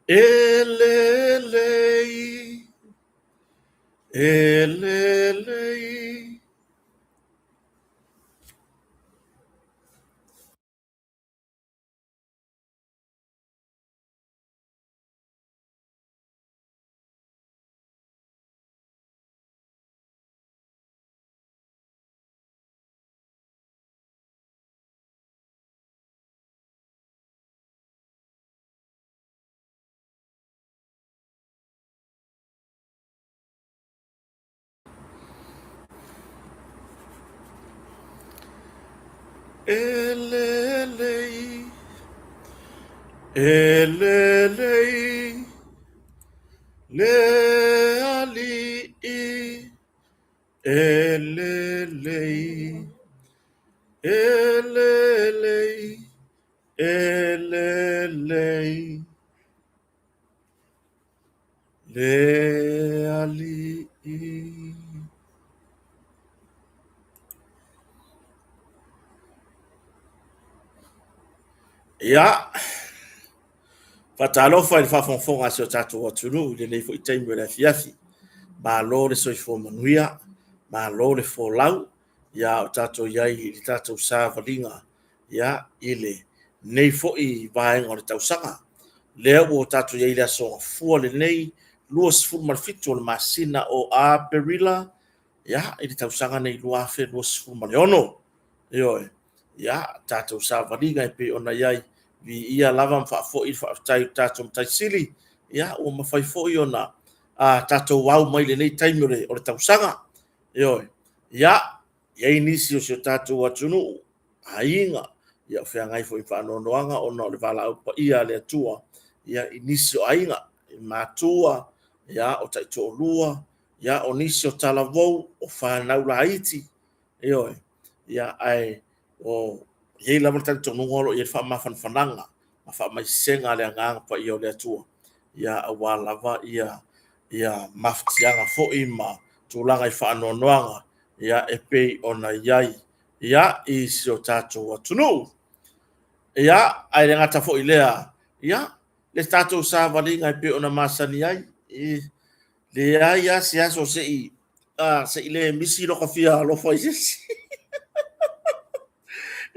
Elelei, elelei. Elelei, elelei, le ali'i, elelei, elelei, elelei, le ali'i. Ia, faatalofa i le faafogafoga a si o tatou atunuu i lenei foi taimi o le afiafi. Malo le soifua manuia, malo le folau, ia o tatou i ai i le tatou savaliga ia i lenei foi vaega o le tausaga. Lea ua tatou i ai i le aso Gafua lenei, 27 o le masina o Aperila, ia, i le tausaga nei 2026. Ioe, ia, tatou savaliga e pei ona i ai, viia lava ma faafoi le faafetai i le tatou Matai Sili, ia, ua mafai foi ona tatou au mai i lenei taimi o le tausaga. Ioe, ia, i ai nisi o si o tatou atunuu, aiga, ia o feagai foi ma faanoanoaga ona o le valaau paia a le Atua, ia, i nisi o aiga, i matua, ia, o taitoalua, ia, o nisi o talavou, o fanau laiti, ioe, ia, ae o i ai lava le talitonuga o lo o i ai le faamafanafanaga ma faamaisega a le Agaga Paia o le Atua, ia, aua lava ia ia mafatiaga foi ma tulaga i faanoanoaga ia e pei ona i ai ia i si o tatou atunuu. Ia, ae le gata foi i lea, ia, le tatou savaliga e pei ona masani ai, e leai lava se aso se i se i le misi lota fia alofa i se isi.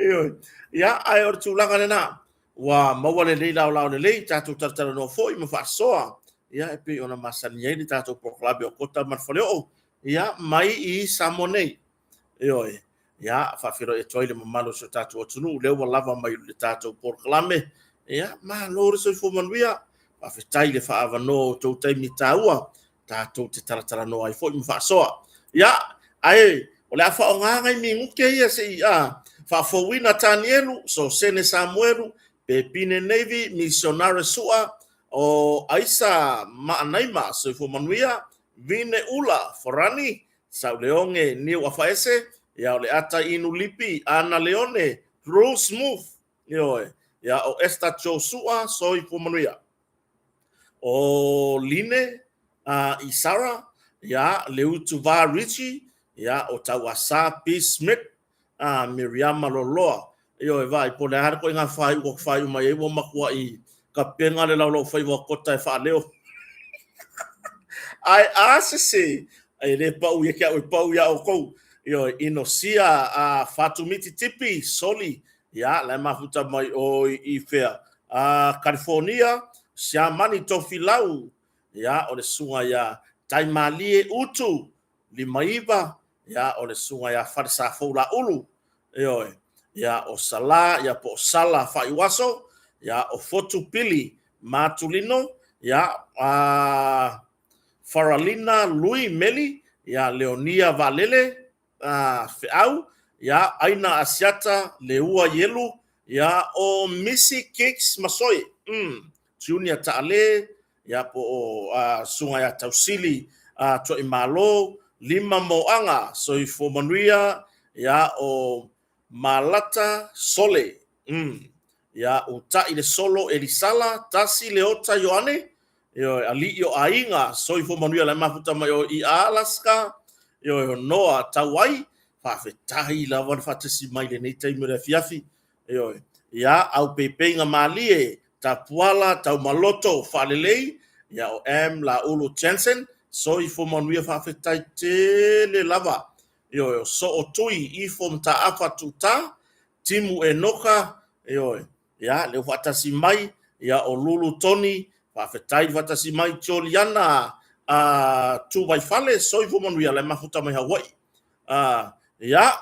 Ioe. Ia, ae o le tulaga lena, ua maua lelei laolao lelei, tatou talatalanoa foi ma faasoa, ia e pei ona masani ai le tatou polokalame o Kota ma le Faleoo, ia, mai i Samoa nei. Ioe. Ia, faafeiloai atu ai le mamalu o si o tatou atunuu, lea ua lava mai le tatou polokalame. Ia, malo le soifua manuia. Faafetai le faaavanoa o tou taimi taua, tatou te talatalanoa ai foi ma faasoa. Ia, ae o le a faaaoga nai minute ia se i faafouina Tanielu, Sosene Samuelu, Pepine Navy, Misionare Sua, o Aisa Maanaima, Soifua Manuia, Vine Ula, Farani, Sauleoge Niu Afaese, ia o le Ata Inu Lipi, Ana Leone, Drew Smooth, ioe, ia o Esther Josua, Soifua Manuia. O Line Isara, ia Leutu Va Richie, ia o Tauasa P. Smith, Miriama Loloa. Ioe, vaai, po o le a le ituaiga faaiuga ua faaiu mai ai, ua matuai tapena le laulaufaiva o Kota e faaleo. Ae a se se, e le pau ia te au, e pau ia outou. Ioe, Inosia Fatumiti Tipi, Soli, ia, la e mafuta mai o i fea? California, Siamani Tofilau, ia, o le susuga ia Taimalie Utu, 59, ia, o le susuga ia Falesafou Laulu, ioe, ia, o Sala, ia, po o Sala Faaiuaso, ia, o Fotu Pili Matulino, ia, Faralina Lui Meli, ia, Leonia Vaalele, Feau, ia, Aina Asiata Leua Ielu, ia, o Missy Kicks Masoe, Junior Taale, ia, po o Susuga ia Tausili Tuaimalo, Lima Moaga, Soifua Manuia, ia, o Malata Sole, ia, Uta'i le Solo Elisala, Tasi Leota Ioane, ioe, Alii o Aiga, Soifua Manuia la e mafuta mai o i Alaska, ioe, o Noa Tauai, faafetai lava le faatasi mai i lenei taimi o le afiafi, ioe, ia, Aupeipeiga Malie, Tapuala, Taumaloto, Faalelei, ia o M Laulu Jensen, soifua manuia faafetai tele lava. Ioe, o Soo Tui, Ifo Mataafa Tuta, Timu Enoka, ioe, ia, lea ua faatasi mai, ia, o Lulu Toni, faafetai le faatasi mai, Joliana Tuvaifale, soifua manuia, la e mafuta mai Hawaii. Ia,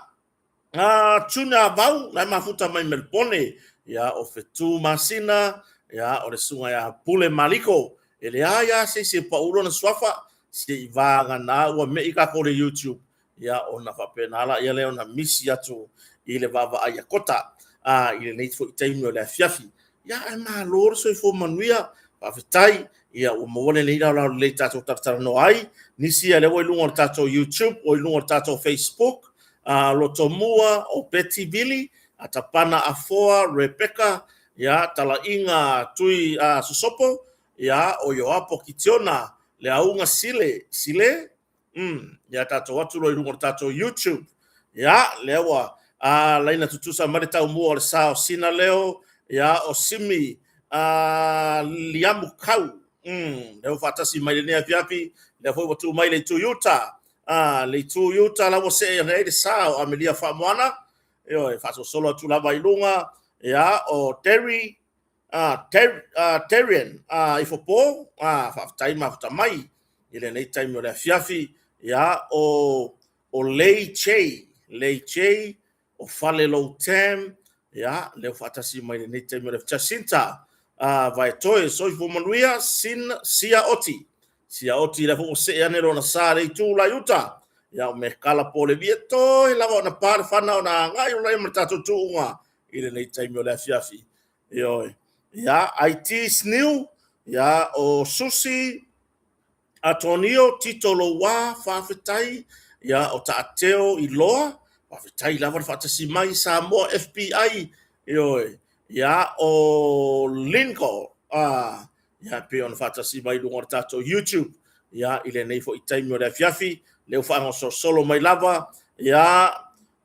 Tuna Vau, la e mafuta mai Melpone, ia, o Fetu Masina, ia, o le susuga ia Pule Maliko, e leai lava se isi e pau lona suafa, se i vagana ua me'i tatou le YouTube, ia ona faapena laia lea ona misi atu i le vaavaai a Kota i lenei foi taimi o le afiafi. Ia ae malo le soifua manuia, faafetai ia ua maua lenei laolao lelei tatou talatalanoa ai. Nisi ia lea ua i luga o le tatou YouTube, ua i luga o le tatou Facebook, Lotomua, o Betty Vili, Atapana Afoa, Rebecca, ia Talaiga Tui Sosopo, ia o Ioapo Kitiona, Leauga Sile, Sile, Ia tatou atu loa i luga o le tatou YouTube. Ia, lea ua laina tutusa mai le taumua o le sa o Sina Leo, ia o Simi Liamu Kau. Lea ua faatasi mai lenei afiafi, lea foi ua tu mai le itu i uta. Le itu i uta la ua see ane ai le sa o Amelia Faamoana. Ioe, faasolosolo atu lava i luga, ia o Terry Terrian Ifopo, faafetai mafuta mai i lenei taimi o le afiafi, ia o Lei Che, Lei Che, o Fale Lou Tam, ia lea ua faatasi mai lenei taimi o le Jacinta Vaetoe, soifua manuia, Sin Sia Oti, Sia Oti lea foi ua see ane lona sa le itu la i uta, ia o Mekala Polevie toe lava ona pa le fana ona agai o lai ma le tatou tuuga i lenei taimi o le afiafi. Ioe. Ia, IT Sniu, ia, o Susi, Atonio, Tito Louā, faafetai, ia, o Taateo Iloa, faafetai lava le faatasi mai, Samoa FBI, ioe, ia, o Lincoln, ia, pei ona faatasi mai i luga o le tatou YouTube, ia, i lenei foi taimi o le afiafi, lea ua faagasolosolo mai lava, ia,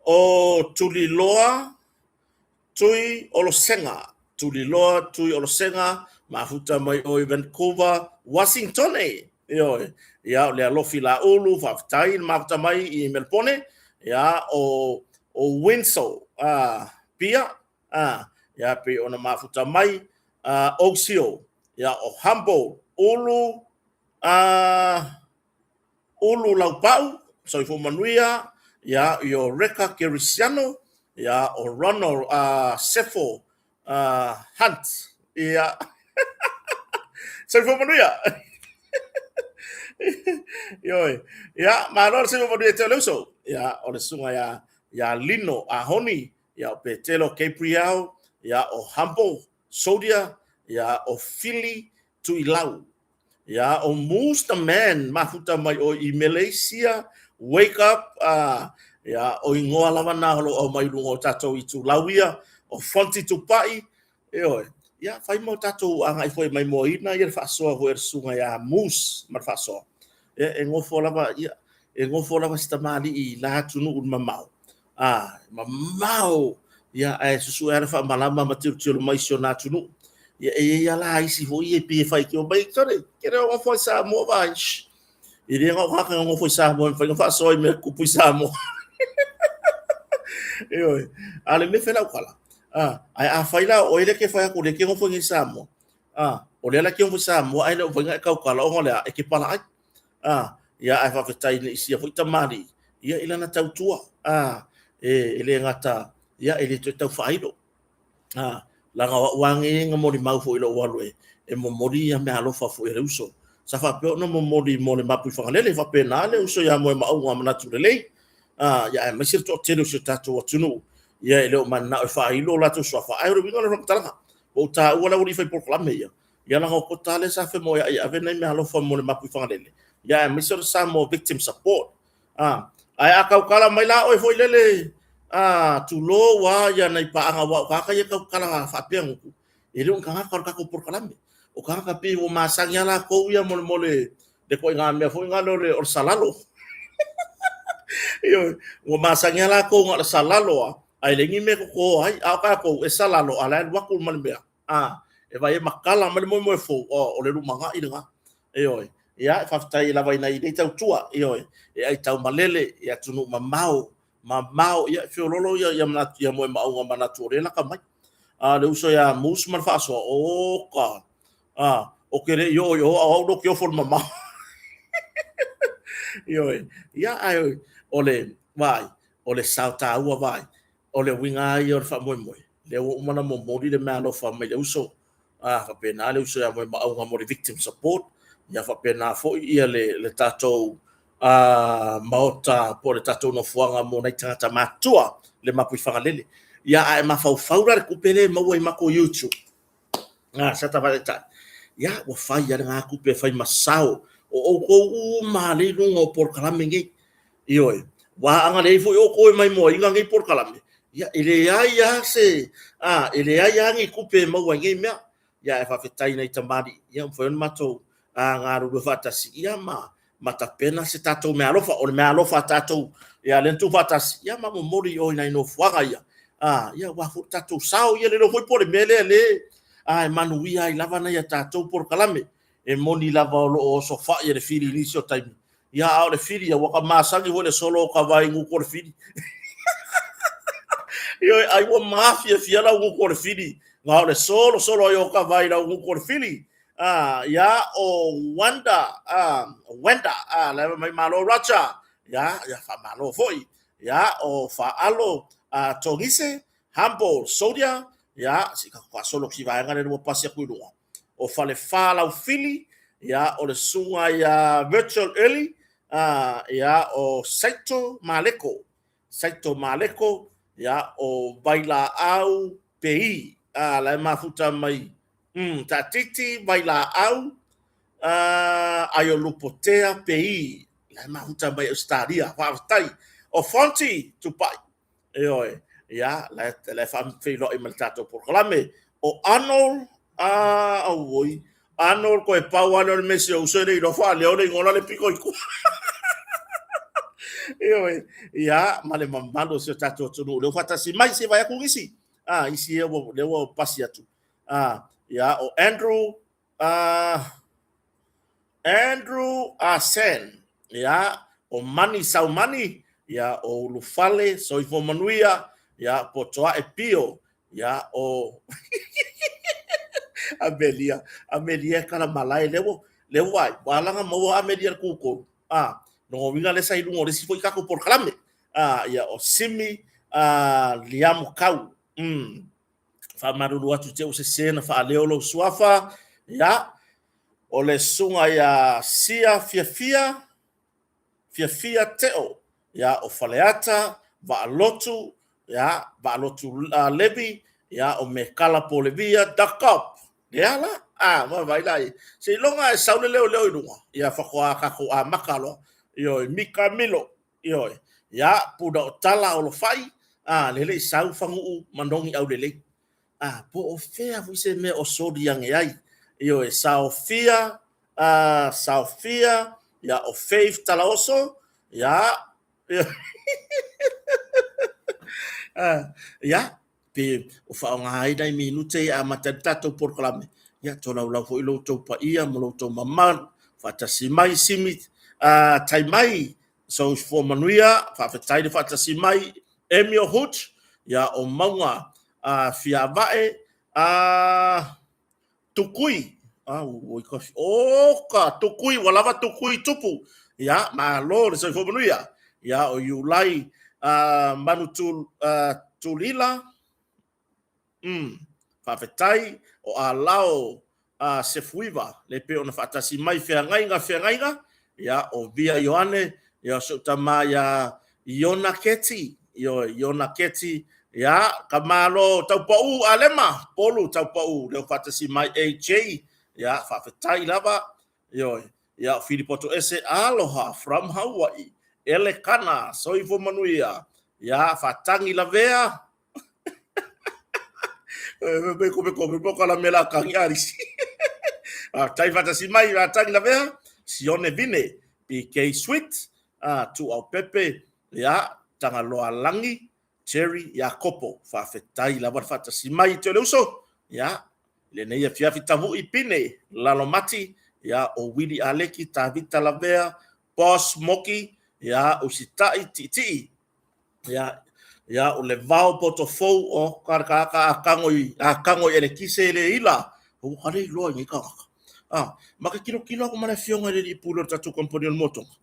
o Tuliloa, Tui Olosega, Tuliloa Tui Olosega, mafuta mai o i Vancouver, Washingtone. Ioe. Ia, o le alofi Laulu, faafetai le mafuta mai i Melpone. Ia, o Winslow, Pia, ia, pei ona mafuta mai, Oxio, ia, o Humble, Ulu, Ulu Laupau, soifua manuia, ia, i o Reka Kerisiano, ia, o Ronald Sefo Hunt, ia, soifua manuia. Ioe, ia, malo le soifua manuia te o le uso. Ia, o le susuga ia, ia Lino Ahoni, ia, o Petelo Gabriel, ia, o Humble Sodia, ia, o Fili Tuilau. Ia, o Moose the Man, mafuta mai o i Malaysia, Wake Up, ia, o ingoa lava na o lo o aumai i luga o tatou itulau ia, o Fonti Tupai, ioe, ia, fai ma o tatou agai foi e maimoaina ia le faasoa foi a le susuga ia Moose ma le faasoa. Ia, e nofo lava, ia, e nofo lava si tamalii i la atunuu i le mamao, a mamao ia ae susue lava le faamalama ma tilotilo mai i si ona atunuu. Ia e i ai lava la isi foi ia e pei e faitio mai, sole, ke le nofo i Samoa vai. E le na o tagata e nofo i Samoa e mafai ona faasoa i mea tutupu i Samoa. Ioe. A o le mea e fai lau tala, ae afai la o oe lea e te fai atu o lea e te nofo nei i Samoa, o lea la e te nofo i Samoa ae le o mafai ona e tautala ona o le a? E te palaai. Ia ae faafetai i sia foi tamalii ia i lana tautua e le gata ia e le toe tau faailo leaga o au lava nei na molimau foi i lou alu e momoli ia meaalofa foi a le uso sa faapea ona momoli mo le Mapuifagalele faapena le uso ia Moemauga manatu lelei ia aemaise le toatele o si o tatou atunuu ia e le o mananao e faailo o latou suafa ae o le uiga o le faamatalaga ua ou taua le aualii fai polokalame ia Ia leaga o Kota lea sa femoeai e ave nai meaalofa mo le Mapuifagalele, ia aemaise o le Samoa Victim Support. Ae a tautala mai la oe foi lele, tulou lava ia nai paaga aua o tagata ia e tautala faapea gutu, e le o ni tagata o le tatou polokalame. O tagata pei ua masani lava latou ia mo le ituaiga mea foi lea o le salalo. Ioe, ua masani lava latou na o le salalo lava, ae leai ni mea e toto ai. A o tatou, e salalo, a o la e alu atu ma le mea. E vaai e matala mai le moemoe fou, o le lumanai lena. Ioe. Ia, e faafetai lava i nai nei tautua, ioe, e aitaumalele i atunuu mamao, mamao, ia, e feoloolo ia, ia manatu, ia moemauga manatu o lea e lata mai. A le uso ia Moose ma le faasoa, oka, a, o ke le i oo i o, a o au lea ou te ofo i le mamao. Ioe. Ia, ae o le, vaai, o le sao taua vaai, o le uiga lava ia o le faamoemoe, lea ua uma ona momoli le meaalofa mai le uso, a faapena le uso ia Moemauga mo le victim support, ia faapena foi ia le, le tatou a, maota po o le tatou nofoaga mo nai tagata matutua le Mapuifagalele. Ia a e mafaufau la le tupe lea e maua i matou YouTube, a sa tavataitai, ia ua fai lava lena tupe e fai ma sao o outou uma lea i luga o polokalame nei. Ioe, aua ana leai foi outou e maimoaina nei polokalame, ia e leai lava se, a, e leai lava ni tupe e maua i nei mea. Ia ae faafetai i nai tamalii, ia ua mafai ona matou galulue faatasi, ia ma ma tapena se tatou meaalofa. O le meaalofa a tatou, ia lea na tuufaatasi, ia ma momoli i o i nai nofoaga ia, a, ia aua foi le tatou sao, ia le iloa foi po o le mea lea le, a, e manuia ai lava nai a tatou polokalame. E moni lava o lo o osofai e le fili i nisi o taimi, Ia, a o le fili, ua ka masani foi le solo o ka vai gutu o le fili. Ioe, ai ua mafiafia lau gutu o le fili, na o le solo solo ai o ka vai lau gutu o le fili. Ah, ia, o Wanda, ah, Wenda, ah, la mai malo Roger. Ia, ia faamalo foi. Ia, o Faalo, ah, Togise, Humble, Sodia, ia, si ka faasolo ki vaega le lua pasi aku i luga. o Falefa Laufili, ia, o le susuga ia Virtual Early, a, ia, o Saito Maleko, Saito Maleko, ia, o Vailaau Pei, a, la e mafuta mai, Taatiti Vailaau, a, Aiolupotea Pei, la e mafuta mai Ausetalia, faafetai. O Fonti Tupai, Ioe, ia, la e faafeiloai ma le tatou polokalame. O Arnold, a, auoi, Arnold koe pau lava lea o le mea si ou uso e le iloa faaleo le igoa la le piko i tua. Ioe, ia, ma le mamalu o si o tatou atunuu lea ua faatasi mai, se i vaai atu nisi. A, isi ia ua, lea ua pasi atu. A, ia, o Andrew, a, Andrew Asen, ia, o Mani Saumani, ia, o Ulufale Soifua Manuia, ia, Potoae Pio, ia, o Amelia, Amelia e kala malae, lea ua, lea ua ai, ua ala ona maua Amelia le kukolu, a, lona uiga lea sa i luga o le isi foi tatou polokalame, a, ia, o Simi, a, Liamo Kau, Faamalulu atu te ua sese na faaleo lou suafa, ia, o le susuga ia Sia Fiafia, Fiafia Teo, ia, o Faleata, Vaalotu, ia, Vaalotu uh, Levi, ia, o Mekala Polevia, Duckop, lea la, a, vaai la, seiloga e sau le leoleo i luga, ia, faatoa tatou amata loa, ioe, Mika Milo, Ioe. Ia, puna o tala o lofai, a, lele i sau faguu manogi aulelei. A, po o fea foi se mea o soli ane ai. Ioe, saofia, a, saofia, ia, o Faith Talaoso, ia, a, ia, pe o faaaoga ai nai minute e amata ai le tatou polokalame, ia tolaulau foi lo outou paia ma lo outou mamalu, faatasi mai Simi, uh, tai mai, soifua manuia, faafetai le faatasi mai, Emio Hooch, ia o Mauga uh, Fiavae, uh, Tukui, au, oi ka, o ka, Tukui, ua lava Tukui tupu, ia, malo le soifua manuia, ia, o Iulai, uh, Manu tu, uh, Tulila, faafetai, o Alao uh, Sefuiva, le pei ona faatasi mai feagaiga, feagaiga, ia, o Via Ioane, ia, o si ou tama ia Iona Keti, ioe, Iona Keti, ia, ka malo Taupau Alema, Polu Taupau, leo faatasi mai AJ, ia, faafetai lava, ioe, ia, o Filipo Toese, aloha from Hawaii, Elekana, soifua manuia, ia, Faatagi Lavea, Me ko me ko me ko la mela kangi arisi. Tai faatasi mai, Faatagi Lavea, Sione Vine, PK Sweet, a Tuau Pepe, ia, Tagaloa Lagi, Jerry Iakopo. Faafetai lava le faatasi mai i te o le uso, ia, lenei afiafi Tavu'i Pine Lalomati, ia, o Wili Aleki, Tavita Lavea, Boss Moki, ia, Usita'i Ti'iti'i, ia, ia, o le vao poto fou o ka ka ka a kango i a kango i elekise le ila o ka le iloa i nei tagata. Ah, ma ke kilo kilo aku ma le afioga i le alii pule o le tatou kamupani o le motoga.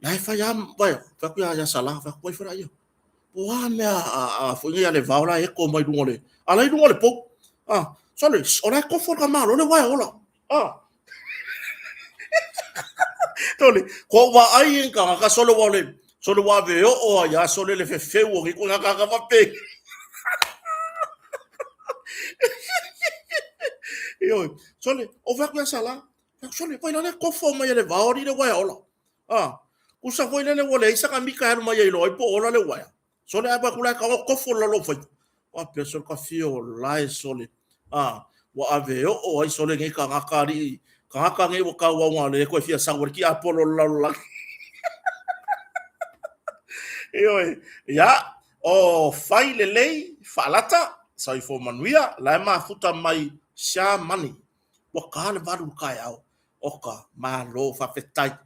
La e fai a vai, fai aku ia ia Sala, fai aku ai fara ia. Po a mea a a foi nei a le vao la e ko mai lunga o le a la i lunga o le pou. Ah, sole, o la e kofo le tamalo le uaea ola. Ah. Tole, ko vaai e tagata sole ua le sole ua ave oo ai a sole le fefeu o ke ko ka ka vape. Ioe, sole, o fai aku ia Sala. Sole, vai la le kofo mai e le vao alii le uaea ola. Ah, kusa foi lele ua leai saka mika e alu mai ai loa ai po o ola le uaea. Sole a vaku la ka o kofo la lo fai. Wa pe sole ka fio la e sole. A ua ave oo ai sole nei tagata alii tagata nei ua tauau le koe fia sau ki apolo la la. Ioe, ia, o fai lelei faalata soifua manuia la e mafuta mai Siamani. Ua ta le 8 i le taeao. Oka, malo, faafetai.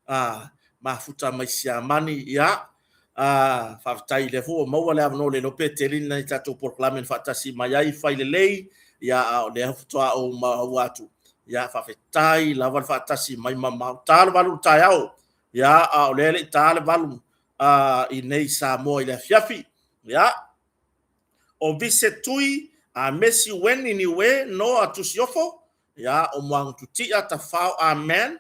A, mafuta mai Siamani, ia, a, faafetai lea foi ua maua le avanoa le iloa pe tele ni nai tatou polokalame na faatasi mai ai, fai lelei, ia, a o lea faatoa ou maua atu. Ia, faafetai lava le faatasi mai mamao. Ta le 8 i le taeao, ia, a o lea e le i ta le 8 a, i nei Samoa i le afiafi. Ia, o Vise Tui, a Messi Weni Niue, Noa Tusiofo, ia, o Moagututia Tafao Amen,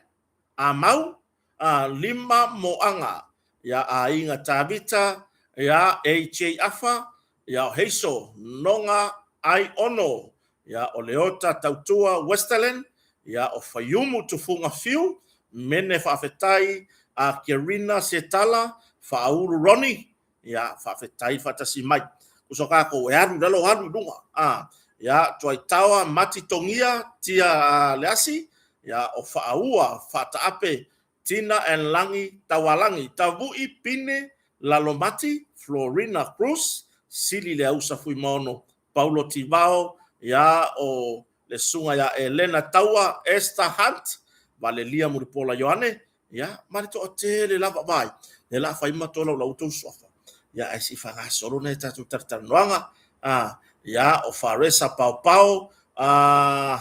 Amau, a, Lima Moaga, ia, Aiga Tavita, ia, AJ Afa, ia, o Heiso Noga Ai Ono, ia, o Leota Tautua Westerland, ia, o Faiumu Tufuga Fiu, Mene Faafetai, a Kerina Setala, Faaulu Ronnie, Ia, faafetai faatasi mai. Uso kākou e alu i lalo, alu i luga. A, ia, Tuaitaoa, Mati Togia, Tia a Leasi, ia, o Faaua, Faataape, Tina and Lagi, Taualagi, Tavu'i, Pine, Lalomati, Florina Cruz, Sili Leausa Fuimaono, Paulo Tivao, ia, o le susuga ia Elena Taua, Esther Hunt, Valelia Mulipola Ioane, Ia, ma le toatele lava vai, lea la fai ma tolaulau outou suafa. Ia, ae se i faagasolo nai a tatou talatalanoaga. A, ia, o Faresa Paopao, a,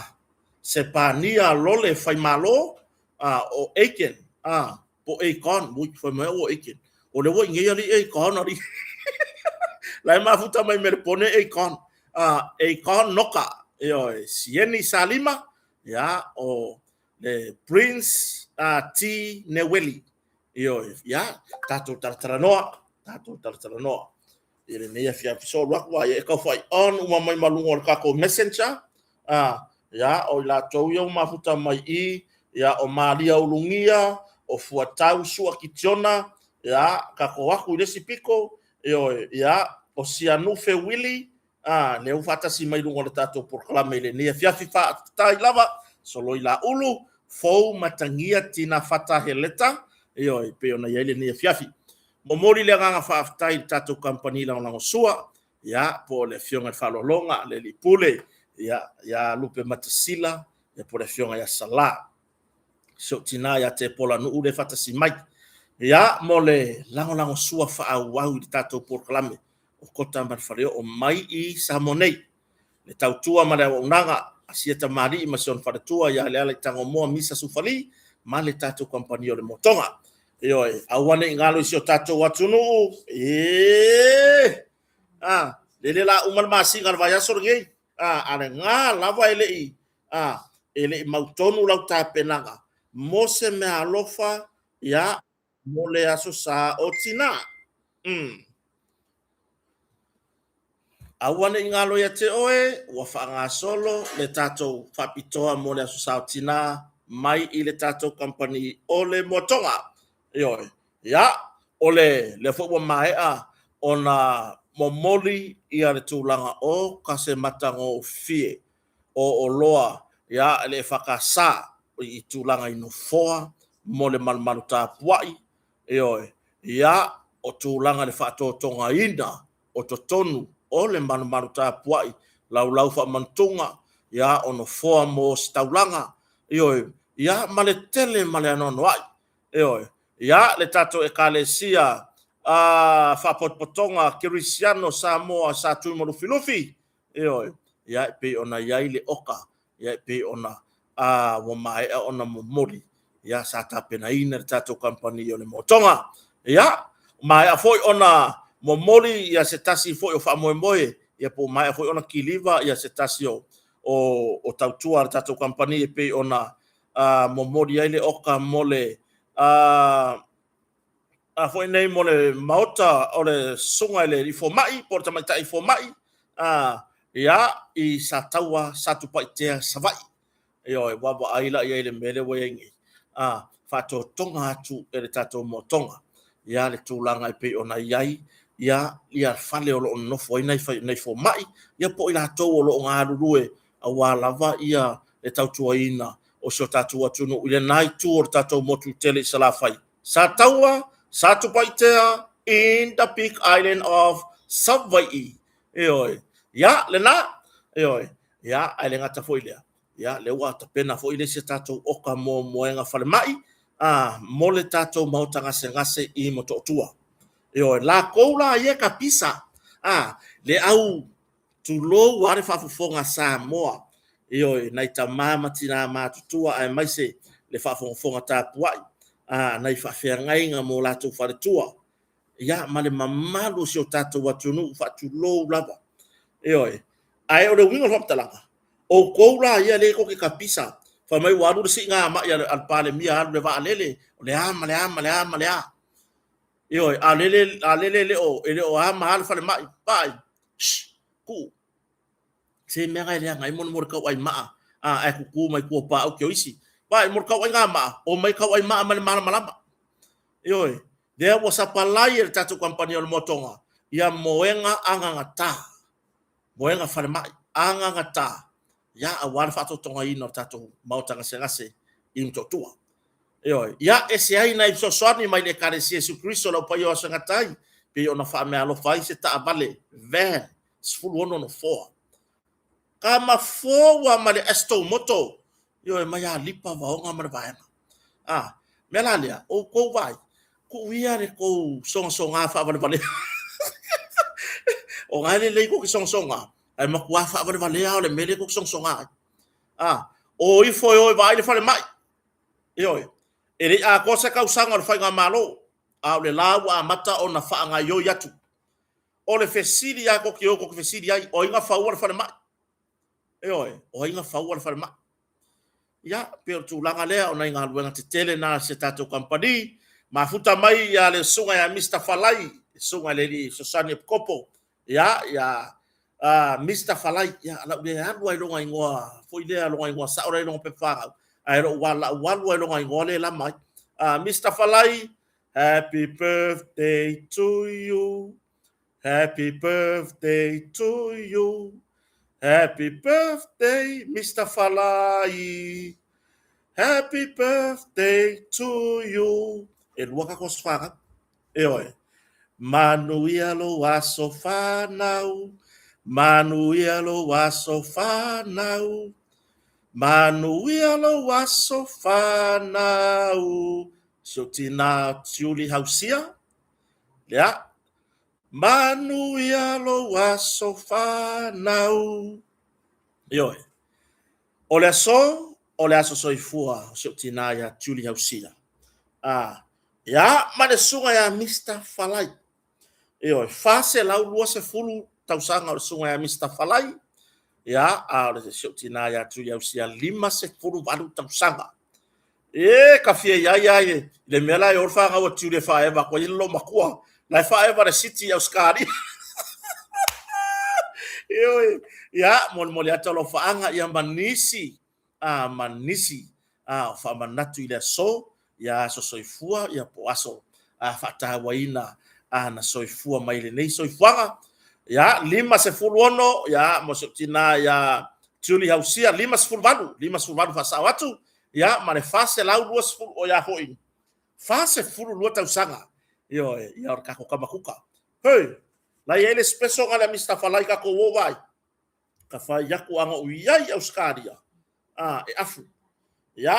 Sepania Lole Faimalo, a, o Aiken, a, po Akon, ui, fai mai au o Aiken. O lea ua i nei alii Akon, alii. La e mafuta mai Melepone Akon. A, Akon Noka, ioe, Sieni Salima, ia, o le Prince a T Neweli. Ioe, ia, tatou talatalanoa, tatou talatalanoa. I lenei afiafi solo aku ai e kau whai on uma mai malunga o le tatou messenger. A, ia, o i latou ia ua mafuta mai i, ia, o Malia Ulugia, o Fuatau Sua Kitiona, ia, tatou aku i le isi piko, ioe, ia, o Sianufe Willie, A, lea ua faatasi mai luga o le tatou polokalame i lenei afiafi faafetai lava, soloi laulu, fou matagia tina fata heleta, ioe, pei ona i ai lenei afiafi. Momoli le agaga faafetai i le tatou kamupani lagolagosua, ia, po o le Afioga i le Faaaloaloga, le Alii Pule, ia, ia Lupe Matasila, ia po o le Afioga ia Salā. Si ou tina ia Tepola Nuu lea e faatasi mai. Ia, mo le lagolagosua faaauau i le tatou polokalame o Kota ma le Faleoo mai i Samoa nei. Le tautua ma le auaunaga a sia tamalii ma si ona faletua ia Leala i Tagomoa Misa Sufali ma le tatou kamupani o le Motoga. Ioe, aua ne i galo i si o tatou atunuu. E! Ah, lele la uma le masina o le vaiaso lenei. Ah, a le gā lava e le i, ah, e le i mautonu lau tapenaga mo se mea alofa, ia, mo le Aso Sa o Tinā. Mm. Aua ne i galo ia te oe, ua faagasolo le tatou faapitoa mo le Aso Sa o Tinā mai i le tatou kamupani o le Moatoga. Ioe. Ia, o le lea foi ua maea ona momoli ia le tulaga o ka se matagofie o oloa ia le EFKS i tulaga i nofoa mo le malumalu tapuai, ioe, ia, o tulaga i le faatotogaina o totonu o le malumalu tapuai, laulau faamanutuga, ia, o nofoa mo ositaulaga, ioe, ia, ma le tele ma le anoanoai, ioe, ia, le tatou Ekalesia a Faapotopotoga Kerisiano Samoa sa Tuimalufilufi, ioe, ia, e pei ona i ai le oka, ia, e pei ona a ua maea ona momoli, ia, sa tapenaina le tatou kamupani o le Motoga. Ia, maea foi ona momoli ia se tasi foi o faamoemoe, ia po ua maea foi ona kiliva ia se tasi o tautua a le tatou kamupani e pei ona momoli ai le oka mo le a foi nei mo le maota o le susuga i le alii fomai po o le tamaitai fomai, ia, i Sataua Satupaitea Savaii. Ioe, vaavaai la i ai i le mea lea ua i ai nei, a faatotoga atu e le tatou motoga, ia, le tulaga e pei ona i ai, ia, ia fale o lo o nonofo ai nai fomai, ia po o i latou o lo o galulue aua lava ia le tautuaina o si o tatou atunuu i lena itu o le tatou motu tele i Salafai. Sataua, Satupaitea in the big island of Savaii. Ioe, ia, lena, ioe, ia, ae le gata foi lea, ia, lea ua tapena foi le isi tatou oka mo moega falemai, a, mo le tatou maota gasegase i Motootua. Ioe, lakou la ia ka pisa, a, le au tulou a le faafofoga Samoa, ioe, nai tama ma tina matutua aemaise le faafogafoga tapuai a nai faafeagaiga mo latou faletua, ia, ma le mamalu o si o tatou atunuu, faatulou lava. Ioe, ae o le uiga o le faamatalaga, outou la ia lea tou te tapisa, fai mai ua alu le siigamai a le Palemia, alu le vaalele, o le a ma le a ma le a ma le a. Ioe, a lele, a lele e le o a ma a le falemai, vaai, shh, tuu. Se mea na e leaga ai mo le tauai maa, a, ae tutu mai tua o paauki o isi. Vaai, mo le tauai maa, o mai tauai maa ma le malamalama. Ioe, lea ua sapalai e le tatou kamupani o le Motoga, ia moega agagata, moega falemai agagata, ia, aua le faatotogaina o le tatou maota gasegase i Motootua. Ioe, ia, ese ai nai fesoasoani mai le Ekalesia Iesu Keriso lau paia o aso e gata ai, pei ona faameaalofa ai se taavale van 16 nofoa. Tama fou lava ma le Esto Moto, ioe, mai Alipa, Vaoga ma le vaega. A, mea la lea, outou vaai, tuu ia le tou sogasoga faavalevalea. O na e lelei tou te sogasoga, ae matua faavalevalea o le mea lea tou te sogasoga ai. A, o ifo e o e vaai le falemai. Ioe, e le i atoa se tausaga o le faigamalo, a o le la ua amata ona faagaioi atu. O le fesili lava tou te o tou te fesili ai, o ai na faua le falemai? Ioe, o ai na faua le falemai? Ia, pei o le tulaga lea o nai galuega tetele na a si a tatou kamupani. Mafuta mai ia le susuga ia Mister Falai, le susuga i le alii fesoasoani epikopo, ia, ia Mister Falai, ia, lau le alu lava i lona igoa foi lea, lona igoa sao la i lona pepa fanau, ae lou lau alu lava i lona igoa lea e lama ai. Mister Falai, happy birthday to you. Happy birthday to you. Happy birthday, Mister Falai. Happy birthday to you. E lua tatou aso fanau. Ioe. Manuia lou aso fanau. Manuia lou aso fanau. Manuia lou aso fanau. Si ou tina Tiuli Hausia. Lea. Manuia lou aso fanau. Ioe. O le aso, o le aso soifua o si ou tina ia Julie Hausia. A, ia, ma le susuga ia Mister Falai. Ioe, 420 tausaga o le susuga ia Mister Falai. Ia, a o le si ou tina ia Julie Hausia, 58 tausaga. E ka fia iai ia i le mea la e o le fanau a Julie e faaeva atu ai le loomatua. La e faaeva le City i Ausetalia. Ioe, ia, molimoli atu alofaaga ia ma nisi, a, ma nisi, a, o faamanatu i le aso, ia aso soifua, ia po o aso a faatauaina a na soifua mai lenei soifuaga. Ia, 56, ia, mo si ou tina ia Julie Hausia, 58, 58 faasao atu, ia, ma le 420, o ia foi, 42 tausaga, ioe, ia o le tatou tama kuka. Hei, la i ai le special na le Mister Falai tatou o vai. Ka fai aku ana ou i ai i Ausetalia, a, e afu. Ia,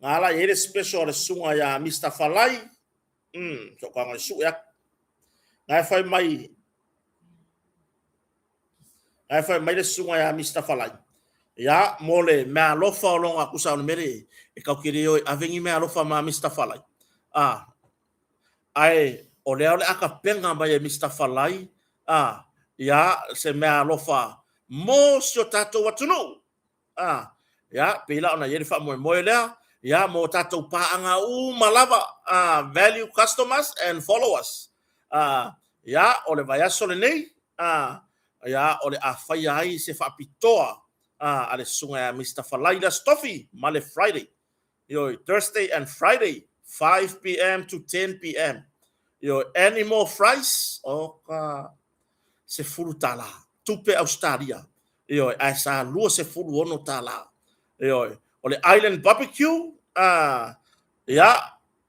nga la i ai le special a le susuga ia Mister Falai, so ka ngai sue aku. Nga e fai mai, nga e fai mai le susuga ia Mister Falai, ia, mo le mea alofa o longa kusa o le mele, e kau ke le oi ave ni mea alofa ma Mister Falai. A, ae o lea o le a tapena mai e Mister Falai, a, ia, se mea alofa mo si o tatou atunuu. A, ia, pei la ona i ai le faamoemoe lea, ia, mo tatou paaga uma lava, a, value customers and followers. A, ia, o le vaiaso lenei, a, ia, o le a faia ai se faapitoa, a, a le susuga ia Mister Falai le Aso Tofi ma le Friday. Ioe, Thursday and Friday, 5 pm to 10 pm. Ioe, any more fries? Oka, $10, tupe Ausetalia. Ioe, ae sa $26. Ioe, o le Island Barbecue, ia,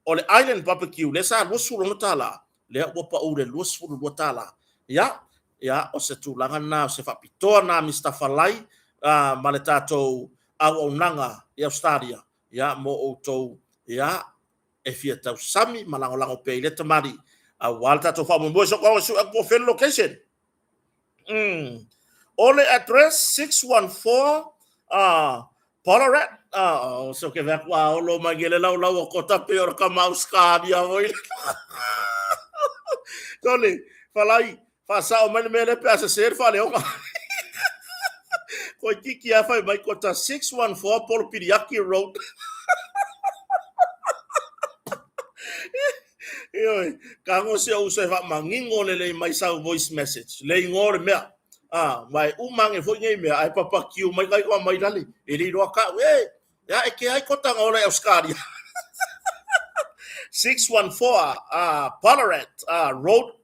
o le Island Barbecue lea sa $26, lea ua pau le $22. Ia, ia, o se tulaga lena, o se faapitoa lena Mister Falai, ma le tatou auaunaga i Ausetalia, ia, mo outou, ia, e fia tausami ma lagolago pea i lea tamalii aua le tatou faamoemoe so kaoga sui atu po o fea le location. O le address 614 Ballarat. So ke vea kua olo mai ke le lau lau o kota pe o le kama Australia foi. Tole, falai, Faasao mai le mea lea pe a sese le faaleoga. Koe kiki a fai mai kota 614 Polopiriaki Road. Ioe, kago si o uso e faamanino lelei mai sau voice message. Le ingoa o le mea. Ah, ma e uma ane foi nei mea, ae papakiu mai kai koa mai lale. E le iloa ka'u, e, ia e ke ai kota nga ola i Australia. 614 Ballarat Road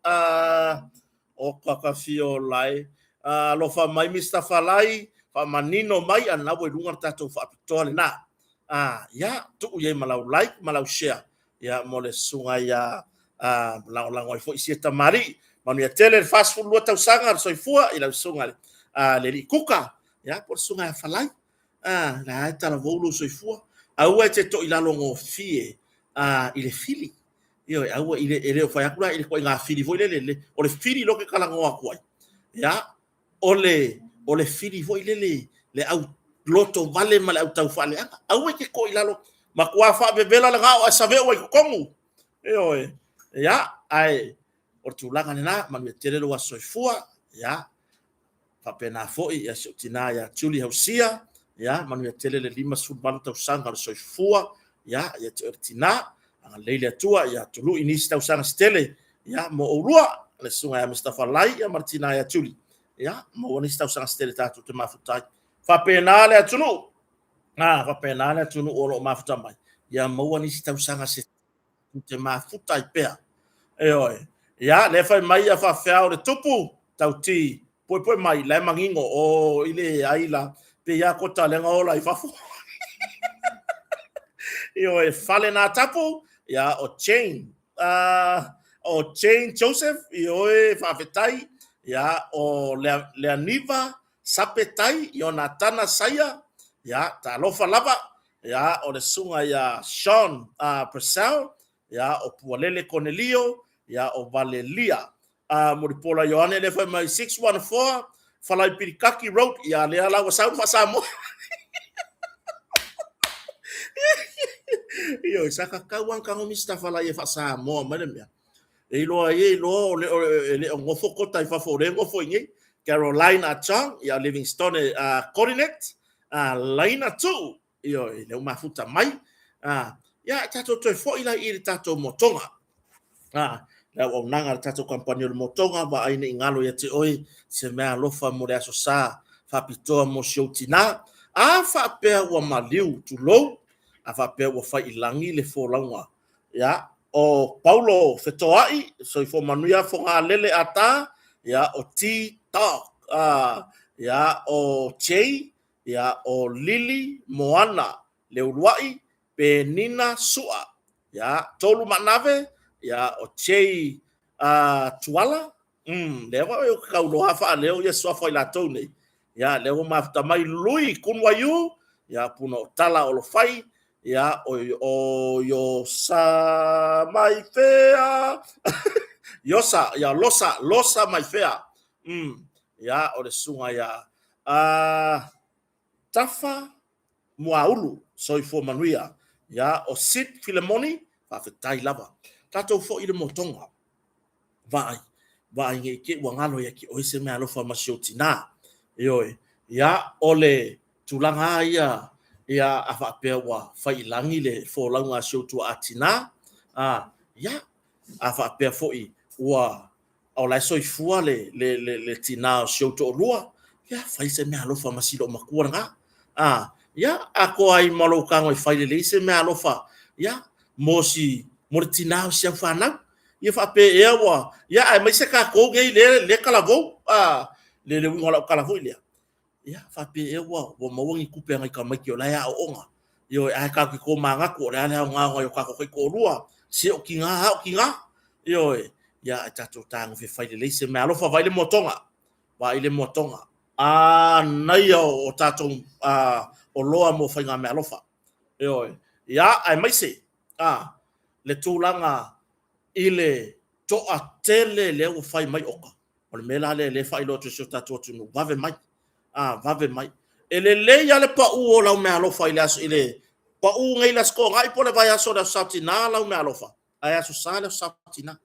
o Kakafio Lae. Alofa mai Mister Falai, faamanino mai a na ua i luga le tatou faapitoa lena. Ia, tuu i ai ma lau like ma lau share ia mo le susuga ia lagolago ai foi sia tamalii. Manuia tele le 42 tausaga le soifua i lau susuga le alii Kuka, ia po o le susuga ia Falai. A, la e talavou lou soifua. Aua e te toilalo gofie i le fili. Ioe, aua i le, e le o fai atu la i le ituaiga fili foi lele, le, o le fili loa ke talanoa atu ai. Ia, o le, o le fili foi lele, le au loto vale ma le au taufaaleaga. Aua e te toilalo, matua faavevela le gao ae saveu ai i totonu. Ioe, ia, ae o le tulaga lena, manuia tele lou aso soifua, ia, Faapena foi ia si ou tina ia Julie Hausia, ia manuia tele le 58 tausaga o le soifua, ia ia te oe le tina, agalelei le Atua ia tului nisi tausaga se tele, ia mo oulua, le susuga ia Mister Falai ia ma le tina ia Julie, ia maua nisi tausaga se tele tatou te mafuta ai. Faapena le atunuu, faapena le atunuu o lo o mafuta mai, ia maua nisi tausaga se te mafuta ai pea. Ioe. Ia, lea fai mai ia faafeao le tupu, tauti, poepoe mai, la e manino, o i le ai la, pe ia kota lenga ola i fafo. Ioe, fale nā tapu, ia, o Jane, o Jane Joseph, ioe, faafetai, ia, o Lea, Leaniva, Sapetai, Ionatana Saia, ia, talofa lava, ia, o le susuga ia Sean Purcell, ia, o Pualele Konelio, ia, o Valelia Mulipola Ioane, lea fai mai 614 Falaipirikaki Road, ia, lea la ua sau le faa-Samoa. Ioe, sa kakau lava kago Mista Falai e faa-Samoa mai le mea. E iloa ai e iloa o le, e le o nofo kota i fafo, o lea e nofo i nei. Caroline Achong, ia Livingstone Coordinate, Laina Tuu, ioe, lea ua mafuta mai. Ia, tatou toe foi la i le tatou motoga. Le auaunaga a le tatou kamupani o le motoga, vaai ne i galo ia te oe se mea alofa mo le Aso Sa faapitoa mo si ou tina. A faapea ua maliu, tulou, a faapea ua fai i lagi le folauga, ia, o Paulo Fetoai, soifua manuia Fogalele Ata, ia, o T Dog, ia, o Jay, ia, o Lily Moana Leuluai, Penina Sua, ia, Tolu Manave, ia, o Jay Tuala, lea foi ou te tau iloa faaleo ia suafa o i latou nei. Ia, lea ua mafuta mai Lui Kunwaiu, ia, puna o tala o lofai, ia, o, o Yosa mai fea. Yosa, ia, Losa, Losa mai fea. Ia, o le suga ia, Tafa Muaulu, soifua manuia. Ia, o Sid Filemoni, faafetai lava. Tatou foi i le motoga. Vaai, vaai nei te ua galo ia te oe se mea alofa ma si ou tinā. Ioe, ia, o le tulaga lava ia, ia, a faapea ua fai i lagi le folauga a si ou tuaa tinā, a, ia, a faapea foi ua a o la e soifua le, le, le, le tinā o si ou toalua, ia, fai se mea alofa ma si loomatua lena. A, ia, atoa ai ma lou tago e fai lelei se mea alofa, ia, mo si, mo le tinā o si au fanau. Ia faapea ea ua, ia, aemaise tatou nei le, le talavou, a, le, le uiga o lau tala foi lea, ia, faapea ea ua, ua maua ni tupe a nai tamaiti o la e aooga. Ioe, ae tatou te tomanatu o le a le aoga o nai o tatou taitoalua, se o tiga lava o tiga. Ioe, ia, ae tatou tagofi e fai lelei se mea alofa, vaai le moatoga, vaai le moatoga. Manaia o tatou oloa mo faigameaalofa. Ioe, ia, aemaise, a, le tulaga i le toatele lea ua fai mai oka. O le mea la lea lea e faailoa atu i si o tatou atunuu, vave mai, a, vave mai. E lelei lava le pau o lau meaalofa i le aso, i le pau nei i le Aso Toonai po o le vaiaso o le Aso Sa Tina lau meaalofa, ae Aso Sa le Aso Sa Tina.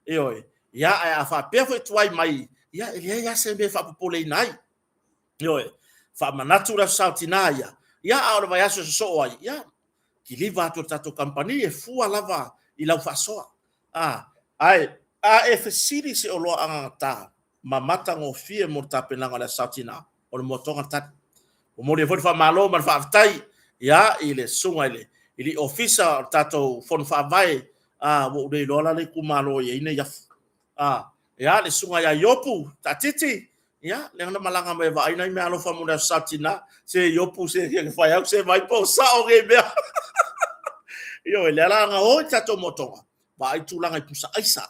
Ioe, ia, ae a faapea foi e tuai mai, ia, e leai lava se mea e faapopoleina ai. Ioe, faamanatu le Aso Sa o Tina ia, ia, a o le vaiaso e sosoo ai, ia, kiliva atu e le tatou kamupani e fua lava i lau faasoa. A, ae a e fesili i se oloa agagata ma matagofie mo le tapenaga o le Aso Sa o Tina, o le moatoga le tali. Momoli ai foi le faamalo ma le faafetai ia i le susuga i le i le ofisa o le tatou Fono Faavae, a, ua ou le iloa la le itumalo e i ai nei afu. A, ia le susuga ia Iopu Taatiti, ia lea na malaga mai e vaai nai meaalofa mo le Aso Sa o Tina, se Iopu se ke whai au se vai po sao nei mea. Ioe, lea la na o i tatou motoga, vaai tulaga i pusa aisa.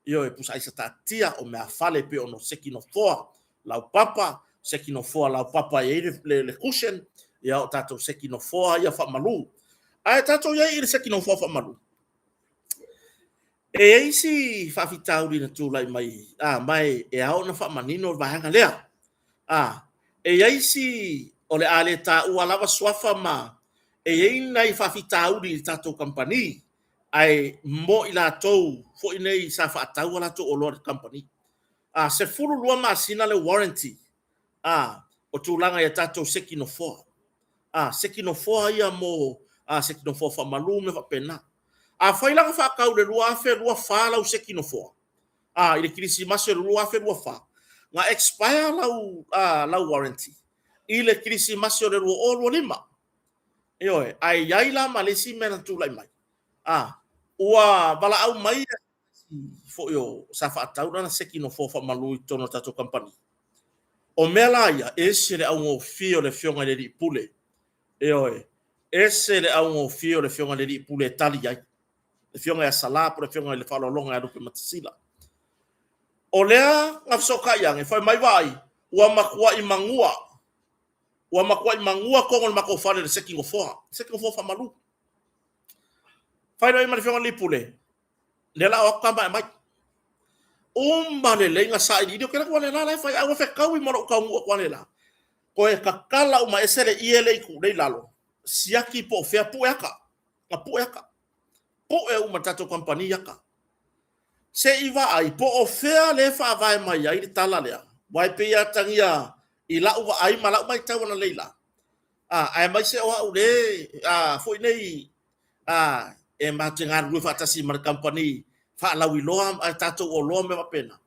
Ioe, pusa aisa taatia o meafale pei ona seki nofoa laupapa, seki nofoa laupapa e i ai le, le, le cushion, ia o tatou seki nofoa ia faamalu. Ae tatou i ai i le seki nofoa faamalu. E i ai isi faafitauli na tulai mai, a, ma e, e ao ona faamanino le vaega lea. A, e i ai isi o le a le taua lava suafa ma e i ai nai faafitauli i le tatou kamupani, ae mo i latou foi nei sa faatau a latou oloa i le kamupani. A, 12 masina le warranty, a, o tulaga i a tatou seki nofoa. A, seki nofoa ia mo, a, seki nofoa faamalu mea faapena. Afai la na faatau i le 2024 lau seki nofoa, a, i le Kerisimasi o le 2024, na expire lau, a, lau warranty i le Kerisimasi o le 2025. Ioe, ae i ai la ma le isi mea na tulai mai, a, ua valaau mai foi o sa faatau lana seki nofoa faamalu i totonu o le tatou kamupani. O mea la ia, e ese le augofie o le Afioga i le Alii Pule. Ioe, ese le augofie o le Afioga i le Alii Pule e tali ai. Le Afioga ia Sala po o le Afioga i le Faaaloaloga ia Lupematasila. O lea na fesootai ane, fai mai vaai, ua matuai magua, ua matuai magua tonu o le matou fale i le seki nofoa, seki nofoa faamalu. Fai loa i ai ma le Afioga i le Alii Pule, lea la o atu tama e aumai. Uma lelei na sailiili, ou te alu atu anela la e fai, ae ua fetaui ma lou taunuu atu anela. Toe tatala uma ese le ie le itu le i lalo, siaki po o fea, pue ata, na pue ata. Pue uma le tatou kamupani ata. Se i vaai po o fea le faavae mai ai le tala lea, aua e pei e atagia i lau vaai ma lau matau analeila, a, aemaise o au le, a, foi nei, a, e matou te galulue faatasi ma le kamupani faalauiloa a tatou oloa ma mea faapena.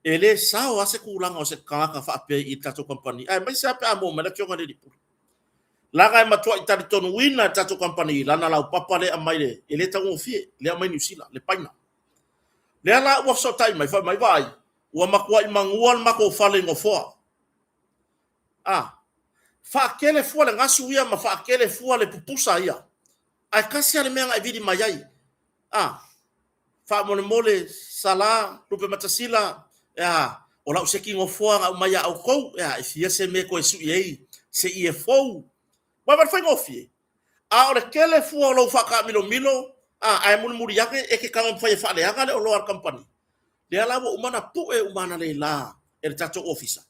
E le sao lava se tulaga o se tagata faapea i le tatou kamupani, aemaise lava pe a maua mai le Afioga i le Alii Pule. Leaga e matuai talitonuina e le tatou kamupani i lana laupapa lea e aumai, le, e le taugofie, lea e aumai Niu Sila, le paina. Lea la ua fesootai mai, fai mai, vaai, ua matuai magua le matou fale i Nofoa. A, faatele fua le gasu ia ma faatele fua le pupusa ia, ae tasi lava le mea na e vili mai ai. A, faamolemole, Sala, Lupematasila, a, O lau seki nofoa na aumai ia outou, ea, e fia se mea e toe sui ai se ie fou. Ua vaai faigofie. A o le tele fua o lou faataamilomilo, a, ae mulimuli ane e te taumafai e faaleaga le oloa a le kamupani. Lea la ua uma ona pue uma analeila e le tatou ofisa.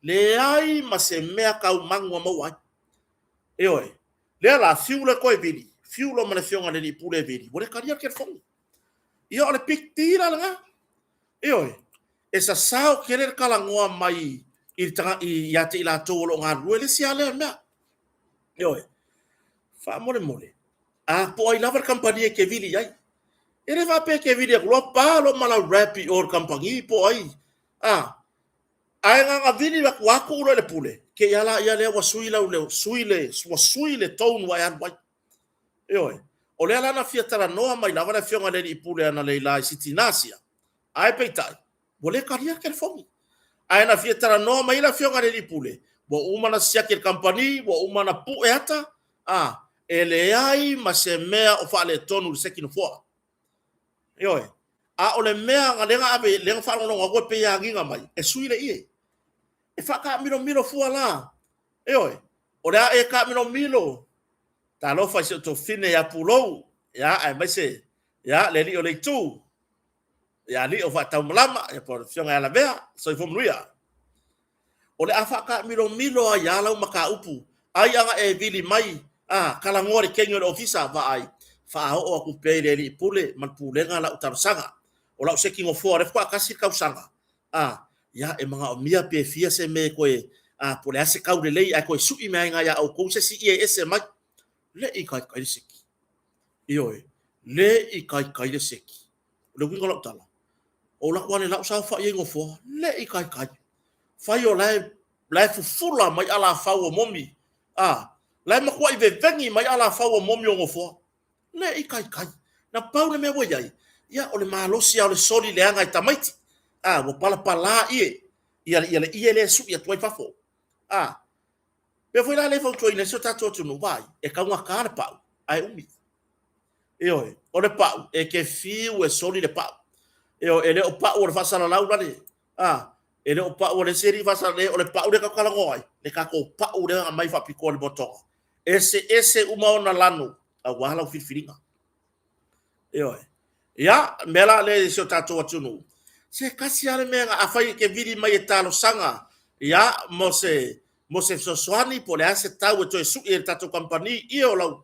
Leai ma se mea taumanu na maua ai. Ioe. Lea la, fiu loa e toe vili, fiu loa ma le afioga i le alii pule e vili, ua le talia le telefoni. Ia o le big deal la lena. Ioe. E sasao tele le talanoa mai i le taga, i, ia te i latou o lo o galulue le isi lava lea mea. Ioe. Faamolemole, a po ai lava le kamupani e te vili i ai. E le faapea e te vili atu loa pa loa ma lau wrap i o i le kamupani po o ai. A, ae na ona vili atu lava tuu loa i le pule, te i lava laia lea ua sui lau leo, sui le, ua sui le tone ua e alu ai. Ioe. O lea la na fia talanoa mai lava le afioga i le alii pule analeila i si tina sia, ae peitai, ua le talia le telefoni. Ae na fia talanoa mai le afioga i le alii pule, ua uma ona siaki e le kamupani, ua uma ona pue ata, a, e leai ma se mea o faaletonu i le seki nofoa. Ioe. A o le mea na lea na ave, lea na faalogologo atu e pei e agiga mai, e sui le ie. E faataamilomilo fua la. Ioe. O le a e taamilomilo. Talofa i si ou tuafafine ia Pulou, ia, aemaise, ia, le alii o le itu, ia alii o Faataumalama, ia po o le afioga ia Lavea, soifua manuia. O le a faataamilomilo ai lava lau mataupu, ai ana e vili mai, a, talanoa i le teine o le ofisa, vaai, faaoo atu pea i le alii pule ma le pulega lau talosaga. O lau seki nofoa lea faatoa tasi le tausaga, a, ia, e manaomia pe fia se mea e toe, a, po o le a se tau lelei ae toe sui mai ai ia outou se isi ie ese mai. Le i kaikai le seki. Ioe, le i kaikai le seki. O le uiga o lau tala, o lau ane lau saofai ai nofoa, le i kaikai. Fai o la e, la e fufula mai alafau o momi, a, la e matuai veveni mai alafau o momi o nofoa. Le i kaikai. Na pau le mea ua i ai, ia, o le malosi lava o le soli leaga e tamaiti. A, ua palapala ie, ia, ia le ie lea e sui atu ai fafo. A, pei foi la lea e fautuaina ai si o tatou atunuu, vaai, e taugata le pau, ae umi. Ioe, o le pau, e te fiu e soli le pau. Ioe, e le o pau o le faasalalau lale. A, e le o pau o le isi alii faasalalau, o le pau lea tatou talanoa ai, le tatou pau lea na aumai faapitoa i le motoga. Eseese uma ona lanu, aua lau filifiliga. Ioe. Ia, mea la lea i si o tatou atunuu, se tasi lava le mea na afai e te vili mai e talosaga, ia, mo se, mo se fesoasoani po o le a se tau e toe sui ai e le tatou kamupani, ia o lau,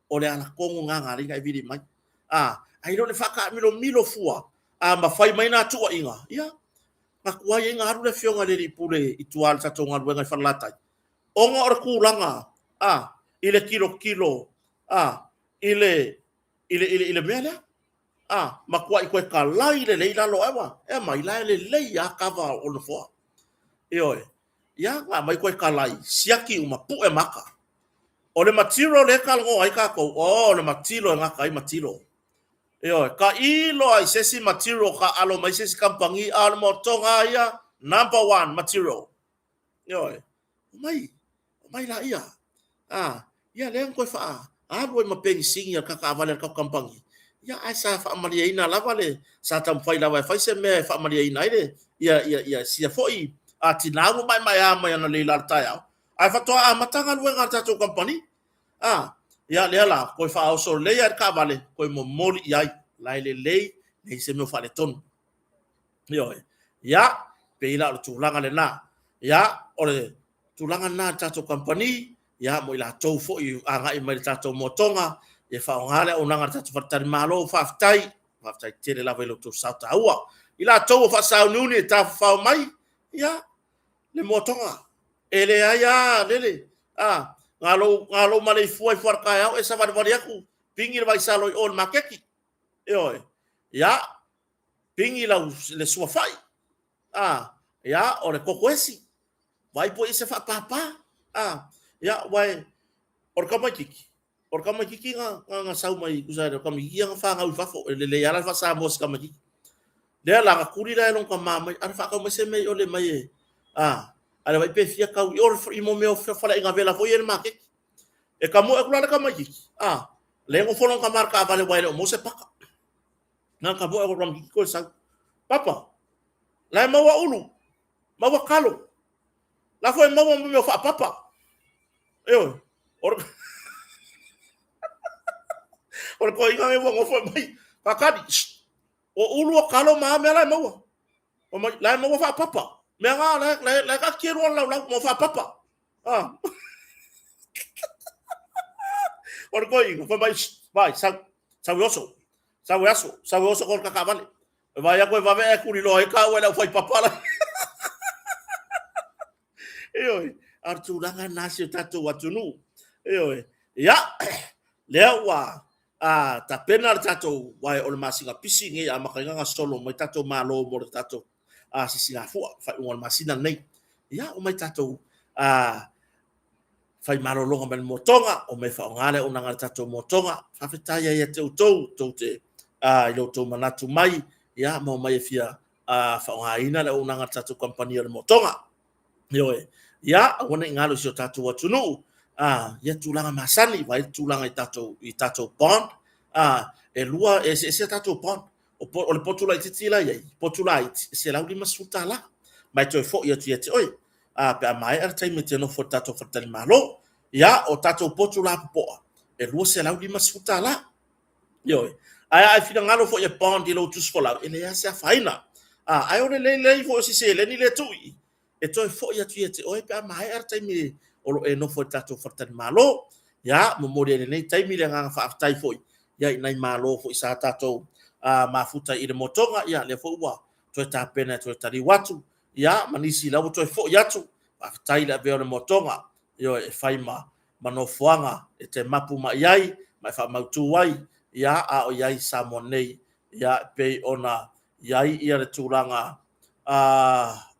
o le ala tonu lena na ala ai ona e vili mai. A, ae le o le faataamilomilo fua, a ma fai mai nā tuuaiga, ia, na tuai ai ona alu le afioga i le alii pule i tua i le tatou galuega i Falelatai, ona o le tulaga, a, i le tilotilo, a, i le, i le, i le, i le mea lea. A, matuai toe talai lelei lalo ae ua, e aumai la e lelei lava kava o nofoa. Ioe. Ia, na aumai toe talai, siaki uma, pue maka. O le material lea e talanoa ai tatou, oh, o le matilo e gata ai matilo. Ioe, tailo lava i se isi material taaalo mai se isi kamupani, a o le motoga lava ia, number one material. Ioe, omai, omai laia. A, ia lea na toe faaalu ai ma penisini a le kakaavale a le tatou kamupani. Ia, ae sa faamalieina lava le, sa taumafai lava e fai se mea e faamalieina ai le, ia, ia, ia, sia foi a tina ua maemaea mai analeila i le taeao, ae faatoa amata galuega a le tatou kamupani. A, ia, lea la, toe faaoso lelei lava i le taavale, toe momoli i ai, la e lelei, leai se mea o faaletonu. Ioe. Ia, pei la o le tulaga lena. Ia, o le tulaga lena i le tatou kamupani, ia, mo i latou foi agai mai i le tatou moatoga, ia faaaoga le auaunaga a le tatou faletalimalo. Faafetai, faafetai tele lava i lo outou sao taua. I latou ua faasauniuni e tafafao mai, ia, le moatoga. E leai lava, lele, a, na lou, na lou maleifua ifo lava i le taeao e savalivali atu, pigi le vaisalo i o i le maketi. Ioe. Ia, pigi lau le suafai, a, ia, o le kokoesi, vaai po i se faapāpā, a, ia, aua e, o le tamaititi, o le tamaititi na, na, na sau mai, tusa ai o le tamaititi ia na fanau i fafo, e lelei lava la le faa-Samoa o si tamaititi. Lea la, na tuli la e lona tama mai, a na faatau mai se mea i ole mai e, a, a le vaai pe fia tau i o i mo mea o faleaiga vela foi ia i le maketi. E tamoe atu la le tamaititi, a, lea e nofo lona tama i le taavale aua e le o maua se paka. Na ka moe o tamaititi toe sau. Papa, la e maua ulu. Maua kalo. La foi maua mo mea faapapa. Ioe. O le O le toeaina nei ua nofo mai. Faatali. O ulu o kalo ma a mea la e maua. O mai, la e maua faapapa. Mea na, la, la, la e taatia lua le laulau mo faapapa. Ah. O le toeaina, fai mai, vai, sau, sau e oso. Sau e aso, sau e oso ko le kakaavale. E vaai atu e vave ae tuliloa ai taua e le aufaipapa la. Ioe, a o le tulaga lena si o tatou atunuu. Ioe, ia, lea ua a, tapena le tatou, aua o le masina pisi lenei e amata ai ona solo mai tatou malo mo le tatou a, sisigafua, faaiuga o le masina lenei. Ia, omai tatou a, fai malologa mai le motoga, omai faaaoga le auaunaga a le tatou motoga. Faafetai ai ia te outou, tou te, a, i lo outou manatu mai, ia, ma omai e fia a, faaaogaina le auaunaga a le tatou kamupani o le motoga. Ioe, ia, aua ne i galo i si o tatou atunuu, a, ia tulaga masani, vaai le tulaga i tatou, i tatou bond, a, e lua, e eseese a tatou bond. O, o le potu laitiiti la e i ai, potu laiti, e $150, ma e toe foi atu ia te oe. A, pe a maea le taimi e te nofo i le tatou faletalimalo. Ia, o tatou potu lapopoa, e $250. Ioe. Ae a e finagalo foi e bond i lou tusi folau, e leai lava se afaina. A, ae o le lelei foi o si seleni lea e tuu i i, e toe foi atu ia te oe pe a maea le taimi o lo o e nofo i le tatou faletalimalo. Ia, momoli ai i lenei taimi le agaga faafetai foi ia i nai malo foi sa tatou mafuta i le motoga, ia lea foi ua toe tapena e toe taliu atu, ia ma nisi la ua toe foi atu. Faafetai i le avea o le motoga, ioe, e fai ma ma nofoaga e te mapu mai ai ma e faamautu ai, ia, a o i ai i Samoa nei, ia, e pei ona i ai ia le tulaga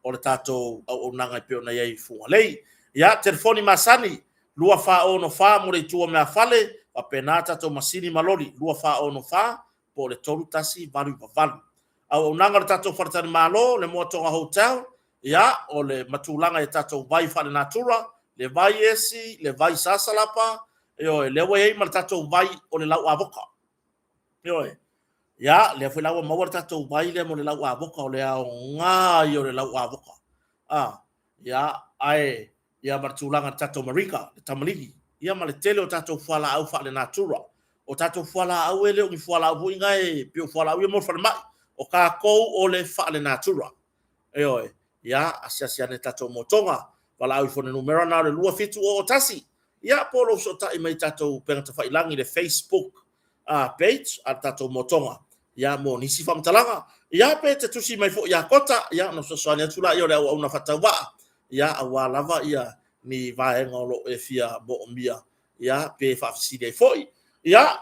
o le tatou auaunaga e pei ona i ai i Fugalei. Ia, telefoni masani, 2464 mo le itu o meafale, faapena tatou masini ma loli, 2464 po o le 3188. Auaunaga o le tatou faletalimalo, le Moatoga Hotel, ia, o le matulaga i tatou vai faalenatura, le vai esi, le vai sasalapa, ioe, lea ua i ai ma le tatou vai o le lau avoka. Ioe. Ia, lea foi la ua maua le tatou vai lea mo le lau avoka, o le aoga ia o le lau avoka. Ah, ia, ae ia ma le tulaga i le tatou marika, le tamaligi, ia ma le tele o tatou fualaau faalenatura. O tatou fualaau e le o ni fualaau foi na e pei o fualaau ia mo le falemai. O tatou o le faalenatura. Ioe, ia, asiasi ane i tatou motoga, valaau ifo i le numera na o le 2701, ia, po o lou fesootai mai i tatou upega tafailagi i le Facebook page a le tatou motoga, ia, mo nisi faamatalaga. Ia, pe te tusi mai foi ia Kota, ia, ona fesoasoani atu lea o le auauna faatauvaa, ia, aua lava ia ni vaega o lo o e fia moomia, ia, pe faafesili ai foi. Ia,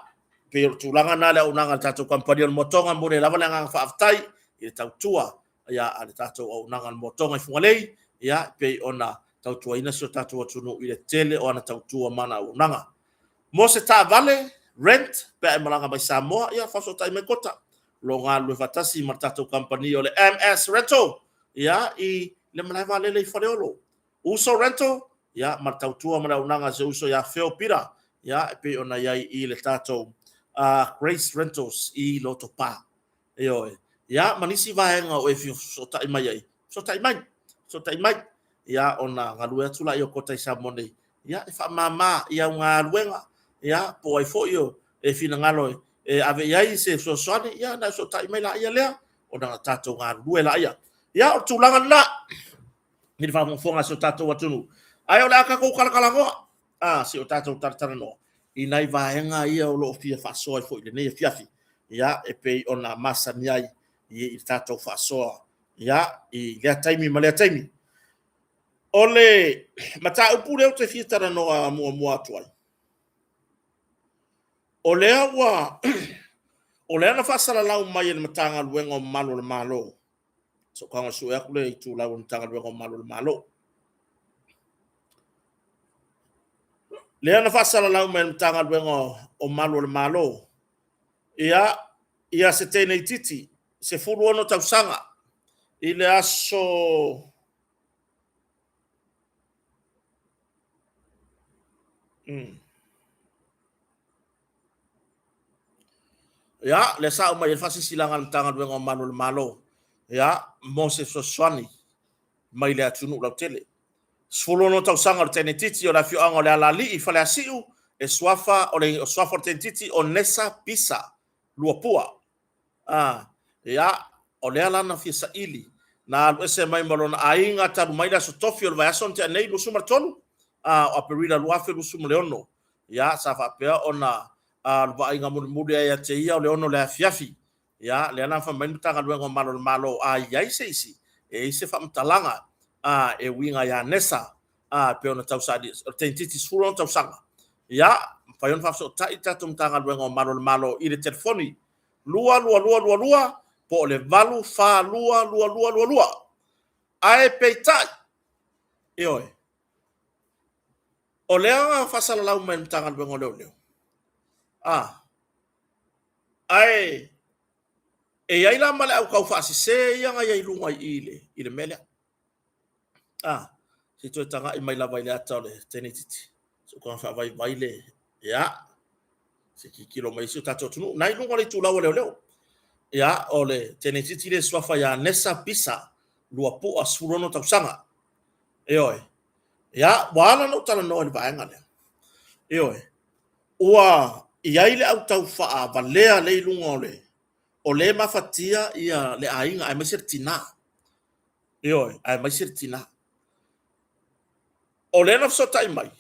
pei o le tulaga lena le auaunaga a le tatou kamupani o le motoga, momoli ai lava le agaga faafetai i le tautua ia, a le tatou auaunaga a le motoga i Fugalei, ia, pei ona tautuaina si o tatou atunuu i le tele o ana tautua ma ana auaunaga. Mo se taavale, rent, pe a e malaga mai Samoa, ia, faafesootai mai Kota, o lo o galulue faatasi ma le tatou kamupani o le MS Rental, ia, i le malae vaalele i Faleolo. Uso Rental, ia, ma le tautua ma le auaunaga a si ou uso ia Phil Pita, ia, e pei ona i ai i le tatou Grace Rentals i Lotopa. Ioe. Ia, ma nisi vaega o e fia fesootai mai ai, fesootai mai, fesootai mai. Ia, ona galue atu lea o Kota i Samoa nei, ia, e faamama i au galuega, ia, po o ai foi o e finagalo e ave i ai se fesoasoani, ia, ona e fesootai mai laia lea, ona tatou galulue laia. Ia, o le tulaga lena i le faafogafoga a si o tatou atunuu. Ae o le a tatou talatalanoa, a, si o tatou talatalanoa i nai vaega ia o lo o fia faasoa ai foi i lenei afiafi, ia, e pei ona masani ai i le tatou faasoa, ia, i lea taimi ma lea taimi. O le mataupu lea ou te fia talanoa muamua atu ai, o lea ua o lea na faasalalau mai e le Matagaluega o Malu o le Malo, so tago sue atu lea itulau o le Matagaluega o Malu o le Malo. Lea na faasalalau mai e le Matagaluega o Malu o le Malo, ia, ia se teine itiiti, 16 tausaga, i le aso Ia, lea sa aumai ai le faasilasilaga a le Matagaluega o Malu o le Malo, ia, mo se fesoasoani. mai le atunuu lautele. 16 tausaga o le tenetiti o le afioaga o Lealaalii i Faleasiu, e suafa o le suafa o le tenetiti o Nesa Pisa Luapua. A, ia, o lea la na fia saili, na alu ese mai ma lona aiga talu mai le aso tofi o le vaiaso na tea nei, 23 a, o Aperila 2026. Ia, sa faapea ona a, le vaaiga mulimuli ai ia te ia o le 6 o le afiafi. Ia, lea la na fai mai le Matagaluega o Malu o le Malo, a i ai se isi e i ai se faamatalaga a, e uiga ia Nesa, a, pei ona tausaili, o le teinititi 16 tausaga. Ia, mafai ona faafesootai le tatou Matagaluega o Malu o le Malo i le telefoni 22222 po o le 8422222. Ae peitai, ioe, o lea na faasalalau mai e le Matagaluega o Leoleo, a, ae e i ai la ma le au taufaasese ia na i ai i luga i i i le mea lea. A, se i toe tagai mai lava i le ata o le tenetiti. Se i faavaivai le, ia, se tilotilo mai si o tatou atunuu. Na i luga o le itulau a leoleo. Ia, o le tenetiti le suafa ia Nesa Pisa, Luapua, 16 tausaga. Ioe. Ia, ua ala ona ou talanoa i le vaega lea. Ioe. Ua i ai le au tau faavalea lea i luga o le, o lea e mafatia ia le aiga aemaise le tinã. Ioe, aemaise le tinã. O lea na fesootai mai,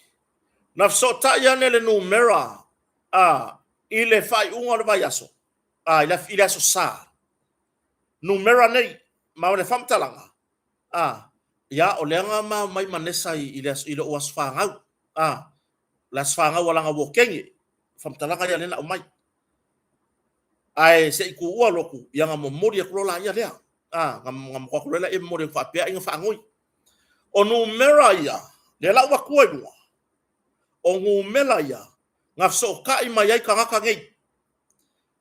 na fesootai ane le numera a, i le faaiuga o le vaiaso, a, i le aso Sa, numera nei, ma le faamatalaga, a, ia, o lea na ma omai ma Nesa i, i, le aso, i lou aso fanau, a, le aso fanau a lana uokege, faamatalaga ia lea na aumai. Ae se i tuua lotu, ia na momoli atu loa laia lea. A, na, na matua atu loa laia momoli atu faapea ai na faanoi. O numera ia, lea la ua tua i luga, o numera ia na fesootai mai ai tagata nei.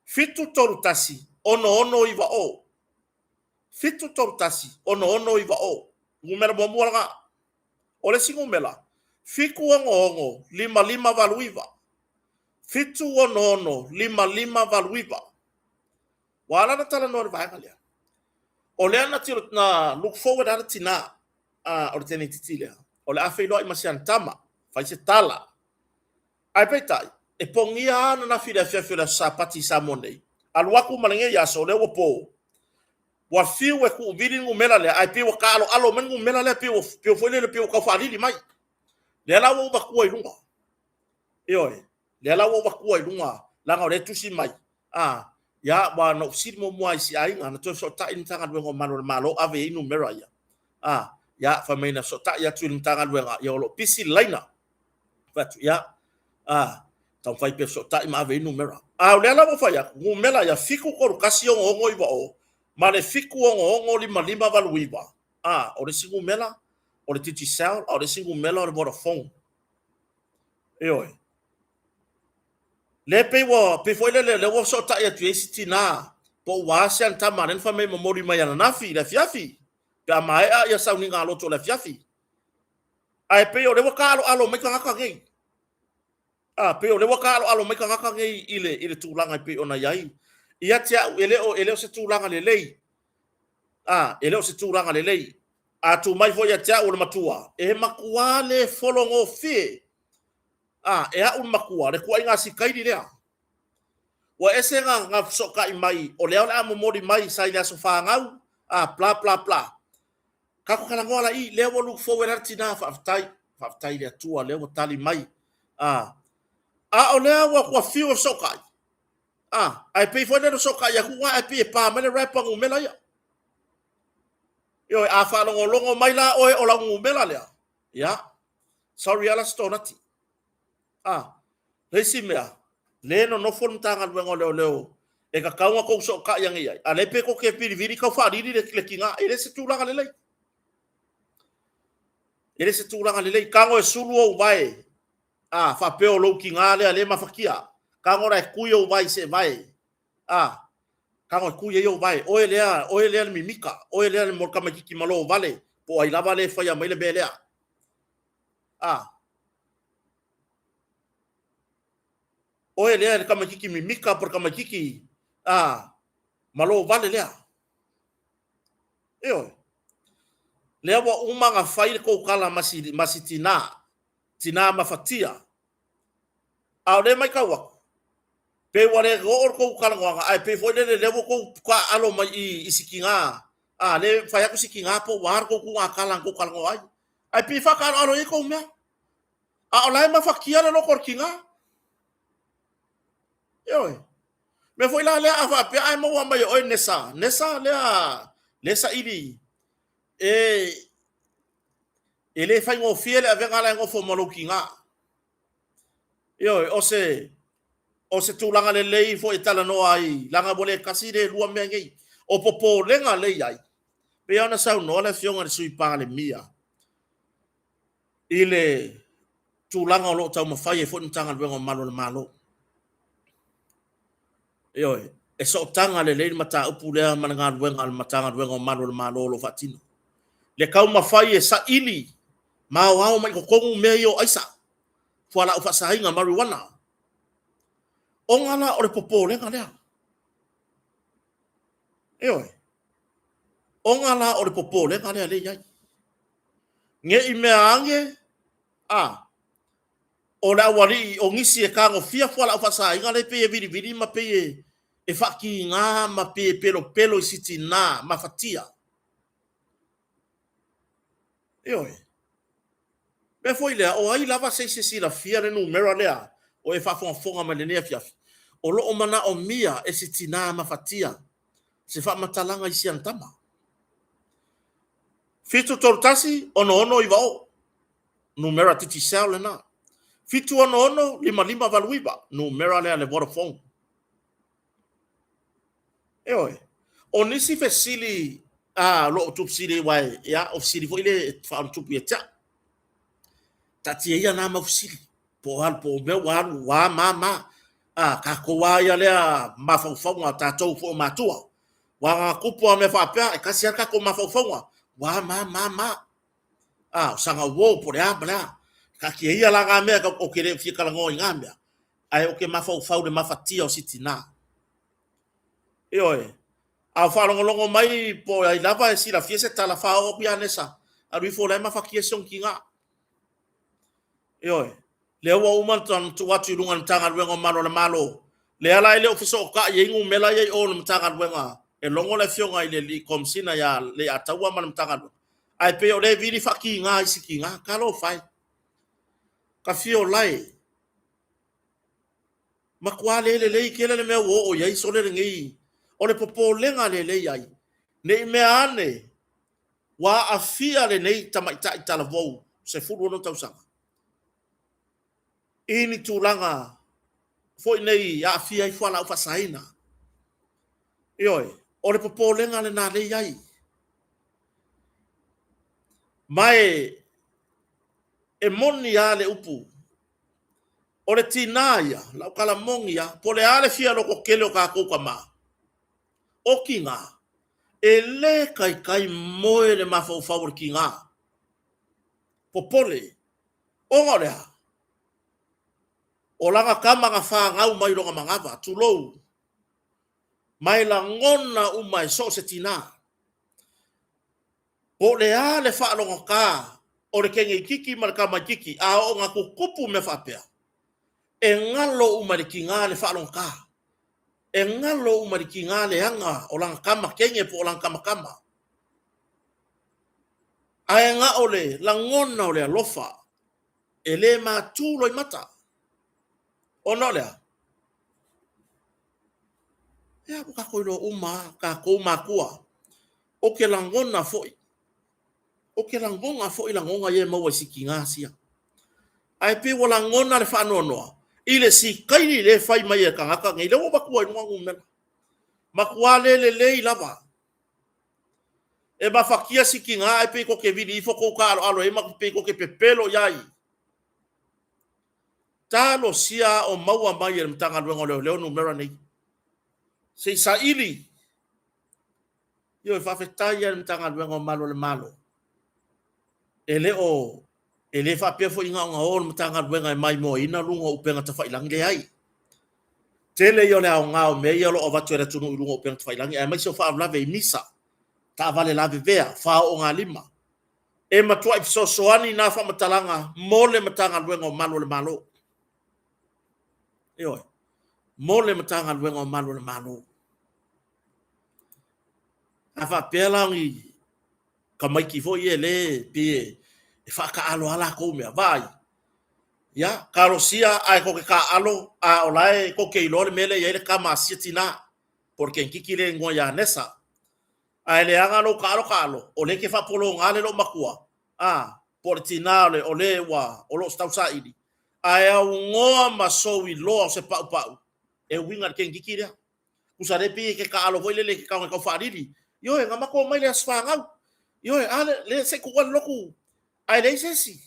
731 6690. 731 6690. Numera muamua lena. O le isi numera, 766 5589. 766 5589. Ua ala ona talanoa i le vaega lea. O lea na, tilo, na look forward lava le tinā o le tenetiti lea, o le a feiloai ma si ana tama, fai se tala. Ae peitai, e pogia lava ananafi i le afiafi o le aso Sapati i Samoa nei. Alu atu ma lenei aso, o lea ua po. Ua fiu e tuuvili le numera lea, ae pei ua taaloalo mai le numera lea, pei ua, pei foi lele, pei ua tau faalili mai. Lea la ua ou avatua i luga. Ioe, lea la ua ou avatua i luga, leaga o lea e tusi mai. A, ia, ua na ou fesili muamua i si aiga, na toe fesootai le Matagaluega o Malu a le Malo, ave i ai numera ia. A, ia, fai mai na fesootai atu i le Matagaluega, ia o lo o pisi le laina. Fai atu, ia, a, taumafai pea fesootai ma ave i ai numera. A o lea la ua fai atu, numera ia 7316690 ma le 7665589. A, o le isi numera o le Digicel, a o le isi numera o le Vodafone. Ioe. Lea pei ua, pei foi lele, lea ua fesootai atu i ai si tinā, po ua a si ana tama lea na fai mai momoli mai ananafi i le afiafi, pe a maea ia sauniga loto o le afiafi. Ae pei o lea ua taaloalo mai tagata nei. A, pei o lea ua taaloalo mai tagata nei i le, i le tulaga e pei ona i ai. Ia te au, e le o, e le o se tulaga lelei. A, e le o se tulaga lelei. A tu mai foi ia te au o le matua, e matuā le fologofie A, e a'u le matua, le tuuaiga asikaili lea. Ua ese na, na fesootai mai, o lea o le a momoli mai sa i le aso fanau, a, bla bla bla. Tatou talanoa la i, lea ua look forward lava le tina, faafetai, faafetai i le Atua, lea ua tali mai. A, a o lea ua, ua fiu e fesootai, a, ae pei foi lea na fesootai atu, ae pei e pa mai le rapper numera ia. Ioe, a faalogologo mai la oe o lau numera lea, ia, Sorry ala se tonati. Ah, le isi mea, le nonofo le Matagaluega o Leoleo e tatau ona tou sootai ane i ai, a lea pe tou te vilivili tau faalili le, le tiga, e le se tulaga lelei. E le se tulaga lelei. Tago e sulu ou vae, ah, faapea o lou tiga lea le mafatia. Tago la e tui ou vae i se vae, ah, tago e tui ai ou vae. Oe lea, oe lea le mimika, oe lea le tamaititi malo vale, po o ai lava le faia mai le mea lea. A. Oe lea le tamaititi mimika po le tamaititi a malo vale lea. Ioe. Lea ua uma ona fai le tou tala ma si, ma si tinā, tinā mafatia. A o lea e matau atu, pei ua le oo le tou talanoaga, ae pei foi lele lea ua tou taaalo mai i i si tinā, a, lea e fai atu si tinā po ua a le tou tuuga tala na tou talanoa ai. Ae pei e faataaaloalo i ai tou mea. A o la e mafatia le loto o le tinā. Ioe. Mea foi la lea a faapea ae maua mai e oe Nesa, Nesa lea lea saili e e le faigofie le avega la e nofo ma lou tiga. Ioe, o se o se tulaga lelei foi e talanoa ai, leaga ua le tasi le lua mea nei. O popolega lea e i ai, pei ona saunoa le Afioga i le Sui Palemia i le tulaga o lo o taumafai ai foi le Matagaluega o Malu o le Malo. Ioe, e sootaga lelei le mataupu lea ma le galuega a le Matagaluega o Malu o le Malo o lo o faatino. Le taumafai e saili ma aoao mai totonu mea ia o aisa, fualaau faasaina, marijuana. Ona la o le popolega lea. Ioe, ona la o le popolega lea lea e i ai. Ne i mea ane, a, o le aualii o nisi e tagofia fualaau faasaina lea pei e vilivili ma pei e, e faatiga ma pei e pelopelo i si tinā mafatia. Ioe. Mea foi lea, o ai lava se isi e silafia le numera lea o e faafogafoga mai lenei afiafi, o lo o manaomia e si tinā mafatia se faamatalaga i si ana tama. 731 6690, numera Digicel lena. 766 5589, numera lea a le Vodafone. Ioe. O nisi fesili a lo o tuufesili aua ia, o fesili foi le e faaonatupu ia te au. Taatia ia na mau fesili. Po o alu, po o mea ua alu, ua ma, ma. A, tatou a ia lea mafaufauga, tatou foi o matua. Ua na tupu a mea faapea, e tasi lava le tatou mafaufauga. Ua ma, ma, ma. A, o saga uo, po o le a ma le a. Taatia ia la na mea, ou te le fia talanoa i na mea. Ae ou te mafaufau i le mafatia o si tinā. Ioe. A o faalogologo mai po o ai lava e silafia se tala, faaoo atu ia Nesa, alu ifo o la e mafatia si ona tinā. Ioe. Lea ua uma ona tuu atu i luga i le Matagaluega o Malu a le Malo, lea la e le o fesootai ai numera ia i o i le Matagaluega e logo le Afioga i le Alii Komesina ia Leiataua ma le Matagaluega, ae pei o lea e vili faatiga i si tiga. Talofa e! Tafiola e! Matua le lelei tele le mea ua oo i ai sole lenei. O le popolega lea e i ai, ne i mea ane ua aafia lenei tamaitai talavou 16 tausaga i ni tulaga foi nei aafia ai fualaau faasaina. Ioe, o le popolega lena lea e i ai. Ma e, e moni lava le upu O le tinā ia, lau tala moni lava, po o le a le fia lototele o tatou tama, o tinā, e le taitai moe le mafaufau o le tinā. Popole, ona o le a? O lana tama na fanau mai lona manava, tulou, ma e lagona uma e so o se tinā. Po o le a le faalogotā o le teine itiiti ma le tama itiiti, a oo ina tutupu mea faapea, e galo uma i le tiga le faalogotā. E galo uma i le tiga le aga o lana tama teine po o lana tama tama. Ae na o le lagona o le alofa e le matu loimata. Ona o le a? Ia, ua tatou iloa uma lava, tatou matua. Ou te lagona foi, ou te lagona foi lagona ia e maua i si tiga sia. Ae pei ua lagona le faanoanoa i le sikaili lea e fai mai e tagata nei, lea ua avatua i luga numera. Matua le lelei lava. E mafatia si tiga ae pei tou te vili ifo tou taaaloalo i ai ma pei tou te pepelo i ai. Talosia o maua mai e le Matagaluega o Leoleo numera nei. Se i saili. Ioe, faafetai lava i le Matagaluega o Malu o le Malo. E le o, e le faapea foi na ona o le Matagaluega e maimoaina luga o upega tafailagi, leai. Tele ia o le aoga o mea ia o lo o avatu e le atunuu i luga o upega tafailagi, aemaise o faalavelave i misa, taavale lavevea, faoogalima. E matuai fesoasoani nā faamatalaga mo le Matagaluega o Malu o le Malo. Ioe, mo le Matagaluega o Malu o le Malo. A faapea la o ni tamaiti foi ia lea pei e faataaalo lava latou mea, vaai, ia, talosia ae tou te taaalo a o la e tou te iloa le mea lea e i ai le tama a sia tina, po o le teineitiiti lea e igoa ia Nessa. Ae leaga lou taaalo taaalo, o lea e te faapologa le loomatua, a, po o le tina o le ua o lo o tausaili, ae aunoa ma sou iloa o se paupau e uiga i le teineitiiti lea. Tusa lea pei e te taaalo foi lele e te tago e tau faalili, ioe, na matou omai i le aso fanau, ioe, a lea se i tuua le lotu, ae leai se isi.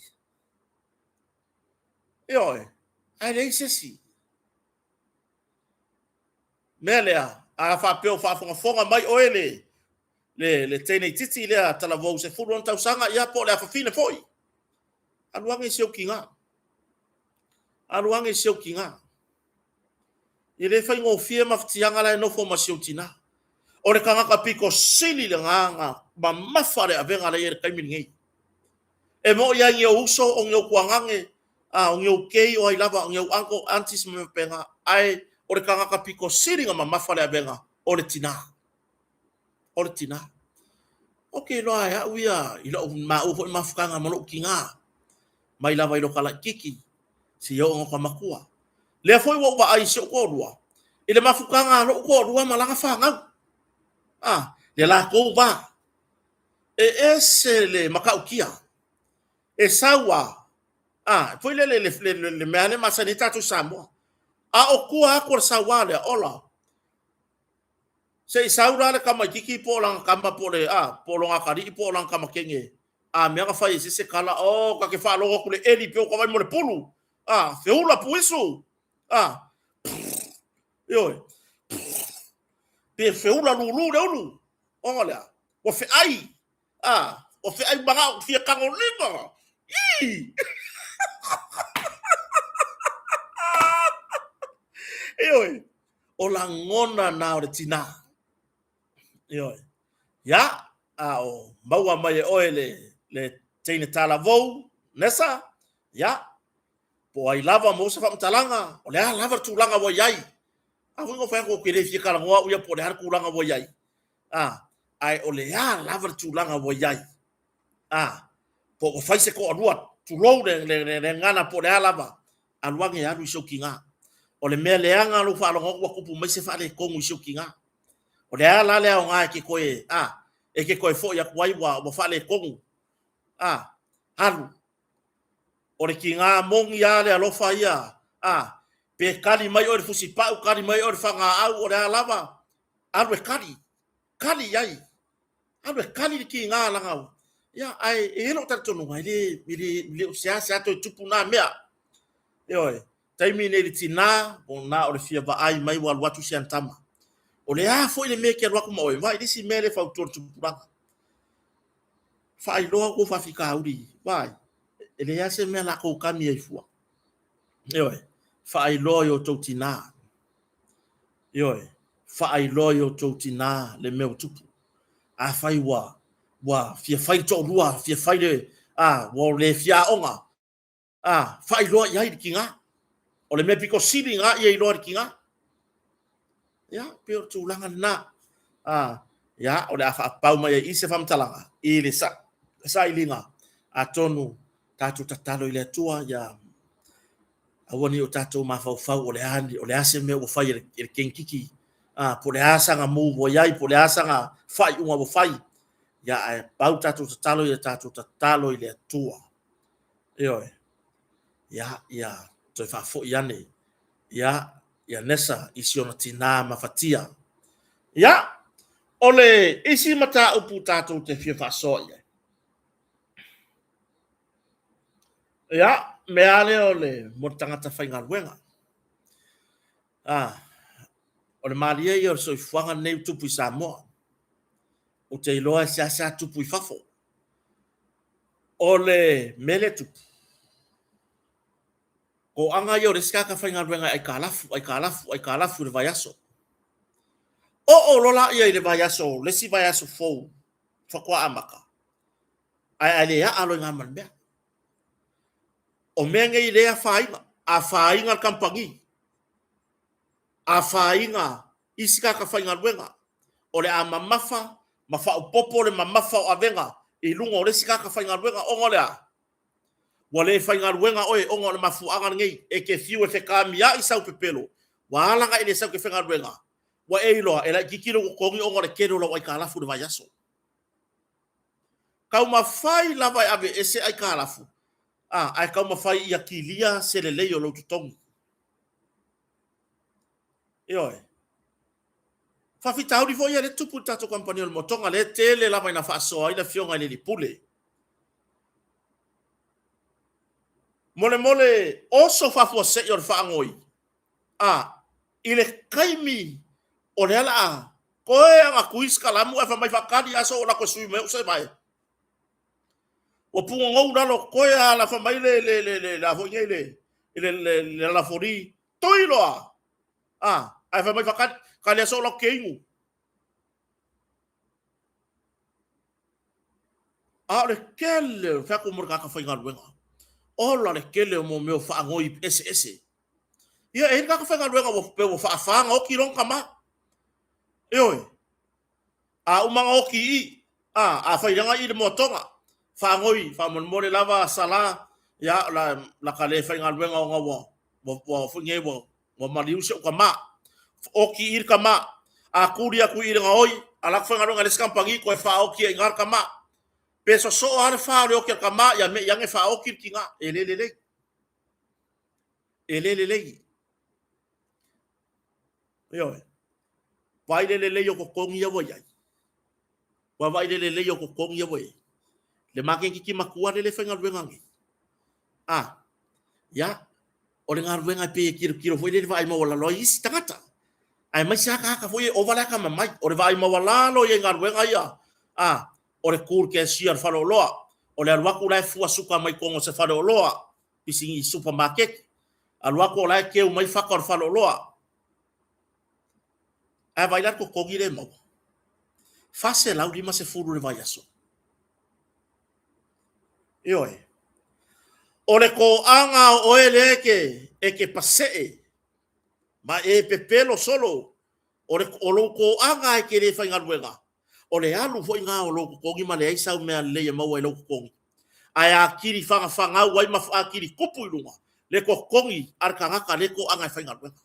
Ioe, ae leai se isi. Mea lea, a faapea o faafogafoga mai oe le le teine itiiti lea talavou 16 tausaga, ia po o le afafine foi, alu ane i si ou tina. Alu ane i si ou tina. E le faigofie mafatiaga la e nofo ma si ou tina. O le tagata pito sili lena na mamafa le avega la e i ai i le taimi lenei. E moni lava i ni ou uso, o ni ou tuagane, a, o ni ou kei, o ai lava, o ni ou uncle, aunties ma mea faapena, ae o le tagata pito sili na mamafa le avega, o le tina. O le tina. Ou te iloa e au ia i lou maua foi mafutaga ma lou tina, mai lava i lo ta laititi, seia oo ina ta matua. Lea foi ua ou vaai i si ou toalua, i le mafutaga a lou toalua ma lana fanau. A, le latou va. E ese le matautia. E sau a, a, foi lele le, le, le, le mea lea masani ai tatou i Samoa. A o tua atu o le sauā lea, ola, se i sau la le tamaititi po o lana tama po o le, a, po o lona atalii po o lana tamakene, a mea na fai e se se tala, o, ta te faalogo atu le eli pei ua ta vaai mo le pulu, a, feula puisu, a, ioe, pe feula lulu le ulu, ona o le a? Ua feai, a, ua feai manao fia tagolima, ii! Ioe, o lagona na o le tinā. Ioe. Ia, a o maua mai e oe le, le teine talavou, Nessa, ia, po o ai lava mo se faamatalaga, o le a lava le tulaga ua i ai. A foi na ou fai atu ou te le fia talanoa au ia po o le a le tulaga ua i ai. A, ae o le a lava le tulaga ua i ai. A, po ua fai se toalua, tulou le, le, le, le gagana po o le a lava, alu ane e alu i si ou tina. O le mea leaga lou faalogo atu ua tupu mai se faaletonu i si ou tina. O le a la le aoga e te toe, a, e te toe foi atu ai ua, ua faaletonu. A, alu. O le tina moni lava le alofa ia, a, pe kali mai oe i le fusipau, kali mai oe i le fagaau, o le a lava, alu e kali, kali i ai. Alu e kali le tiga lana, ia, ae e i ai lou talitonuga, e le, e le, e le o seasea toe tupu na mea. Ioe, taimi nei le tina, o na o le fia vaai mai ua alu atu si ana tama. O le a foi le mea e te alu atu ma oe, vaai le isi mea lea e fautua le tupulaga. Faailoa outou faafitauli, vaai, e leai lava se mea latou kami ai fua. Ioe, faailoa i outou tina. Ioe, faailoa i outou tina le mea ua tupu. Afai ua, ua fia fai le toalua, fia fai le, a, ua le fia aoga, a, faailoa i ai le tina. O le mea pito sili lena ia iloa e le tina. Ia, pei o le tulaga lena. A, ia, o le a faapau mai ai i se faamatalaga i le sa, sailiga. Atonu tatou tatalo i le Atua, ia aua ne i o tatou mafaufau o le a, o le a se mea ua fai e le, e le teineitiiti, a, po o le a sana move ua i ai, po o le a sana faaiuga ua fai. Ia, ae pau tatou tatalo ia tatou tatalo i le Atua. Ioe. Ia, ia toe faafoi ane. Ia, ia Nessa i si ona tinā mafatia. Ia, o le isi mataupu tatou te fia faasoa i ai. Ia, mea lea o le mo le tagata faigaluega. Ah, o le malie ia o le soifuaga lenei ua tupu i Samoa. Ou te iloa e seasea tupu i fafo. O le mea lea e tupu, toaga ia o le isi tagata faigaluega e aikalafu, aikalafu, aikalafu i le vaiaso. Oo loa laia i le vaiaso, le isi vaiaso fou, faatoa amata. Ae a le aa loa i ga ma le mea. O mea nei le afaina, afaina le kamupani, afaina isi tagata faigaluega, o le a mamafa ma faaopoopo le mamafa o avega i luga o le isi tagata faigaluega ona o le a? Ua le faigaluega oe ona o le mafuaaga lenei, e te fiu e fetamiai sau pepelo, ua ala ona e le sau e te faigaluega, ua e iloa e laitiiti lou totogi ona o le tele o lau aitalafu i le vaiaso. Taumafai lava e aveese aitalafu, a, ae taumafai ia kilia se lelei o lou totogi. Ioe. Faafitauli foi ia lea e tupu i le tatou kamupani o le Motoga, lea e tele lava ina faasoa ai le afioga i le alii pule. Molemole oso faafuasei o le faanoi, a, i le taimi o lea la a toe ana tui se kalamu ae fai mai faatali aso o lako e sui mai ou sevae. Ua punonou lalo toe a la fai mai le le le le le a foi nei le le le le lafoli toi loa. A, ae fai mai faatali, tali aso o lako ke inu. A o le tele o fai atu mo le tagata faigaluega. Ola le tele o mo mea o faanoi eseese. Ia, e i ai le tagata faigaluega ua pei ua faafa ona oti lona tama. Ioe. A uma ona oti i i, a, a fai leaga i le moatoga, faanoi, faamolemole lava Sala, ia, la, la ka le faigaluega ona ua, ua, ua, foi nei, ua, ua maliu si ou tama. Oti i le tama. A tuli atu i le gaoi, ala atu faigaluega i le isi kamupani, toe faaoti ai i ina le tama. Pe sosoo lava le fa o le oti a le tama, ia me'i ane faaoti le tina. E le lelei. E le lelei. Ioe. Vaai le lelei o totogi ia ua i ai. Ua vaai le lelei o totogi ia ua i ai. Le maketi matua lele faigaluega nei. A, ia, o le galuega e pei e tilotilo foi lele vaai maualalo ai isi tagata. Aemaise lava tagata foi e ova le atamamai. O le vaai maualalo ia i galuega ia. A, o le tu i le cashier o le faleoloa. O le alu atu la e fua suka mai totonu o se faleoloa. Pisini supermarket. Alu atu o la e keu mai faka o le faleoloa. Ae vaai la le totogi lea e maua. $450 i le vaiaso. Ioe. O le toaga o oe lea e te, e te pasee ma e pepelo solo, o, le, o lou toaga e te le faigaluega, o le alu foi na o lou totogi ma leai sau mea lelei e maua i lou totogi. Ae atili fagafagau ai ma atili tupu i luga le totogi a le tagata le toaga e faigaluega.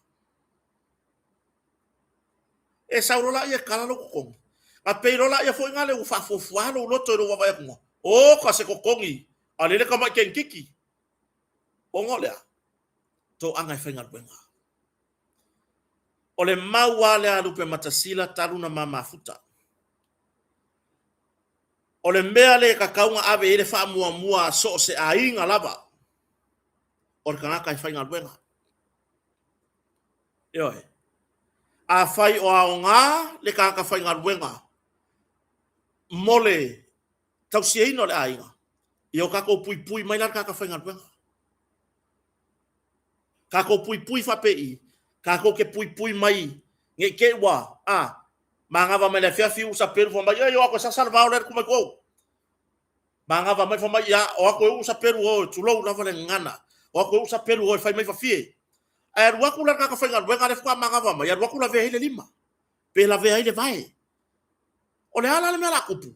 E sau loa laia e kala lou totogi. A pei loa laia foi nale ua faafuafua lou loto i lou vaavaai atu, oka se totogi a lele tamai kenkiki. Ona o le a? Toaga e faigaluega. O le mau lava lea a Lupematasila talu na ma mafuta. O le mea lea e tatau ona ave i ai le faamuamua a so o se aiga lava, o le tagata e faigaluega. Ioe. Afai o aoga le tagata faigaluega mo le tausiaina o le aiga, ia o tatou puipui mai la le tagata faigaluega. Tatou puipui faapei, tatou te puipui mai ne i te i ua, a, manava mai le afiafi uu sapelu fai mai, ei o atu e sasa le vao lea le tu mai tou. Manava mai fai mai, ia, o atu e uu sapelu o, tulou lava le gagana, o atu e uu sapelu o e fai mai fafie. Ae alu atu la le tagata faigaluega lea faatoa manava mai, alu atu lavea ai le lima, pe lavea ai le vae. O le a la le mea o le a tupu?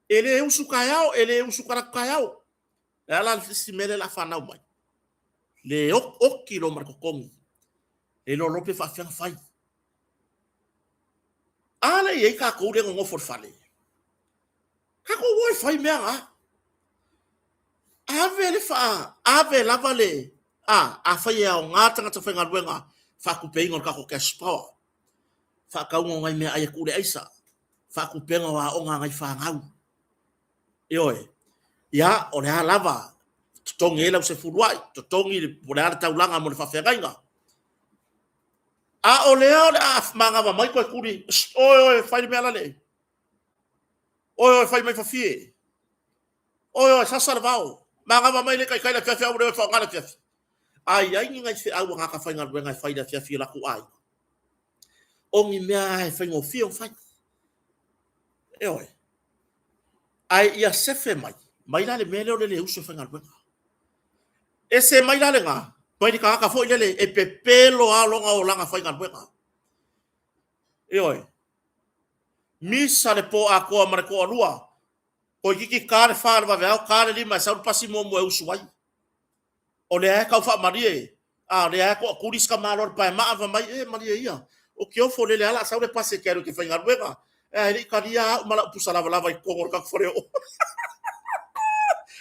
E le usu taeao, e le usu talaatu taeao. Le a la le isi mea lea o le a fanau mai? Le oki loa ma le totogi. Le iloa loa pe faafefea ona fai. A lea e i ai tatou lea e nonofo i le fale. Tatou o e fai mea na. Ave le faa, ave lava le, a, afai e aoga le tagata faigaluega, faatupeina o le tatou cash power, faatauga o nai meaai e tuu i le aisa, faatupega o aoga a nai fanau. Ioe. Ia, o le a lava, totogi ai lau sefuluai, totogi po o le a le taulaga mo le faafeagaiga. A o lea o le a manava mai toe tuli, oe, oe, fai le mea lale. Oe, oe, fai mai fafie. Oe, oe, sasa le vao. Manava mai le taitai le afiafi, a ua le o e faaaoga le afiafi. A i ai ni nai feau a gata faigaluega e fai i le afiafi i o latou aiga, o ni mea lava e faigofie ona fai. Ioe. Ae ia sefe mai, mai la le mea lea o le le usu e faigaluega. Ese mai la lena, mai le tagata foi lele e pepelo lava lona olaga faigaluega. Ioe. Misa le po atoa ma le toalua, toeitiiti ta le fa o le vaveao, ta le lima e sau le pasi muamua e usu ai. O lea e tau faamalie, a o lea e toatuli si tamaloa i le paemaa fai mai, e malie ia, ou te ofo lele lava o le a sau le pasi e te alu e te faigaluega, ae le i talia au ma lau pusa lavalava i totonu o le tatou faleoo.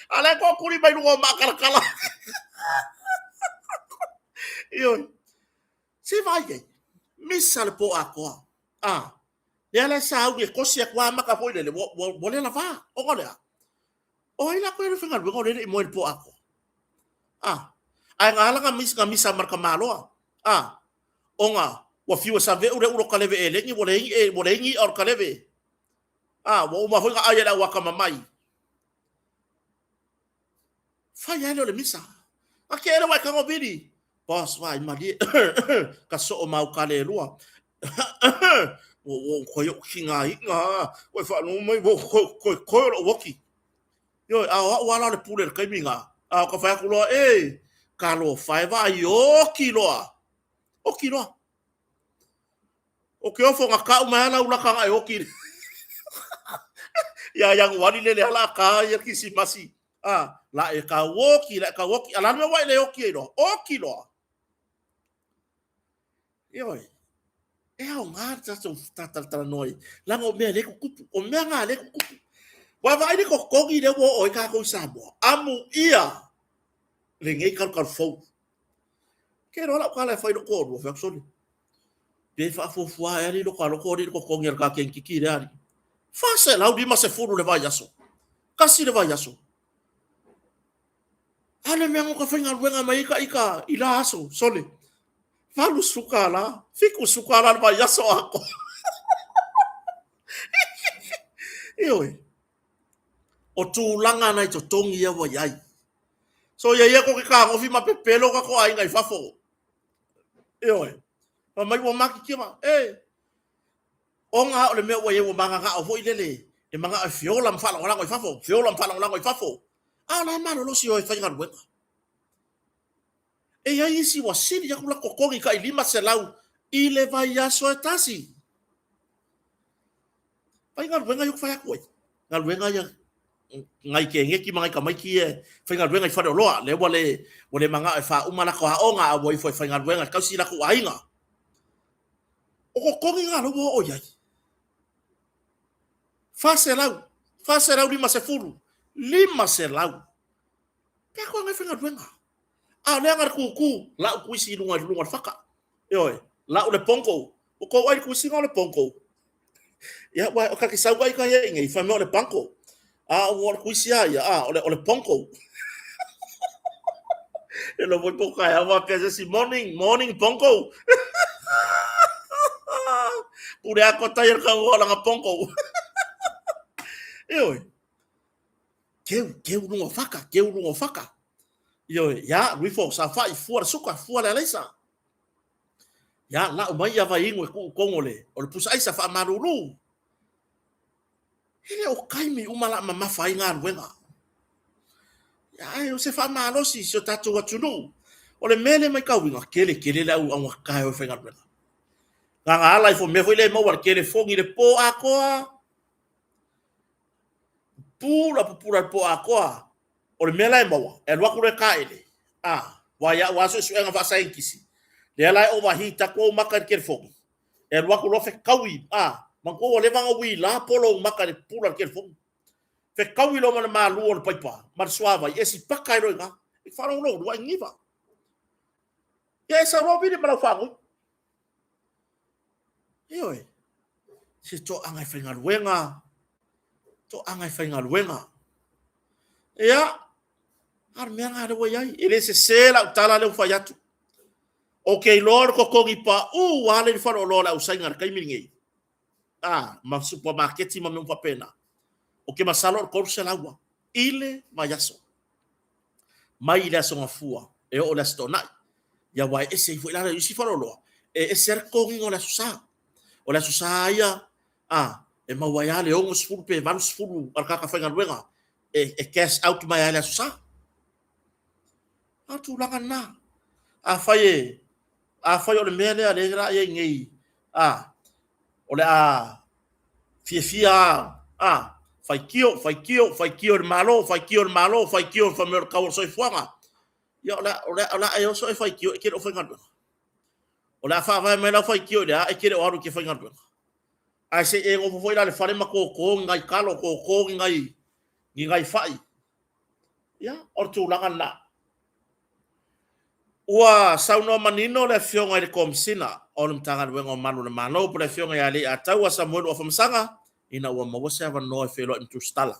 A o la e toatuli mai luga o maatalatala. Ioe. Se vaai i ai, misa le po atoa. A, lea la e sauni e tosi atu lava maka foi lele, ua le lavā. Ona o le a? O ai la toe alu e faigaluega o lea e le i moe i le po atoa? A, ae na ala ona misa ma le tamaloa. A, ona ua fiu e saveu le ulu o kaleve eleni, ua leai, ua leai ni i'a o le kaleve. A, ua uma foi ona ai e le au atamamai. Fai lava lea o le misa. A ke ele ua e tago vili. Boss, vaai malie. Ka soo ma au kale e lua. Ua ua koe o kinga iga. Koe whaanungu mai, ua koe koe koe o lou oki. Ioe, a o au ala o le pule le taimi nga. A o ka whai aku loa, e, ka lofa e vaai, oki loa. Oki loa. O ke ofo nga kau mai ala ulaka nga e oki. Ia Ianuari lele ala ka ia Kisimasi. A, la e kau oki, la e kau oki. A la mea wa e le oki ai loa. Oki loa. Ioe, e aoga le tatou talanoa ai, leaga o mea lea e tutupu, o mea na lea e tutupu. Ua vaai le totogi lea ua oo ai tatou i Samoa, amuia lenei kalukalu fou. Ke iloa lau tala e fai i lou toalua, fai atu, sole, pe faafuafua ae alii lo ta loto alii i le totogi a le ta kenekiki lea alii. 450 le vaiaso, tasi le vaiaso. A o le mea na ta faigaluega mai ai ta ita i la aso, sole, $80, $70 le vaiaso atoa. Ioe, o tulaga na i totogi ia ua i ai. So ia ia tou te fetagofi ma pepelo tatou aiga i fafo. Ioe, fai mai ua matitia ma, e, ona o le mea ua i ai ua mananao foi lele, e manao e feola ma faalagolago i fafo, feola ma faalagolago i fafo. A o la e malolosi o e faigaluega. E i ai isi ua sili atu latou totogi tai 500 i le vaiaso e tasi. Faigaluega ia ou te fai atu ai. Galuega ia nai keneti ma nai tamaiti ia e faigaluega i faleoloa, lea ua le, ua le manao e faauma latou aoga a ua ifo e faigaluega e tausi latou aiga. O totogi na lea ua oo i ai. 400, 450, 500. Pe a koa ngai faigaluega. A o lea na le kūkū, lau kuisi i luga i luga o le faka. Ioe, lau le pongo. Ua tou ai le kuisiga o le pongo. Ia, ua o ka te sau ai ka ia i nei, fai mai o le panko. A ua o le kuisi a ia, a o le, o le pongo. E lo foi po kai awa pe se si morning, morning pongo. Pule a kota ia ka ua langa pongo. Ioe. Keu, keu lunga o whaka, keu lunga o whaka. Ioe, ia, luifo, saofai, fua le suka, fua le alaisa. Ia, lau mai ia vai inu e tuu tonu o le, o le pusa aisa faamalulu. E le o taimi uma la mamafa ai galuega. Ia, ae o se faamalosi i si o tatou atunuu. O le mea lea matauina, tele tele le au augata e o e faigaluega. Gaga ala ifo mea foi lea e maua i le telefoni i le po atoa. Pupula pupula i le po atoa. O le mea la e maua, e alu atu loa e taele, a, aua i au lava suesuega faasaienitisi, lea la e overheat atu ou maka i le telefoni, e alu atu loa fetaui, a, manatua ua leva ona uila polo ou maka i le pupula o le telefoni. Fetaui loa ma le malu o le paipa ma le suavai, e sipaka ai loa i ina. E faalogologo ua e niniva. Ia e sau loa vili ma lau faanoi. Ioe, se toaga e faigaluega, toaga e faigaluega. Ia, a o le mea lena lea ua i ai. E le sese lau tala lea ua fai atu. Ou te iloa o le totogi pau lava lea i le faleoloa o le au Saina i le taimi lenei, a, ma supamaketi ma mea uma faapena, ou te masalo o le 300 lava i le vaiaso. Mai i le Aso Gafua e oo i le Aso Toonai. Ia aua e ese ai foi la isi faleoloa, e ese lava le totogiina o le Aso Sa. O le Aso Sa ia, a, E maua ai lava le 60 pe 80 a le tagata faigaluega e cash out mai ai i le Aso Sa. A o le tulaga lena. Afai e, afai o le mea lea lea la i ai nei, a, o le a fiafia a, faitio, faitio, faitio i le Malo, faitio i le Malo, faitio i le mea o le tau o le soifuaga. Ia, o le a, o le a, o le a e oso e faitio e te le o faigaluega. O le a faavae mai lau faitio i le a e te le o alu e te faigaluega. Ae se i e nofo foi la i le fale ma toto ni nai talo, toto ni nai, ni nai fai. Ia, o le tulaga lena. Ua saunoa manino le Afioga i le Komesina o le Matagaluega o Malu o le Malo po o le Afioga ia Leiataua Samuelu Afamasaga ina ua maua se avanoa e feiloai ma Tusitala.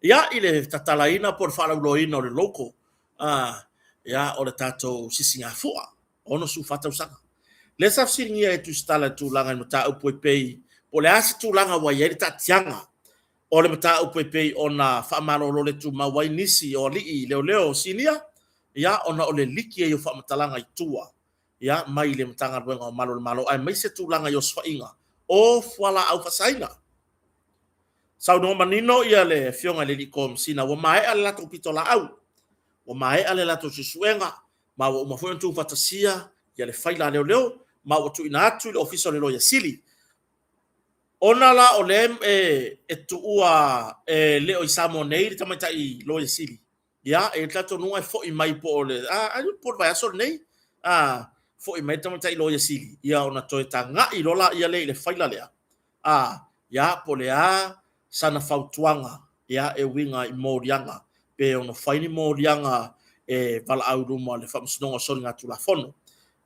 Ia, i le tatalaina po o le faalauiloaina o le logo, ia, o le tatou sisigafua, 64 tausaga. Lea sa fesiligia e Tusitala i le tulaga i le mataupu e pei po o le a se tulaga ua i ai le taatiaga o le mataupu e pei ona faamalolo le tumau ai nisi o alii leoleo sinia, ia, ona o le liki ai o faamatalaga i tua, ia, mai le Matagaluega o Malu o le Malo, aemaise tulaga i osofaiga o fualaau faasaina. Saunoa manino ia le Afioga i le Alii Komesina ua maea le latou pitolaau, ua maea le latou suesuega, ma ua uma foi ona tuufaatasia ia le faila a leoleo, ma ua tuuina atu i le Ofisa o le Loia Sili. Ona la o lea e tuua e le o i Samoa nei le tamaitai Loia Sili, ia, e i ai le talitonuga e foi mai po o le, a, po o le vaiaso lenei, a, foi mai le tamaitai Loia Sili, ia ona toe tagai loa laia lea i le faila lea, a, ia, po o le a sana fautuaga, ia, e uiga i moliaga, pe ono fai ni moliaga e valaau i luma o le Faamasinoga o Soligatulafono.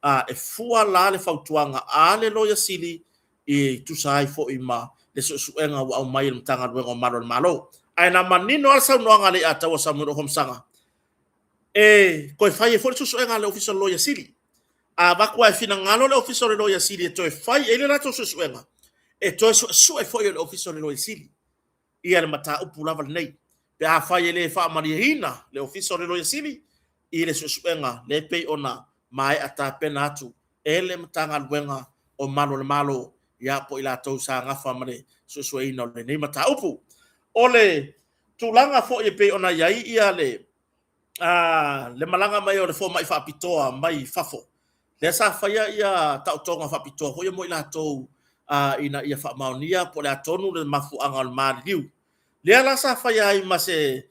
A, e fua la le fautuaga a le Loia Sili e tusa ai foi ma le suesuega ua aumai e le Matagaluega o Malu a le Malo. Ae na manino lava le saunoaga a Leiataua Samuel Afamasaga, e toe fai ai foi le suesuega a le Ofisa o le Loia Sili. A avatu lava e finagalo le Ofisa o le Loia Sili e toe fai i ai le latou suesuega, e toe suesue foi e le Ofisa o le Loia Sili ia le mataupu lava lenei. Pe afai e le faamalieina le Ofisa o le Loia Sili i le suesuega lea e pei ona maea tapena atu e le Matagaluega o Malu o le Malo, ia po o i latou sa nafa ma le suesueina o lenei mataupu. O le tulaga foi e pei ona i ai ia le le malaga mai o le fomai faapitoa mai fafo, lea sa faia ia taotoga faapitoa foi mo i latou ina ia faamaonia po o le a tonu le mafuaaga o le maliliu. Lea la sa faia ai ma se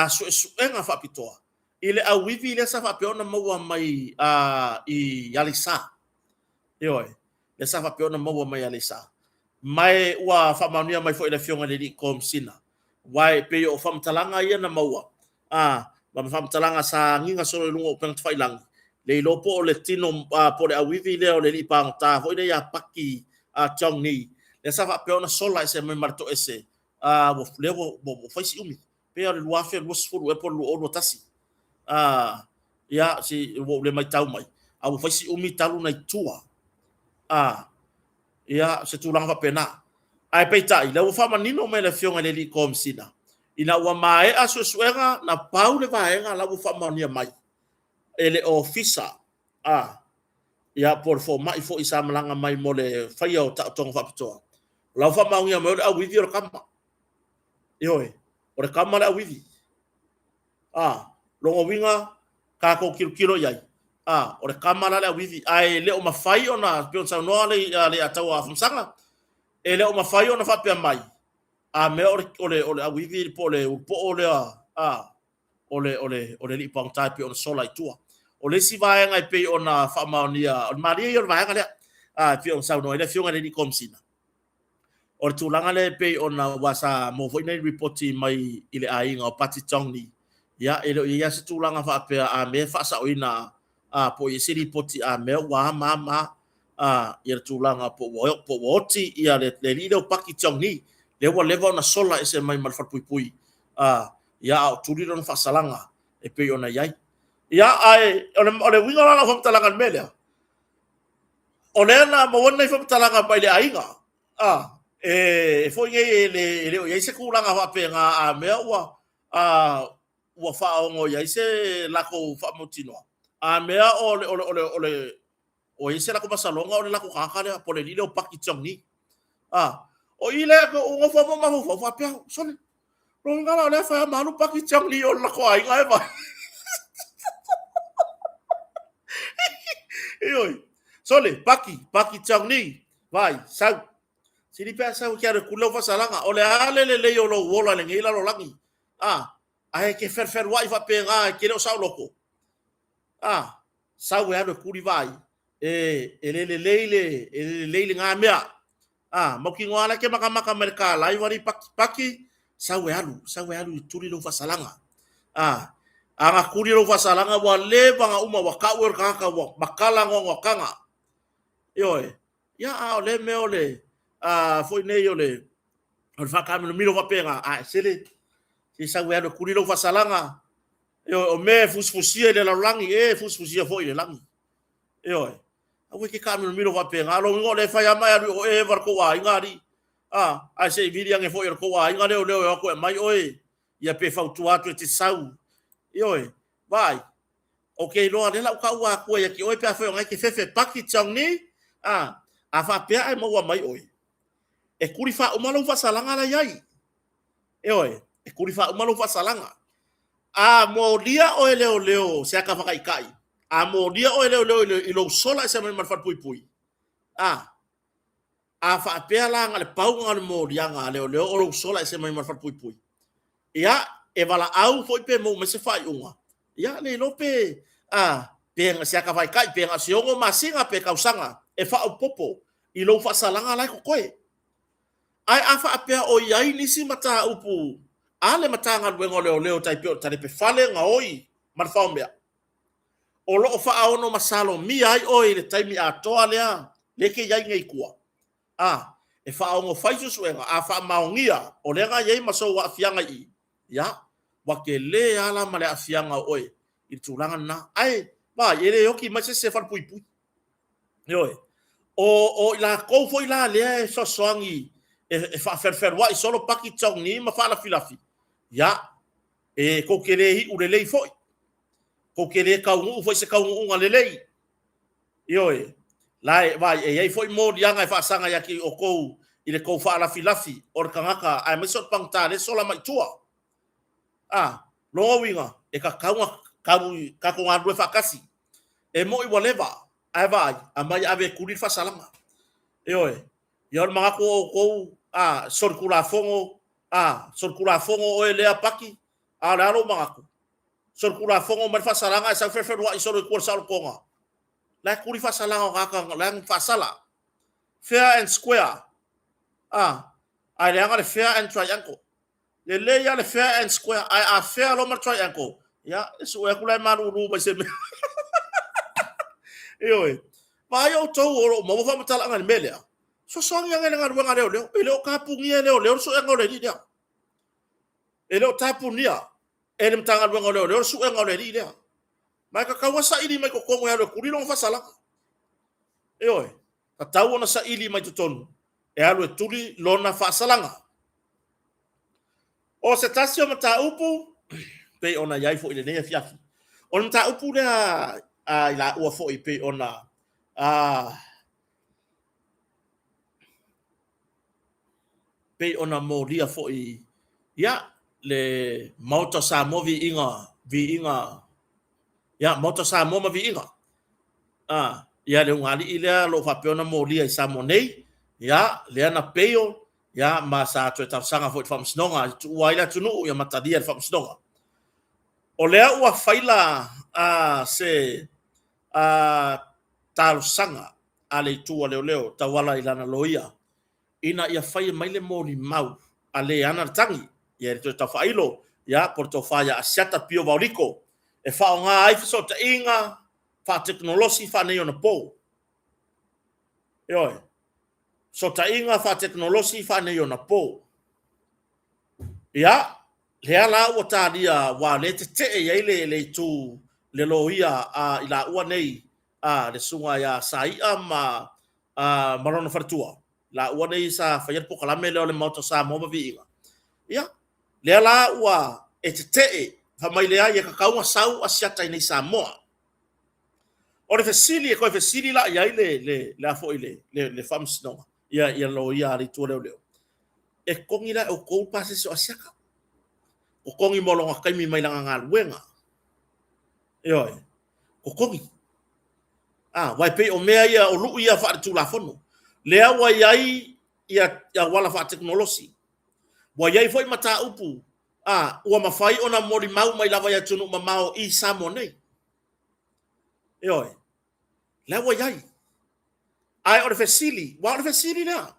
suesuega faapitoa i le auivi lea sa faapea ona maua mai i Aleisa. Ioe, lea sa faapea ona maua mai Aleisa. Ma e ua faamaonia mai foi e le Afioga i le Alii Komesina, aua e pei o faamatalaga ia na maua, a, ma faamatalaga sa agiga solo i luga o upega tafailagi, le iloa po o le tino, po o le auivi lea o le alii pagota foi lea ia Paki Chong Ni, lea sa faapea ona sola ese mai ma le toese, a, ua, lea ua, ua fai si umi, pei o le 2020 ea po o le 2021. A, ia, si, ua ou le matau mai, a ua fai si umi talu ona i tua. A, ia, se tulaga faapena. Ae peitai, lea ua faamanino mai le Afioga i le Alii Komesina, ina ua maea suesuega, na pau le vaega la ua faamaonia mai e le Ofisa, a, ia, po o le fomai foi sa malaga mai mo le faia o taotoga faapitoa, o la ua faamaonia mai o le auivi o le tama. Ioe, o le tama le auivi. A, lona uiga, tatou tilotilo i ai, a, o le tama la le auivi, ae le o mafai ona, pei ona saunoa le Leiataua Afamasaga, e le o mafai ona faapea mai, a mea o le, o le, o le auivi po o le ulupoo lea, a, o le, o le, o le alii pagota e pei ona sola i tua. O le isi vaega e pei ona faamaonia, o le malie ia o le vaega lea, a, e pei ona saunoa ai le Afioga i le Alii Komesina. O le tulaga lea e pei ona ua sa maua foi nai lipoti mai i le aiga o Pati Tongni, ia e le o i ai lava se tulaga faapea a mea e faasaoina a po o i ai se lipoti a mea ua a ma ma a ia le tulaga po ua po ua oti ia le alii lea o Paki Tongni lea ua leva ona sola ese mai ma le falepuipui a ia a o tuli lona faasalaga e pei ona i ai. Ia ae o le o le uiga la o lau faamatalaga i le mea lea, O lea na maua nei faamatalaga mai le aiga, a, e foi nei e le, e le o i ai se tulaga faapena a mea ua, a, ua faaono i ai se latou faamautinoa. A mea o le, o le, o le, o le, ua i ai se latou masaloga o le latou tagata lea, po o le alii lea o Paki Tiong Ni. A, O i lea ua nofo lava ma mafaufau faapea, sole, lona la o lea fai ma alu Paki Chong Lee o le lako aiga e vai. Ioe, sole, Paki, Paki Chong Lee, vai, sau. Sili pe a sau ke alu e kuli lau faasalaga, o le a le lelei o lou ola i lenei lalolagi, a, ae e te felufelua'i faapena e te le o saoloto, a, sau e alu e kuli vaai, e, e le lelei le, e le lelei lena mea. A, mautinoa la e te matamata mai le ta live alii Paki, Paki, sau e alu, sau e alu e tuli lou faasalaga. A, a na tuli lou faasalaga ua leva ona uma, ua tau oe o le tagata ua matala noanoataga. Ioe, ia a o lea mea o le, a, foi nei o le, o le faataamilomilo faapena, a e sele, se sau e alu e tuli lou faasalaga. Ioe, o mea e fusifusia i le lalolagi, e fusifusia foi i le lagi. Ioe, aua e te taamilomilo faapena, lona uiga o lea e fai lava ma e alu i o Eva le tou aiga alii. A, ae se i vili ane foi e le tou aiga leoleo e o atu e aumai oe, ia pe fautua atu e te sau. Ioe, vaai, ou te iloa lea la u taua atua ia te oe pe afai o na e te fefe Paki Tiong Ni, a, a faapea ae maua mai oe, e tuli faauma lou faasalaga la i ai. Ioe, e tuli faauma lou faasalaga. A molia oe leoleo se ata faataitai, a molia oe leoleo i lou sola ese mai ma le falepuipui, a, a faapea la na o le pau lena o le moliaga a leoleo o lou sola ese mai ma le falepuipui, ia, e valaau foi pe maua mai se faaiuga, ia, le iloa pe, a, pe se ata faataitai, pe na o se 6 masina pe tausaga e faaopoopo i lou faasalaga la e totoe. Ae a faapea o i ai nisi mataupu a le Matagaluega o Leoleo tai pei o le talepe fale, gaoi ma le faomea, o lo o faaono masalomia ai oe i le taimi atoa lea lea e te i ai nei i tua, a e faaono fai suesuega, a faamaonia o lea na i ai ma sou aafiaga i i, ia, ua tele lava la ma le aafiaga o oe i le tulaga lena. Ae, vaai, e le oti mai se isi e falepuipui. Ioe. O, o i latou foi la lea e fesoasoani e, e faafelufelua'i solo paki togni ma faalafilafi, ia, e tou te le iu lelei foi. Tou te le taunuu foi se taunuuga lelei. Ioe. La e, vaai, e i ai foi moliaga e faasaga ia te outou i le tou faalafilafi o le tagata aemaise o le pagota lea e sola mai i tua. A, lona uiga, e tatau ona tatou galulue faatasi. E moi ua leva, ae vaai, aumai ave e tuli le faasalaga. Ioe, ia o le manatu o outou, a, solitulafono, a, solitulafono oe lea Paki, a o le a lou manatu? Solitulafono mai le faasalaga ae sau fefeluai solo i tua i le saolotoga. La e tuli faasalaga o tagata la e faasala. Fair and square. A, ae leaga le fair and triangle. Lelei lava le fair and square, ae a fair loa ma le triangle, ia, e sue atu la e malulu mai se mea. Ioe. Vaai outou o lo o maua faamatalaga i le mea lea, fesoasoani ane i le galuega a leoleo. E le o tapunia e leoleo le suega o le alii lea. E le o tapunia e le Matagaluega o Leoleo le suega o le alii lea. Ma e tatau lava saili mai totonu e alu e tuli lona faasalaga. Ioe. Tatau ona saili mai totonu e alu e tuli lona faasalaga. O se tasi o mataupu, pei ona i ai foi i lenei afiafi, o le mataupu lea a i laua foi pei ona a, pei ona molia foi ia le Maota o Samoa viiga, viiga, ia Maota o Samoa ma viiga. A, ia le ugaalii lea o lo o faapea ona molia i Samoa nei, ia lea na peio, ia ma sa toe talosaga foi i le Faamasinoga e tuua ai le atunuu ia ma talia e le Faamasinoga. O lea ua faila a, se a, talosaga a le itu a leoleo tauala i lana loia ina ia faia mai le molimau a le ana le tagi, ia e le toe tau faailo, ia po o le tofa ia Asiata Pio Vaoliko, e faaaoga ai fesootaiga faatekonolosi faaneionapo. Ioe, fesootaiga faatekonolosi faaneionapo. Ia, lea la ua talia, aua o lea e tetee i ai le, le itu, le loia a i laua nei, a le susuga ia Sai'a ma, a, ma lona faletua, laua nei sa faia le polokalame lea o le Maota o Samoa ma Viiga. Ia, lea la ua e tetee, fai mai leai, e tatau ona sau Asiata i nei Samoa. O le fesili e toe fesili la i ai le, le, le, a foi le, le, le Faamasinoga, ia, ia loia a le Itu o Leoleo. E totogi la e outou le pasese o Asiata. Totogi mo lona taimi mai lana galuega. Ioe, totogi. A, aua e pei o mea ia, o lui ia faaletulafono. Lea ua i ai ia auala faatekonolosi. Ua i ai foi mataupu a, ua mafai ona molimau mai lava i atunuu mamao i Samoa nei. Ioe, lea ua i ai. Ae o le fesili, aua o le fesili lea,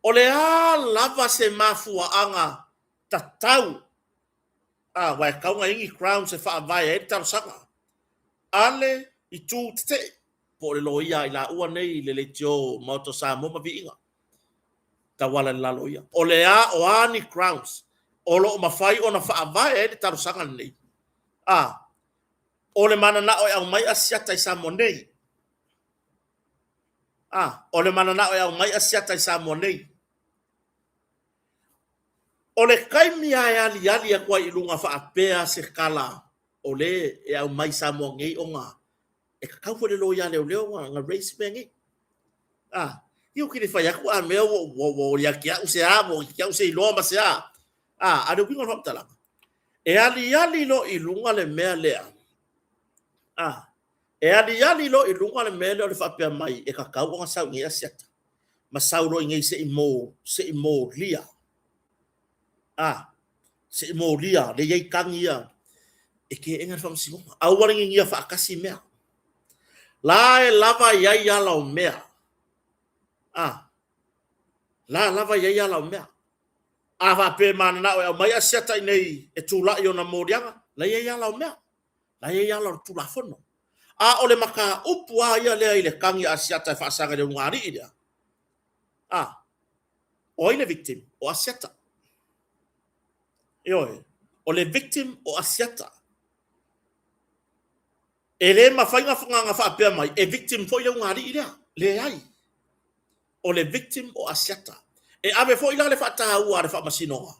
o le a lava se mafuaaga tatau, a, aua e tatau ona i ai ni grounds e faavae ai le talosaga a le itu tetee, po o le loia a i laua nei i le leitio Maota o Samoa ma Viiga, tauala i le la loia. O le a, o a ni grounds o lo o mafai ona faavae ai le talosaga lenei? A, o le mananao e aumai Asiata i Samoa nei. A, o le mananao e aumai Asiata i Samoa nei. O le taimi lava e aliali atu ai i luga faapea se tala o le e aumai i Samoa nei ona e tatau foi le loia leoleo ona raise mea nei. A, ia ou te le fai atu a mea ua ua ia te au se a, ua ia te au se iloa ma se a. A, a o le uiga o le faamatalaga, e aliali loa i luga le mea lea. A, e aliali loa i luga le mea lea o le faapea mai e tatau ona sau i inei Asiata ma sau loa i inei se i mo, se i molia. A, se i molia, lea e i ai tagi ia e teena le faamasinoga. Aua le ninia faatasi mea. La e lava i ai ala o mea. A, la lava i ai ala o mea. A faapea e mananao e aumai Asiata i inei e tulai ona moliaga, la e i ai ala o mea. La e i ai ala o le Tulafono. A o le mataupu lava ia lea i le tagi a Asiata e faasaga i le ulugalii lea, a, o ai le victim? O Asiata. Ioe, o le victim o Asiata. E le mafai ona faapea mai e victim foi le ulugalii lea. Leai. O le victim o Asiata. E ave foi la le faataua a le Faamasinoga,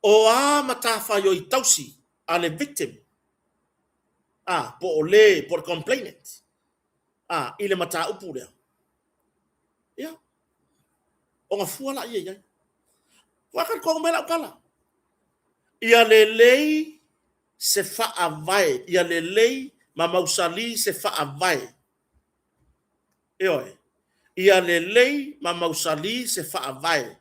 o a matafaioi tausi a le victim, a, po o le, po o le complainant, a, i le mataupu lea. Ia, ona fua lea i ai. Ua talitonu mai lau tala. Ia lelei se faavae, ia lelei ma mausali se faavae. Ioe, ia lelei ma mausali se faavae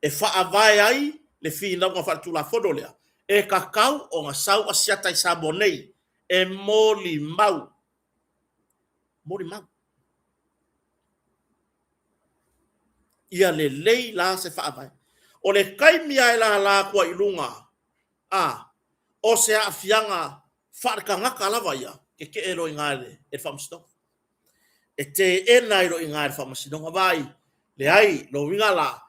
e faavae ai le finauga faaletulafono lea e tatau ona sau Asiata i Samoa nei e molimau. Molimau. Ia lelei la se faavae. O le taimi lava e lala atu ai i luga, a, o se aafiaga faaletagata lava ia, tetee loa i ina e le Faamasinoga. E teena ai loa i ina e le Faamasinoga. Vaai, leai, lona uiga la,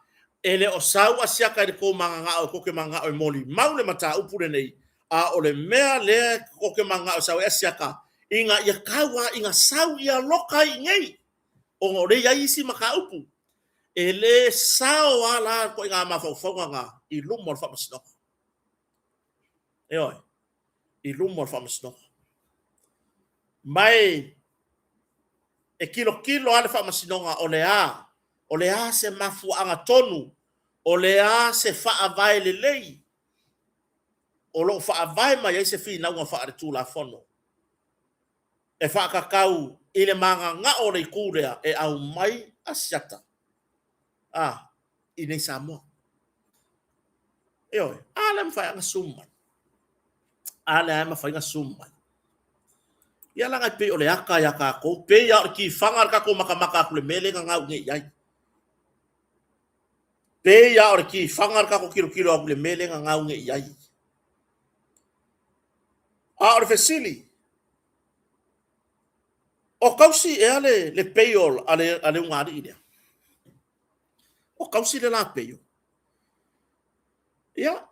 e le o sau Asiata i le tou mananao tou te mananao e molimau le mataupu lenei, a o le mea lea tou te mananao e sau ai Asiata, ina ia tau lava ina sau ia loka ai i inei, ona o lea e i ai isi mataupu. E le sao lava la le ituaiga mafaufauga lena i luma o le Faamasinoga. Ioe, i luma o le Faamasinoga. Ma e e tilotilo lava le Faamasinoga o le a, o le a se mafuaaga tonu, o le a se faavae lelei o lo o faavae mai ai se finauga faaletulafono e faatatau i le mananao o le itu lea e aumai Asiata a i nei Samoa. Ioe, a lea e mafai ona zoom mai. A lea e mafai ona zoom mai. Ia leaga e pei o le ata ia tatou, pei lava o le tifaga le tatou matamata atu i le mea lea e gagau nei i ai. Pei lava o le tifaga le tatou tilotilo atu i le mea lea e gagau nei i ai. A o le fesili, o tausi ea le, le payroll a le, a le ulugalii lea? O tausi le la payroll? Ia,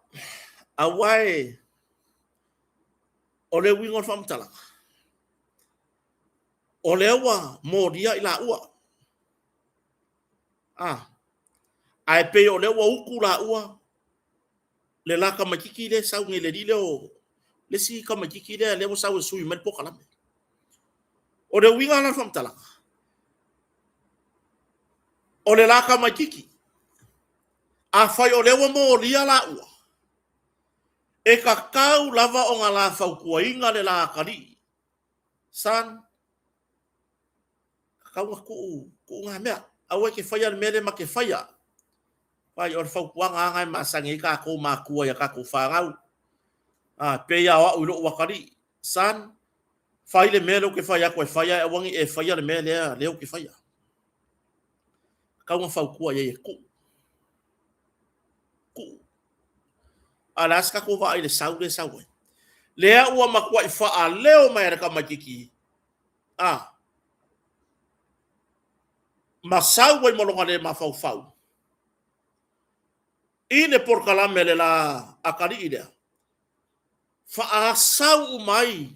aua e, o le uiga o le faamatalaga, o lea ua molia i laua. A, ae pei o lea ua utu laua le la tamaititi lea e sau nei, le alii lea o le isi tamaititi lea, lea ua sau e sui mai le polokalame. O le uiga la o le faamatalaga, o le la tamaititi. Afai o lea ua molia laua, e tatau lava ona la fautuaina le la atalii, Son, tatau ona tuu, tuu na mea. Aua e te faia le mea lea ma te faia. Vai, o le fautuaga lava na e masani ai tatou matua i a tatou fanau. A, pei lava o au i lou atalii, Son, fai le mea lea ou te fai atu e fai ae aua ne i e faia le mea lea lea ou te faia. Tatau ona fautua i ai e tuu. Tuu. A o le a se tatou vaai i le sau lea e sau ai? Lea ua matuai faaleo mai e le tamaitiiti, a, ma sau ai ma lona le mafaufau i le polokalame a le la atalii lea, faasau uma ai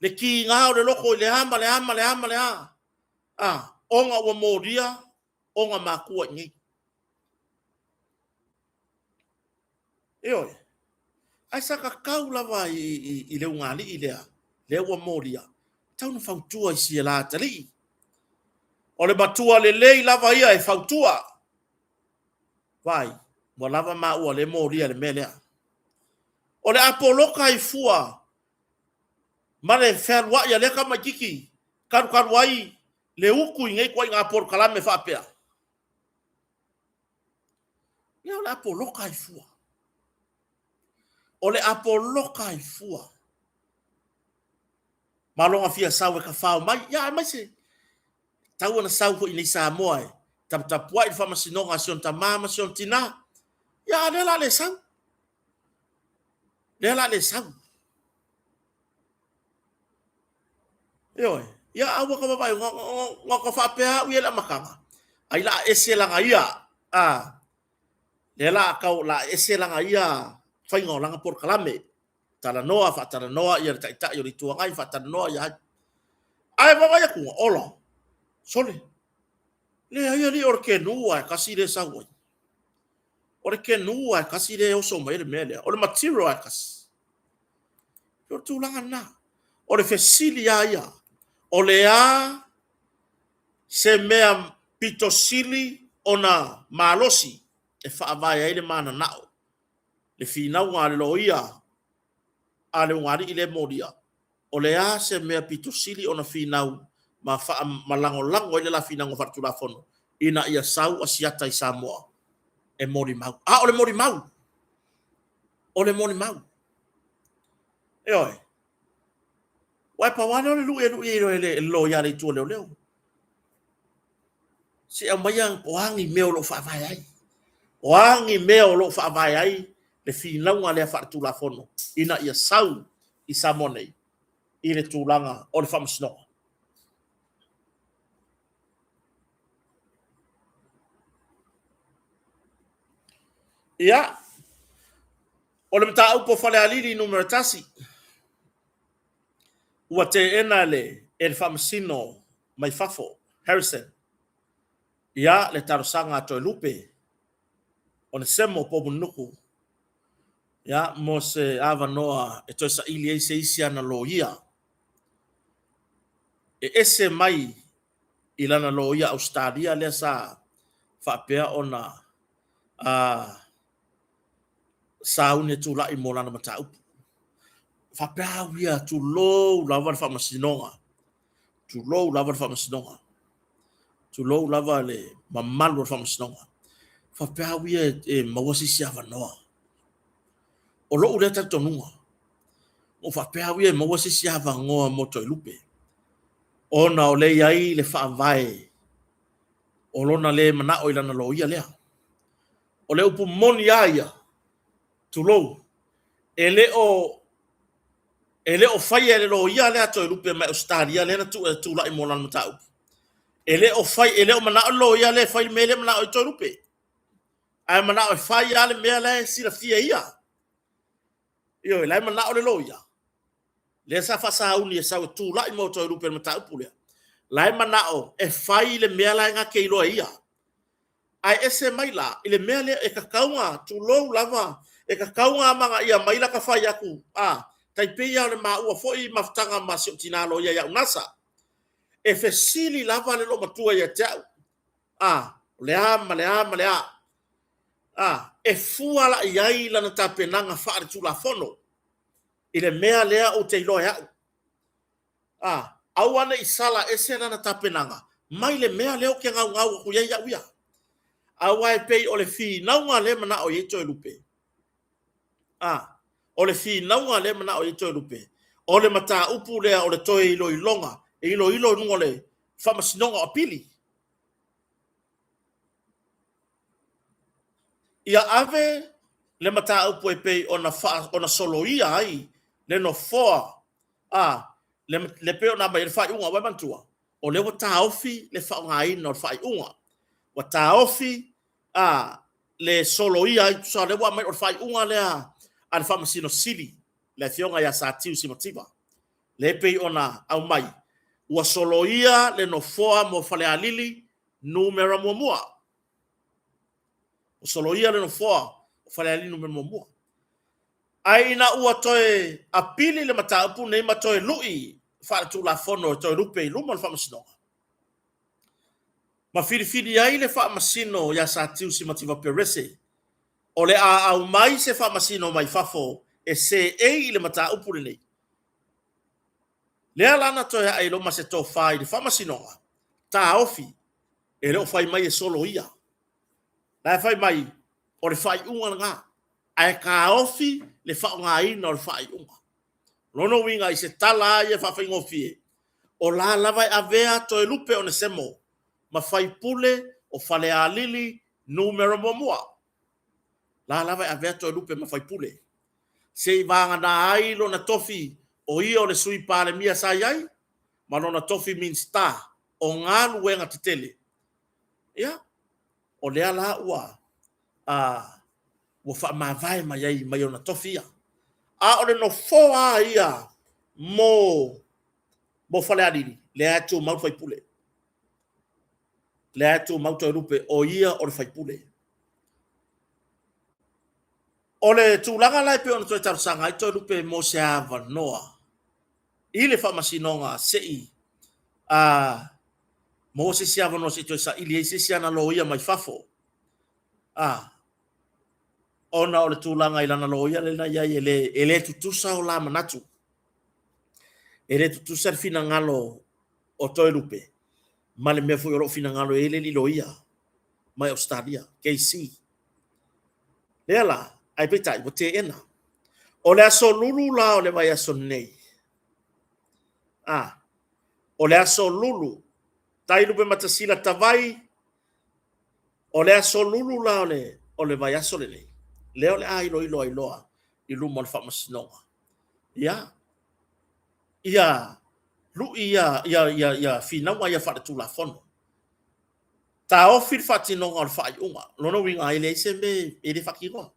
le tiga o le loto i le a ma le a ma le a ma le a, a, ona ua molia ona matua i inei. Ioe. Ae sa tatau lava i le ugaalii lea, lea ua molia, tatau ona fautua i si la atalii. O le matua lelei lava ia e fautua. Vaai, ua lava maua lea e molia i le mea lea. O le a poloka ai fua ma le fealuai a lea tamaititi talu talu ai le utu i nei ituaiga polokalame faapea. Lea o le a poloka ai fua. O le a poloka ai fua. Ma lona fia sau e tafao mai. Ia, aemaise, tau ona sau foi nei Samoa e taputapuai le faamasinoga a si ona tama ma si ona tina. Ia, a lea la le sau. Lea la le sau. Ioe. Ia aua ka vavae, na ka faapea au ia le amataga, ai la ese lana ia, a, lea la tau, la ese lana ia faiga o lana polokalame. Talanoa, faatalanoa ia le Taitai o le Itu Agai, faatalanoa ia ai. Ae vaavaai atu, ola, sole, leai alii o le kenu lava e tasi lea e sau ai. O le kenu lava e tasi lea e oso mai ai le mea lea. O le material lava e tasi. O le tulaga lena. O le fesili lava ia, o le a se mea pito sili ona malosi e faavae ai le mananao, le finauga a le loia a le ugaalii lea e molia, o le a se mea pito sili ona finau ma ma lagolago ai le la finauga faaletulafono ina ia sau Asiata i Samoa e molimau. A o le molimau! O le molimau. Ioe. Aua e pau lava lea o le lui e lui ai e le loia a le Itu a Leoleo. Se i aumaia o a ni mea o lo o faavae ai. O a ni mea o lo o faavae ai le finauga lea faaletulafono ina ia sau i Samoa nei i le tulaga o le faamasinoga. Ia, o le mataupu o Falealili Nu.1, ua teena e le Faamasino mai fafo, Harrison, ia le talosaga a Toelupe Onesemo Poumulinuku ia, mo se avanoa e toe saili ai se isi ana loia e ese mai i lana loia Ausetalia lea sa faapea ona sauni e tulai mo lana mataupu. Faapea au ia, tulou lava le faamasinoga, tulou lava le faamasinoga, tulou lava le mamalu o le faamasinoga. Faapea au ia e maua se isi avanoa. O lou lea talitonuga, ua faapea au ia e maua se isi avanoa mo Toelupe, ona o lea e i ai le faavae o lona le manao i lana loia lea. O le upu moni lava ia, tulou, e le o e le o faia e le loia lea a Toelupe mai Ausetalia lea na tulai mo lana mataupu. E le o fai, e le o manao le loia lea e fai le mea lea e manao ai Toelupe. Ae manao e fai lava le mea la e silafia e ia. Ioe, la e manao le loia lea sa faasauni e sau e tulai mo Toelupe i le mataupu lea. La e manao e fai le mea la e na te iloa e ia. Ae ese mai la i le mea lea e tatau ona, tulou lava, e tatau ona amanaia mai lata fai atu, a, tai pei lava o le maua foi mafutaga ma si ou tina loia ia Unasa. E fesili lava le loomatua ia te au, a, o le a ma le a ma le a. A, e fua la i ai lana tapenaga faale-tulafono i le mea lea ou te iloa e au. A, aua ne i sala ese lana tapenaga mai le mea lea ou te gaugau atu i ai au ia. Aua e pei o le finauga lea e manao i ai Toelupe, a, o le finauga lea e manao i ai Toelupe, o le mataupu lea o le toe iloiloga, e iloilo i luga o le Faamasinoga o Apili. Ia ave le mataupu e pei ona faa, ona soloia ai le nofoa a le, le pei ona aumai ai le faaiuga. Ua e manatua, o lea ua taofi le faaaogaina o le faaiuga. Ua taofi a le soloia ai, tusa o lea ua aumai o le faaiuga lea a le Faamasino Sili, le Afioga ia Satiu Simativa, lea e pei ona aumai, ua soloia le nofoa mo Falealili numera muamua. Ua soloia le nofoa o Falealili numera muamua. Ae ina ua toe apili le mataupu nei ma toe lui faaletulafono e Toelupe i luma o le Faamasinoga, ma filifili ai le Faamasino ia Satiu Simativa Perese, o le a aumai se Faamasino mai fafo e seei i le mataupu lenei. Lea la na toe ae ai loa ma se tofa i le Faamasinoga, taofi, e le o fai mai e soloia. La e fai mai, o le faaiuga lena, ae taofi le faaaogaina o le faaiuga. O lona uiga i se tala lava ia faafaigofie, o la lava e avea Toelupe Onesemo ma faipule o Falealili numera muamua. La lava e avea Toelupe ma faipule. Se i vagana ai lona tofi o ia o le Sui Palemia sa i ai ma lona tofi Minisita o Galuega Tetele. Ia, o lea la ua a, ua faamavae mai ai mai ona tofi ia. A o le nofoa lava ia mo mo Falealili, lea e tumau le faipule. Lea e tumau Toelupe, o ia o le faipule. O le tulaga la e pei ona toe talosaga ai Toelupe mo se avanoa i le faamasinoga se i a maua se isi avanoa se i toe saili ai se isi ana loia mai fafo, a ona o le tulaga i lana loia lea na i ai e le tutusa o la manatu, e le tutusa le finagalo o Toelupe ma le mea foi o lo o finagalo i ai le alii loia mai Ausetalia, KC. Lea la, ae peitai ua teena. O le aso Lulu la o le vaiaso nei, a, o le aso Lulu, tai Lupematasila Tavai, o le aso Lulu la o le vaiaso lenei, lea o le a iloilo ai loa i luma o le Faamasinoga. Ia, ia lui ia, ia, ia, ia finauga ia faaletulafono. Taofi le faatinoga o le faaiuga. O lona uiga e leai se mea e le faatinoa.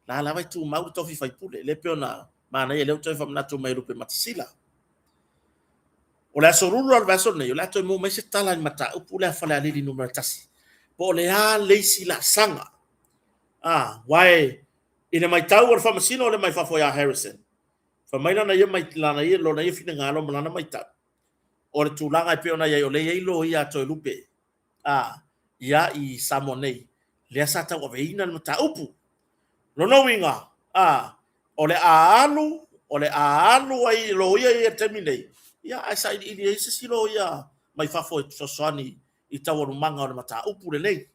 La lava e tumau le tofi faipule, lea pei ona manaia lea ua toe faamanatu mai e Lupematasila. O le aso Lulu la o le vaiaso lenei, o le a toe maua mai se tala i le mataupu lea a Falealili Nu.1, po o le a le isi laasaga. A, aua i le matau a le faamasino lea mai fafo ia Harrison, fai mai lana ia, lana ia, lona ia finagalo ma lana matau, o le tulaga e pei ona i ai, o lea e i ai loia a Toelupe a ia i Samoa nei, lea sa tauaveina le mataupu. Lona uiga, a, o le a alu, o le a alu ai loia ia i le taimi nei, ia ae sailiili ai se isi loia mai fafo e fesoasoani i taualumaga o le mataupu lenei.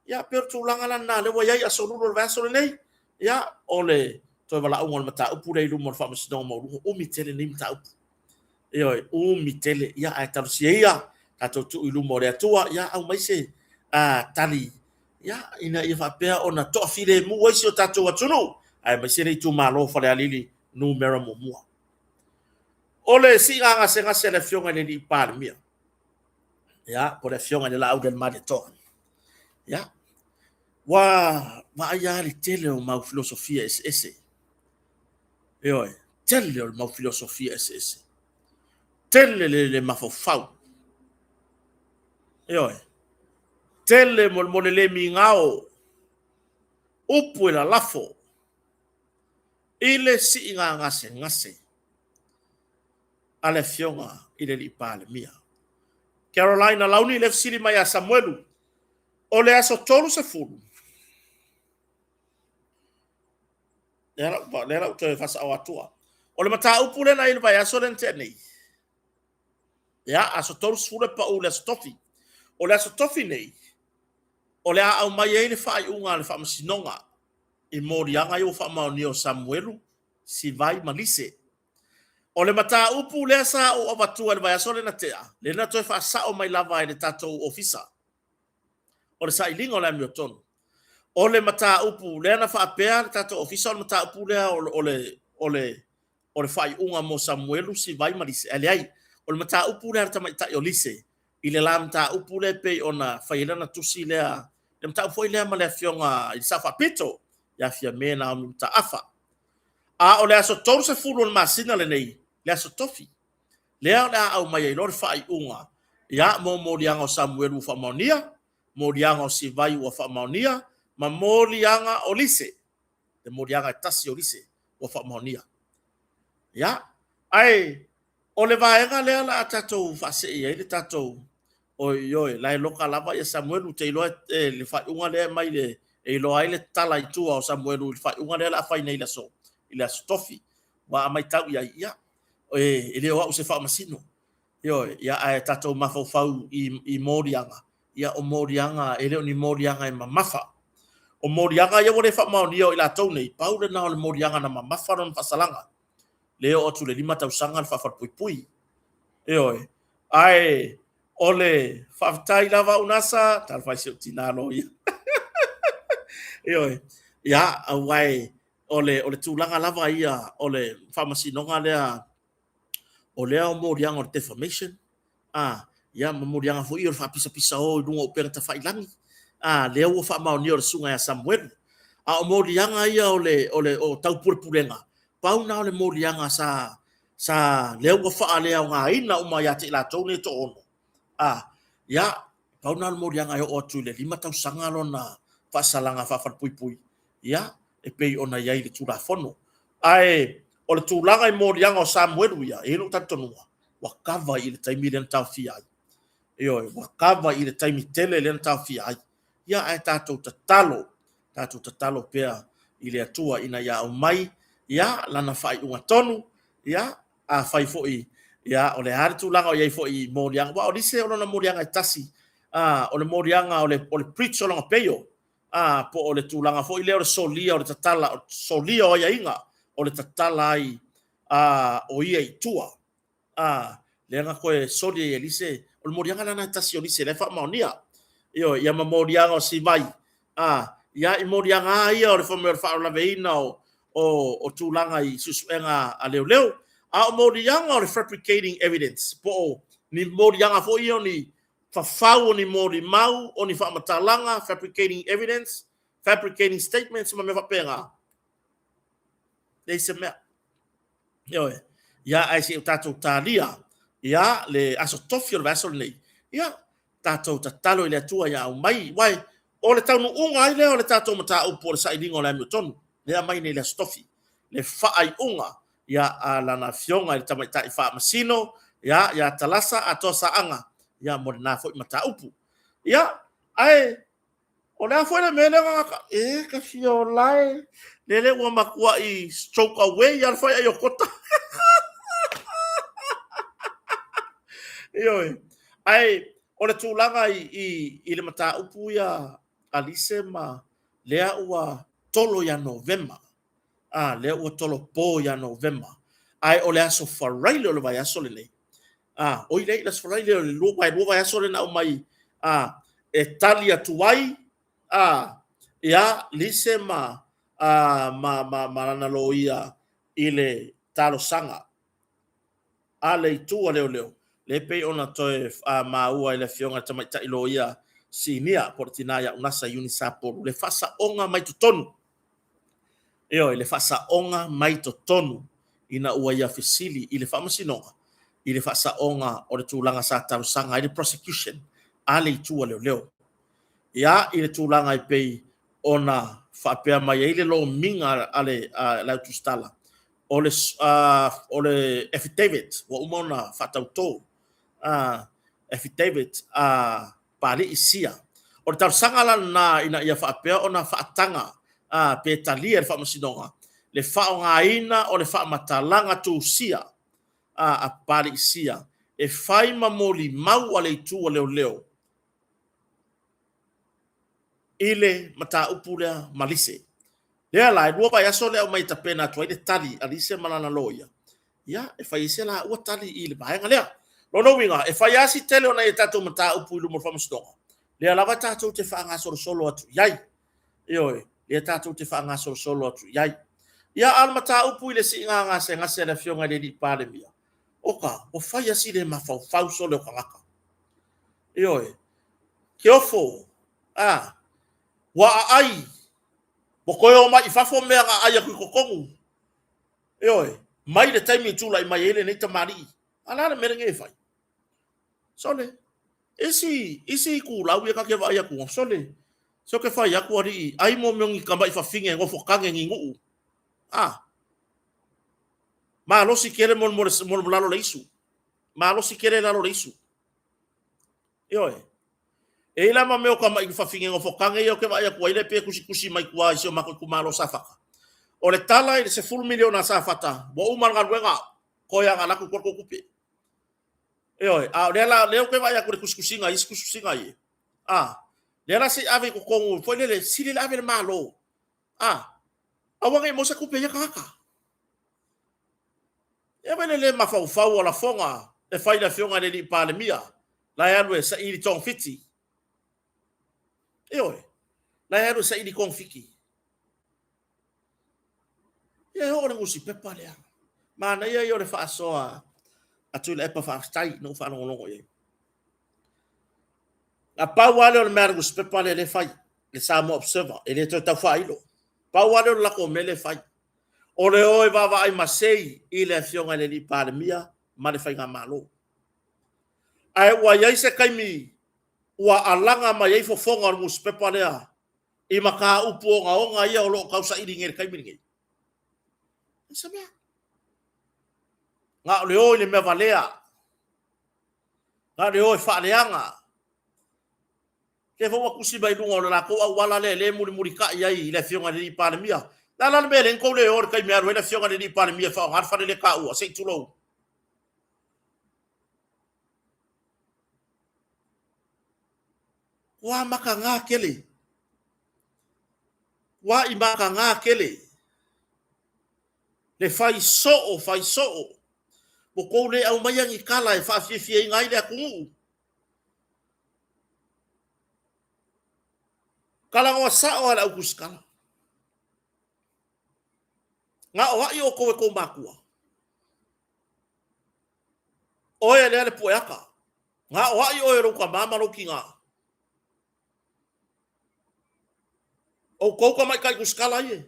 Ia, pei o le tulaga la lena, lea ua i ai aso Lulu o le vaiaso lenei, ia, o le toe valaauga o le mataupu lea i luma o le Faamasinoga Maualuga. Umi tele nei mataupu. Ioe, umi tele. Ia, ae talosia ia, tatou tuu i luma o le Atua, ia, aumai se tali, ia, ina ia faapea ona toafilemu ai si o tatou atunuu, aemaise le itumalo o Falealili numera muamua. O le siiga gasegase a le Afioga i le Alii Palemia, ia, po o le Afioga i le Laaulialemalietoa. Ia, ua vaai lava le tele o mau filosofia eseese. Ioe, tele o le mau filosofia eseese. Tele le le mafaufau. Ioe, tele mo le le migao, upu e lalafo i le siiga gasegase a le Afioga i le Alii Palemia. Carolina Launi, lea fesili mai ia Samuelu, o le aso 30. Lea la, lea la ou toe faasao atua. O le mataupu lea na i le vaiaso lea na tea nei. Ia, aso 30 e pau le aso tofi. O le aso tofi nei, o le a aumai ai le faaiuga a le faamasinoga i moliaga ia ua faamaonia o Samuelu, Sivai ma Lise. O le mataupu lea sa ou avatua i le vaiaso lea na tea, lea na toe faasao mai lava e le tatou ofisa o le sailiga o le amiotonu. O le mataupu lea na faapea le tatou ofisa o le mataupu lea o le faaiuga mo Samuelu, Sivai ma Lise, ae leai, o le mataupu lea a le tamaitai o Lise, i le la mataupu lea e pei ona fai ai lana tusi lea, le mataupu foi lea ma le afioga i le Sao Faapito, ia Fiame Naomi Mataafa. A o le aso 30 o le masina lenei, le aso Tofi, lea o le a aumai ai loa le faaiuga, ia, mo moliaga o Samuelu ua faamaonia, moliaga o Sivai ua faamaonia, ma moliaga o Lise, le moliaga e tasi o Lise ua faamaonia. Ia, ae o le vaega lea la a tatou faasee ai le tatou oi oi la e loka lava ia Samuelu te iloa e le faaiuga lea mai le e iloa ai le tala i tua o Samuelu i le faaiuga lea la a fai nei i le aso Tofi. Ua a matau i ai, ia, e le o au se faamasino. Ioe, ia ae tatou mafaufau i moliaga, ia o moliaga, e le o ni moliaga e mamafa. O moliaga ia ua le faamaonia o i latou nei, pau lena o le moliaga na mamafa lona faasalaga. Le oo atu i le 5 tausaga le faafalepuipui. Ioe, ae o le faafetai lava Unasa, talofa i si ou tina loia. Ioe, ia, auae o le tulaga lava ia o le faamasinoga lea o lea o moliaga o le defamation, a, ia ma moliaga foi o le faapisapisa o i luga o upega tafailagi, a, lea ua faamaonia o le susuga ia Samuelu. A o moliaga ia o le, o le, o taupulepulega, pau na o le moliaga sa, sa, lea ua faaleaogaina uma ia te i latou nei e toaono, a, ia, pau na o le moliaga e oo atu i le 5 tausaga lona faasalaga faafalepuipui, ia, e pei ona i ai i le Tulafono. Ae o le tulaga i moliaga o Samuelu ia, e i ai lou talitonuga, ua kava i le taimi lea na taofia ai. Ioe, ua kava i le taimi tele lea na taofia ai. Ia, ae tatou tatalo, tatou tatalo pea i le Atua ina ia aumai, ia, lana faaiuga tonu, ia, afai foi, ia, o le a le tulaga o i ai foi i moliaga, aua o Lise o lona moliaga e tasi, a, o le moliaga o le, o le breach o lona bail, a, po o le tulaga foi lea o le solia o le tatala, o le solia o aiaiga o le tatala ai a, o ia i tua. A, lea na toe soli ai e Lise, o le moliaga lena e tasi o Lise, lea e faamaonia. Ioe, ia ma moliaga o Sivai, a, ia i moliaga lava ia o le fai mai o le faalaveina o, o, o tulaga i suesuega a leoleo. A o moliaga o le fabricating evidence, po o ni moliaga foi ia o ni fafau o ni molimau, o ni faamatalaga, fabricating evidence, fabricating statements ma mea faapena, leai se mea. Ioe. Ia, ae se i o tatou talia, ia, le aso tofi o le vaiaso lenei, ia, tatou tatalo i le Atua ia aumai, uae, o le taunuuga ai lea o le tatou mataupu o le sailiga o le amiotonu, lea aumai nei i le aso tofi, le faaiuga, ia, a lana afioga i le tamaitai faamasino, ia, ia Talasa Atoa Saaga, ia, mo lena foi mataupu. Ia, ae O le a foi le mea lea na gata e ka fia ola e lele ua matuai stroke away a le fai ai o kota. Ioe. Ae o le tulaga i, i, i le mataupu ia a Lise ma lea ua tolo ia Novema. A, lea ua tolo po ia Novema. Ae o le aso Faraile o le vaiaso lenei, a, oi leai, le aso Faraile o le lua, vai lua vaiaso lea na aumai, a, e tali atu ai, a, ia, Lise ma, a, ma, ma, ma lana loia i le talosaga a le itu a leoleo, lea e pei ona toe maua e le Afioga i le Tamaitai Loia Sinia po o le tina ia Unasa Iuni Sapolu, le faasaoga mai totonu. Ioe, le faasaoga mai totonu ina ua ia fesili i le Faamasinoga i le faasaoga o le tulaga sa talosaga ai le prosecution a le itu a leoleo. Ia, i le tulaga e pei ona faapea mai ai le lomiga a le au tusitala, o le, o le affidavit ua uma ona faatauto, affidavit a Papalii Sia. O le talosaga la lena ina ia faapea ona faataga pe talia e le Faamasinoga le faaaogaina o le faamatalaga tusia a Papaliisia e fai ma molimau a le itu a leoleo i le mataupu lea ma Lise. Lea la, e 2 vaiaso le aumai e tapena atu ai le tali a Lise ma lana loia, ia, e fai ai se laua tali i le vaega lea. Lona uiga, e fai lava si tele o nai a tatou mataupu i luma o le Faamasinoga, lea lava tatou te faagasolosolo atu i ai. Ioe, lea tatou te faagasolosolo atu i ai. Ia, a o le mataupu i le siiga gasegase a le Afioga i le Palemia, oka, ua fai lava si le mafaufau sole o tagata. Ioe, Keofo, a, ua aai, ua toe omai i fafo mea na aai atu i totonu. Ioe, mai le taimi i tulai mai ai lenei tamalii. A o le a le mea lenei e fai? Sole, isi, isi itulau ia ta te vaai atu, sole, se ou te fai atu alii, ai mo mea o ni tamai fafine e nofo tane ni nuu. A, malosi tele mo le lalo le isu. Malosi tele lalo le isu. Ioe. E i ai la ma mea o tamai fafine nofo tane ia ou te vaai atu ai lea pei e tusitusi mai tua i si o matou itumalo o Safata. O le tala i le 10 miliona a Safata, ua uma le galuega, toe lava ona alu atu i tua le tou tupe. Ioe, a o lea la, lea ou te vaai atu i le tusitusiga i isi tusitusiga ia, a, lea la se i ave i totonu foi lele, sili le ave i le Malo, a, aua ne i maua se tupe a ia tagata. Ia vaai le le mafaufau o lafoga e fai i le Afioga i le Palemia, la e alu e saili togafiti. Ioe, la e alu e saili togafiti. Ia e oo le nusipepa lea. Manaia ia o le faasoa a Tuilaepa faafetai na ou faalogologo i ai. Na pau lava lea o le mea a le nusipepa lea lea e fai, le Samoa Observer, e le toe tau faailo. Pau lava lea o le latou mea lea e fai. O le o e vaavaai masei i le Afioga i le alii Palemia ma le Faigamalo. Ae ua i ai se taimi ua alaga mai ai fofoga o le nusipepa lea i mataupu ogaoga ia o lo o tausaili nei i le taimi lenei? E se mea. Na o le o i le mea valea. Na o le o e faaleaga. Lea foi ua tusi mai i luga o le latou auala lea lea e mulimulitai ai i le Afioga i le alii Palemia. O le a la le mea e leai ni tou le o i le taimi e alu ai le Afioga i le alii Palemia e faaaoga le fale lea e taua, se i tulou. Ua mataga tele. Ua i mataga tele. Le fai soo, fai soo. Ua tou le aumaia ni tala e faafiafiaina ai le atunuu. Talanoa sao lava le au tusitala. Na o ai outou e tou matua? Oe lea le pueata. Na o ai oe e lou tama ma lou tina? Outou tamaitai tusitala ia.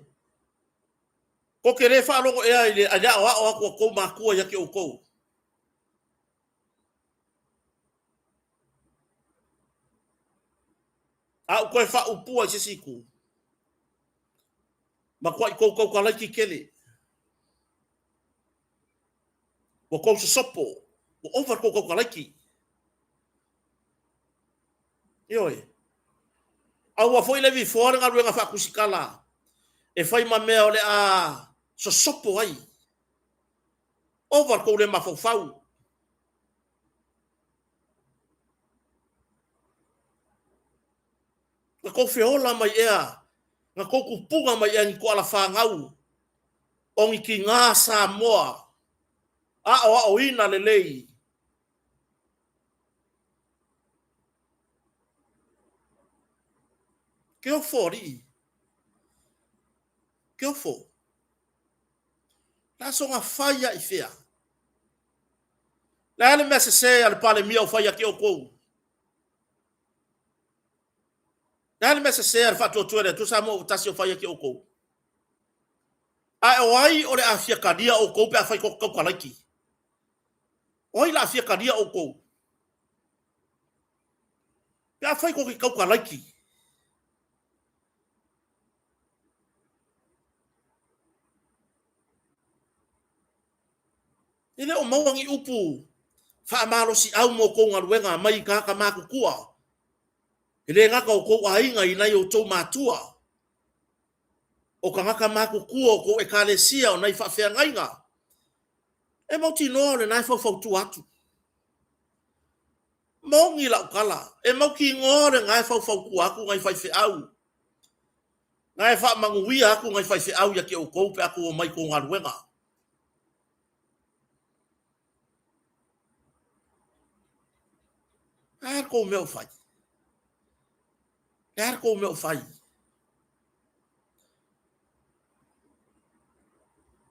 Tou te le faalogo ea i le aoao atu a tou matua ia te outou? A ou toe faaupua i se isi itu, matuai tou tautalaiti tele. Ua tou sosopo, ua ova le tou tautalaiti. Ioe. Aua foi le vifoa le galuega faatusitala e fai ma mea o le a sosopo ai. Ova le tou le mafaufau. Na tou feola mai ea, na tou tupuga mai ea ni tuala fanau o ni tina Samoa aoaoina lelei. Keofo alii. Keofo. La soga fai a i fea? Le a le mea sese a le Palemia o fai ake outou? Le a le mea sese a le Faatuatua i le Atua Samoa ua tasi o fai ake outou? Ae o ai o le a fia talia outou pe afai tou te tautalaiti? O ai o le a fia talia outou? Pe afai tou te tautalaiti? E le o maua ni upu faamalosiau mo tou galuega mai tagata matutua, e le gata o tou aiga i nai outou matua. o tagata matutua o tou Ekalesia, o nai faafeagaiga, e mautinoa o lena e faufautua atu. Moni lau tala, e mautinoa o lena e faufautua atu nai faifeau, na e faamanuia atu nai faifeau ia te outou pe a tou omai i tou galuega. A le tou mea o fai? Le a le tou mea o fai?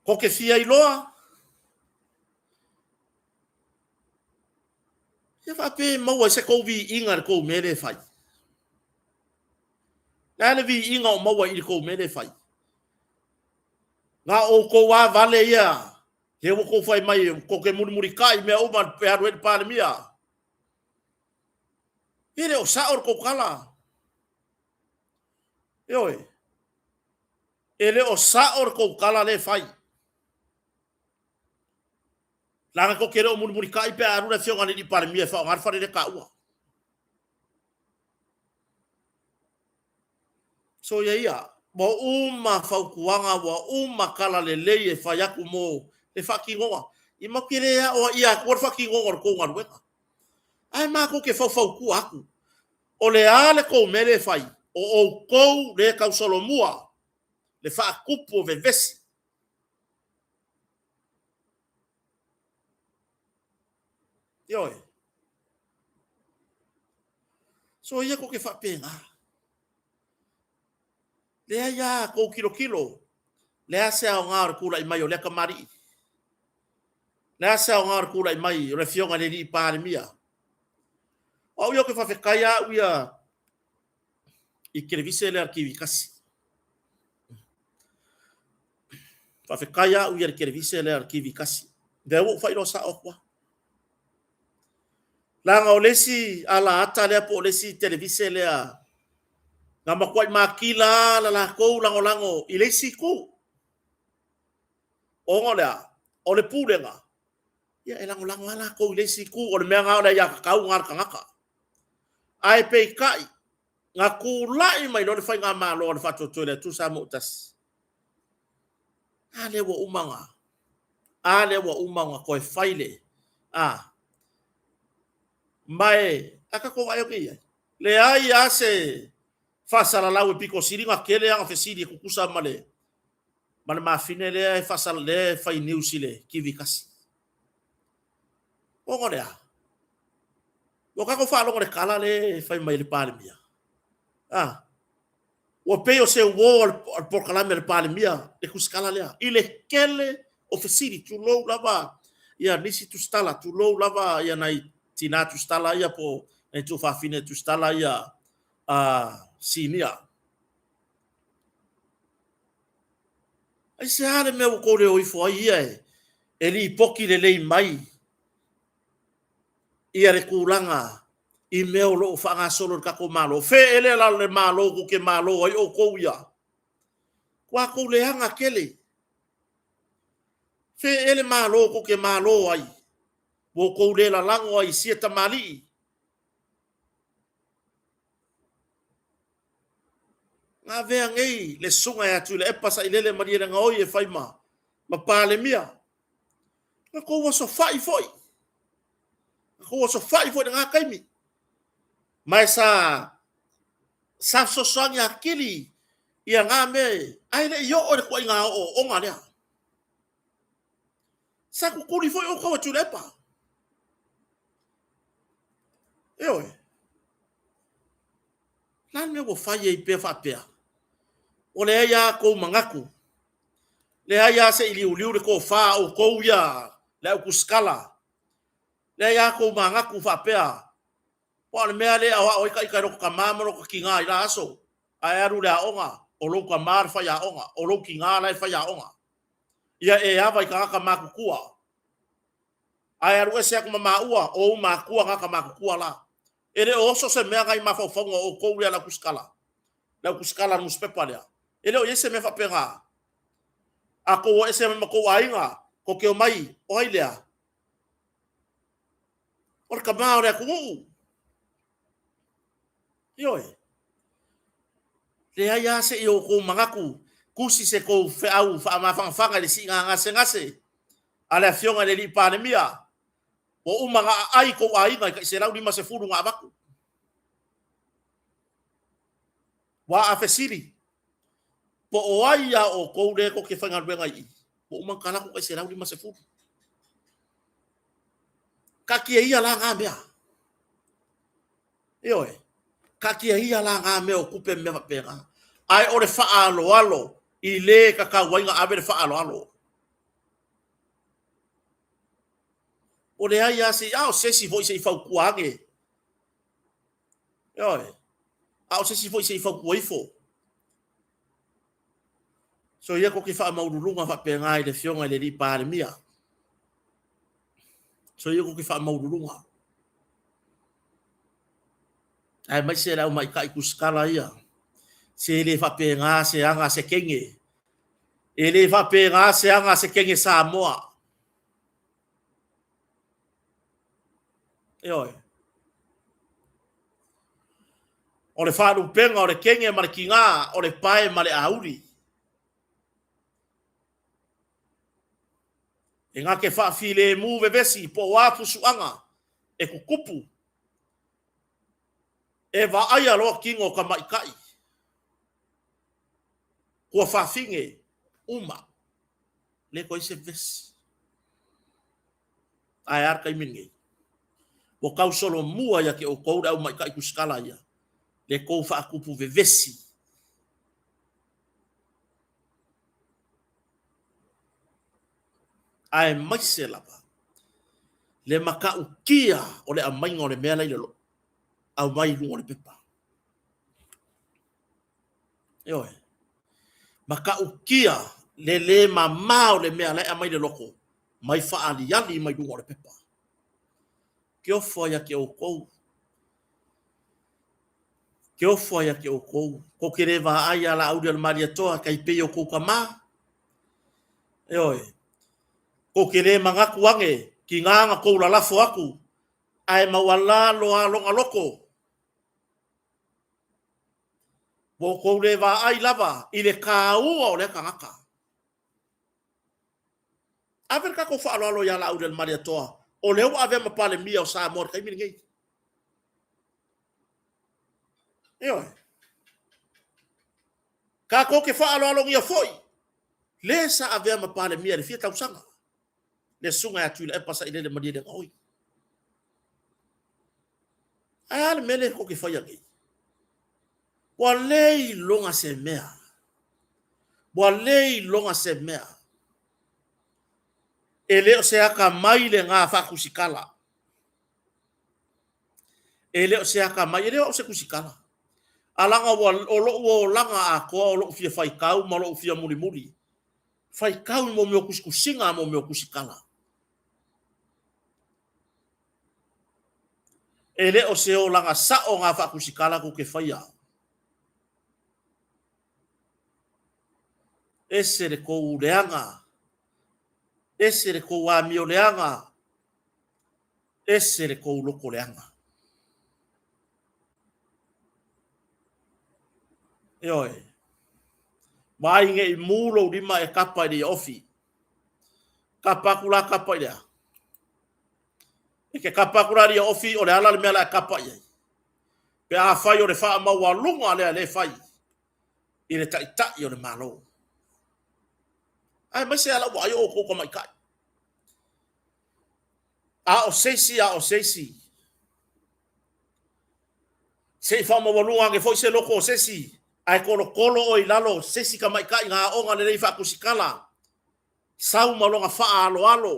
Ko te fia iloa? Ia faapea e maua ai se tou viiga i le tou mea lea e fai. Le a le viiga o maua i le tou mea lea e fai? Na o outou lava vale ia, lea ua outou fai mai tou te mulimulitai i mea uma e alu ai le Palemia. E le o sao le tou tala. Ioe. E le o sao le tou tala lea e fai. Leaga tou te le o mulimulitai pe a alu le afioga i le Palemia e faaaoga le fale lea e taua. Soia ia, ua uma fautuaga, ua uma tala lelei e fai atu mo le faatinoga. I matou te le aoaia atua le faatinoga o le tou galuega. Ae matou te faufautua atu. O le a le tou mea lea e fai? O outou lea e tausolomua le faatupu o vevesi. Ioe. Soia tou te faapena. Leai a tou tilotilo, le a se aoga o le tulai mai o lea tamalii? Le a se aoga o le tulai mai o le afioga i le alii Palemia? O au ia ou te faafetai lava au ia i televise lea a le TV tasi. Faafetai lava au ia i le televise lea a le TV tasi. Lea ua ou faailoa sao atu lava. Leaga o le isi alaata lea po o le isi televise lea na matuai matila lava la latou lagolago i le isi itu. Ona o le a? O le pulega, ia e lagolago lava latou i le isi itu, o le mea lena o le aiatatau lena a le tagata. Ae peitai, na tulai mai loa le faigamalo a le Faatuatua i le Atua Samoa ua Tasi, a lea ua uma ona, a lea ua uma ona toe fai le, a, ma e, a tatou vaai atu i ai, leai lava se faasalalau e pito sili ona tele ana fesili e tutusa ma le, ma le mafine lea e faasala, lea e fai news i le TV tasi. Ona o le a? Ua tatou faalogo i le tala lea e fai mai e le Palemia. A, ua pei o se uo a le polokalame a le Palemia le tusitala lea, i le tele o fesili, tulou lava ia nisi tusitala, tulou lava ia nai tina tusitala ia po o nai tuafafine tusitala ia sinia. Aisea le mea ua tou le o ifo ai ia e lipoti lelei mai ia le tulaga i mea o lo o faagasolo i le tatou Malo? Fe ele la le Malo tou te malo ai outou ia? Ua tou leaga tele. Fe ele Malo tou te malo ai? Ua outou le lalago ai i sia tamalii. Na avea nei le susuga ia Tuilaepa Sailele Malielegaoi e fai ma Palemia. Na tou osofai foi. Na tou osofai foi i lena taimi. Ma e sa sa fesoasoani atili ia na mea ae le i oo i le tuaiga ooooga lea. Sa tutuli foi outou e Tuilaepa. Ioe. Le a le mea ua fai ai pea faapea? Ua leai lava tou manatu, leai lava se i liuliu le tofa a outou ia le au tusitala, leai lava tou manatu faapea, aua o le mea lea e aoao ai ita i lota tama ma lota tina i la aso, a e alu i le aoga, o lou tama le faiaoga, o lou tina la e faiaoga. Ia e ava i tagata matutua. Ae alu ese atu ma maua, o ou matua tagata matutua la. E le o oso se mea na i mafaufauga o outou lea le au tusitala, le au tusitala a le nusipepa lea. E le o i ai se mea faapena. A tou o ese mai ma tou aiga, tou te omai, o ai lea? O le tama o le atunuu. Ioe. Leai lava se i outou manatu Tusi se kou feau faamafangafaga i le siiga gasegase a le Afioga i le Alii Palemia, ua uma ona aai tou aiga i tai 150 na avatu. Ua a fesili, po o ai a outou lea tou te faigaluega i i, ua uma ona tala atu tai 150. Taatia ia la na mea. Ioe, taatia ia la na mea o tupe ma mea faapena. Ae o le faaaloalo i le tatau ai ona ave le faaaloalo. Ua leai lava se, a o se isi foi se i fautua ane. Ioe, a o se isi foi se i fautua ifo. So ia tou te faamaualuluga faapena i le Afioga i le Alii Palemia. So ia tou te faamaualuluga. Aemaise le au maitai tusitala ia, se le faapena se aga a se teine. E le faapena se aga a se teine Samoa. Ioe. O le faalupega o le teine ma le tiga, o le pae ma le auli. E na te faafilemu vevesi po o a pusuaga e tutupu, e vaaia loa tino o tamaitai tuafafine uma, le toe i ai se vevesi. Ae a le taimi lenei? Ua tausolomua ia te outou le aumaitai tusitala ia, le tou faatupu vevesi. Aemaise lava le matautia o le aumaiga o le mea la i le aumai i luga o le pepa. Ioe. Matautia le le mama o le mea la e aumai le loto mai faaaliali mai luga o le pepa. Ke ofo ia te outou. Ke ofo ia te outou. Kou te le vaai ia Laauli o le Malietoa tai pei o kou tama. Ioe. Kou te le manatu ane tiga na kou lalafo atu ae maualalo lava lona loto. Ua outou le vaai lava i le taua o lea tagata. Ave le tatou faaaloalo ia Laaulialemalietoa, o lea ua avea ma Palemia o Samoa i le taimi lenei. Ioe. Tatou te faaaloalogia foi le sa avea ma Palemia i le fia tausaga, le Susuga ia Tuilaepa Sailele Malielegaoi. Ae a le mea lea tou te faia nei? Ua le iloga se mea. Ua le iloga se mea. E le o se atamai lena faatusitala. E le o se atamai, e le o au se tusitala. A laga ua, o lou olaga atoa o lou fia faitau ma lou fia mulimuli. Faitau i mo mea o tusitusiga mo mea o tusitala. E le o se olaga sao na faatusitala tou te faia. Ese le tou leaga, ese le tou amio leaga, ese le tou loto leaga. Ioe. Vaai ne i mu lou lima e tapa i le ofi. Tapa atu la tapa i le a? E te tapa atu la i le ofi, o le ala le mea la e tapa i ai. Pe afai o le faamaualuga lea lea e fai i le Taitai o le Malo. Aemaise lava lau vaai o outou tamaitai. A o se isi, a o se isi. Se i faamaualuga ane foi se loto o se isi, ae tolotolo oe i lalo se isi tamaitai na aoga lelei faatusitala, sau ma lona faaaloalo.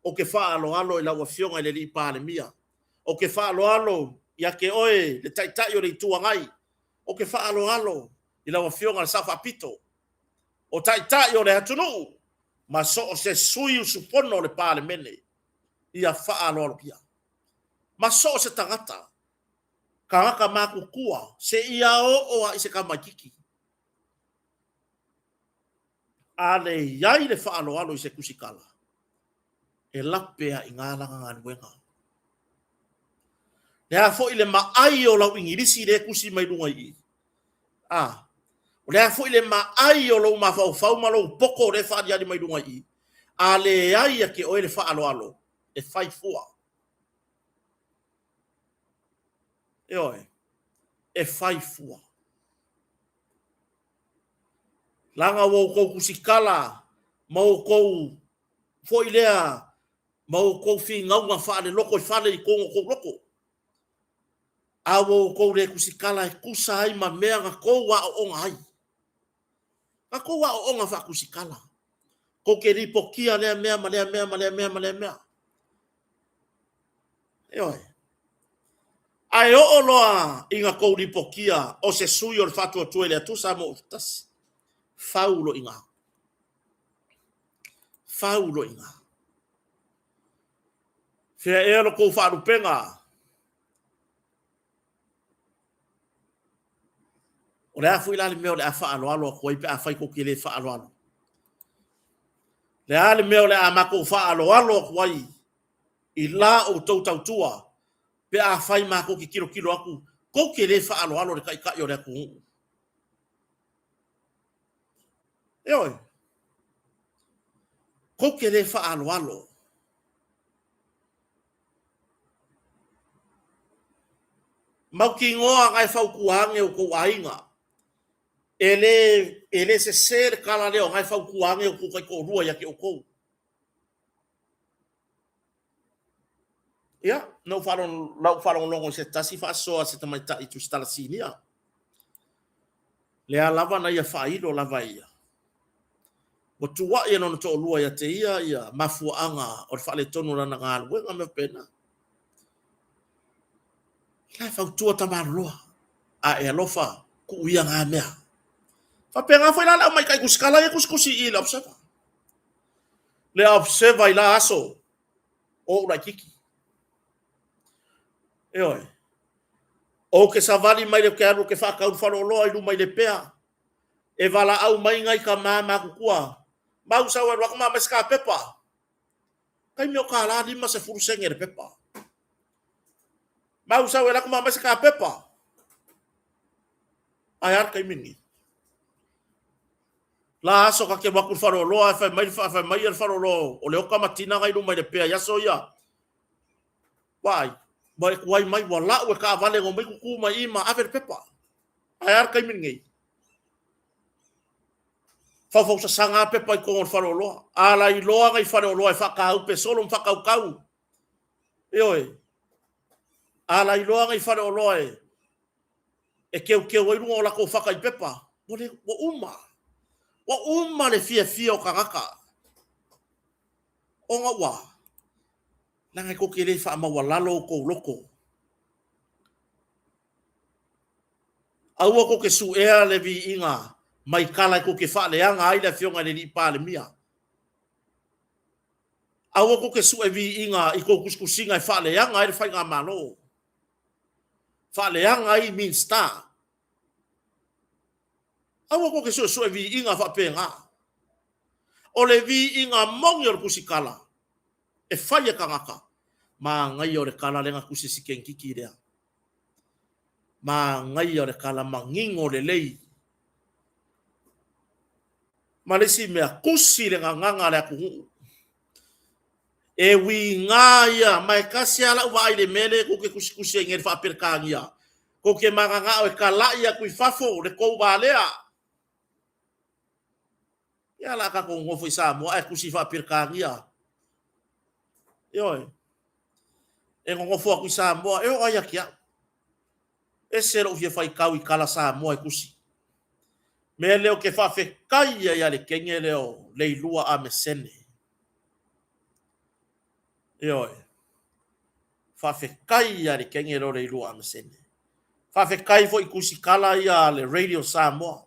Ou te faaaloalo i lau Afioga i le Alii Palemia. Ou te faaaloalo ia te oe le Taitai o le Itu Agai. Ou te faaaloalo i lau Afioga i le Sao Faapito, o Taitai o le atunuu ma so o se sui usufono o le Palemene. Ia faaaloalogia. Ma so o se tagata, tagata matutua, seia oo lava i se tamaitiiti. A leai le faaaloalo i se tusitala, e lape lava i ina lana galuega. Le a foi le maai o lau Igilisi lea e tusi mai luga i i? A. O le a foi le maai o lou mafaufau ma lou poto o lea e faaaliali mai luga i i, a leai ia te oe le faaaloalo, e fai fua. Ioe, e fai fua. Leaga ua outou tusitala ma outou foi lea ma outou finauga faale-lotoifale i totonu o outou loto, a ua outou le tusitala e tusa ai ma mea na tou aooga ai. Na tou aooga faatusitala, tou te lipotia lea mea ma lea mea ma lea mea ma lea mea. Ioe. Ae oo loa ina tou lipotia o se sui o le Faatuatua i le Atua Samoa Autasi, fau loa i ina. Fau loa i ina. Fea ea lo tou faalupega? O le a foi la le mea o le a faaaloalo atu ai pe afai tou te le faaaloalo? Le a le mea o le a matou faaaloalo atu ai i la outou tautua pe afai matou te tilotilo atu tou te le faaaloalo i le Taitai o le atunuu? Ioe, tou te le faaaloalo. Mautinoa na e fautua ane outou aiga. E le, e le sese le tala lea o na e fautua ane outou taitoalua ia te outou. Ia, na ou faalogologo i se tasi faasoa a se tamaitai tusitala sinia. Lea lava na ia faailo lava e ia. Ua tuuai e lona toalua ia te ia ia mafuaaga o le faaletonu o lana galuega ma mea faapena. La e fautua tamaloloa, a e alofa, tuu ia na mea. Faapena foi la le aumaitai tusitala ia tusitusi i i le Observer. Le Observer i la aso o ou laititi. Ioe. Ou te savali mai le ou te alu ou te faatau le faleoloa i luma i Lepea. E valaau mai nai tama matutua. Mau sau e alu atu ma aumai se ta pepa. Taimi o $1 50 sene le pepa. Mau sau e alu atu ma aumai se ta pepa. Ae a le taimi lenei? La aso ta te alu atu i le faleoloa ae fai mai fai mai le faleoloa o Leota ma Tina na i luma i Lepea i aso ia. Vaai, ua e tuai mai, ua lau e taavale na omai tutu mai i ma ave le pepa. Ae a le taimi lenei? Faufausasaga lava pepa i totonu o le faleoloa. A lailoa nai faleoloa e faataupe solo ma faatautau. Ioe. A lailoa nai faleoloa e e teuteu ai luga o latou fata i pepa, ua, le, ua uma. Ua uma le fiafia o tagata. Ona ua, leaga e tou te le faamaualalo outou loto. Aua tou te suea le viiga mai tala e tou te faaleaga ai le Afioga i le Alii Palemia. Aua tou te sue viiga i tou tusitusiga e faaleaga ai le Faigamalo. Faaleaga ai Minista. Aua tou te suesue viiga faapena. O le viiga moni o le tusitala e fai e tagata, manaia o le tala lea na tusi e si kenekiki lea. Manaia o le tala manino lelei. Ma le isi mea, tusi le gagana a le atunuu. E uiga ia, ma e tasi lava lau vaai i le mea lea tou te tusitusi ai nei i le faa-Peretania, tou te mananao e talai atu i fafo le tou valea. Ia o le a tatou nonofo i Samoa ae tusi faa-Peretania. Ioe. E nonofo atu i Samoa, e oo lava ia te au. Ese lou fia faitau i tala Samoa e tusi. Mea lea ou te faafetai ai ia le teine lea o Leilua Amesene. Ioe. Faafetai ia le teine lea o Leilua Amesene. Faafetai foi i tusitala ia a le Radio Samoa.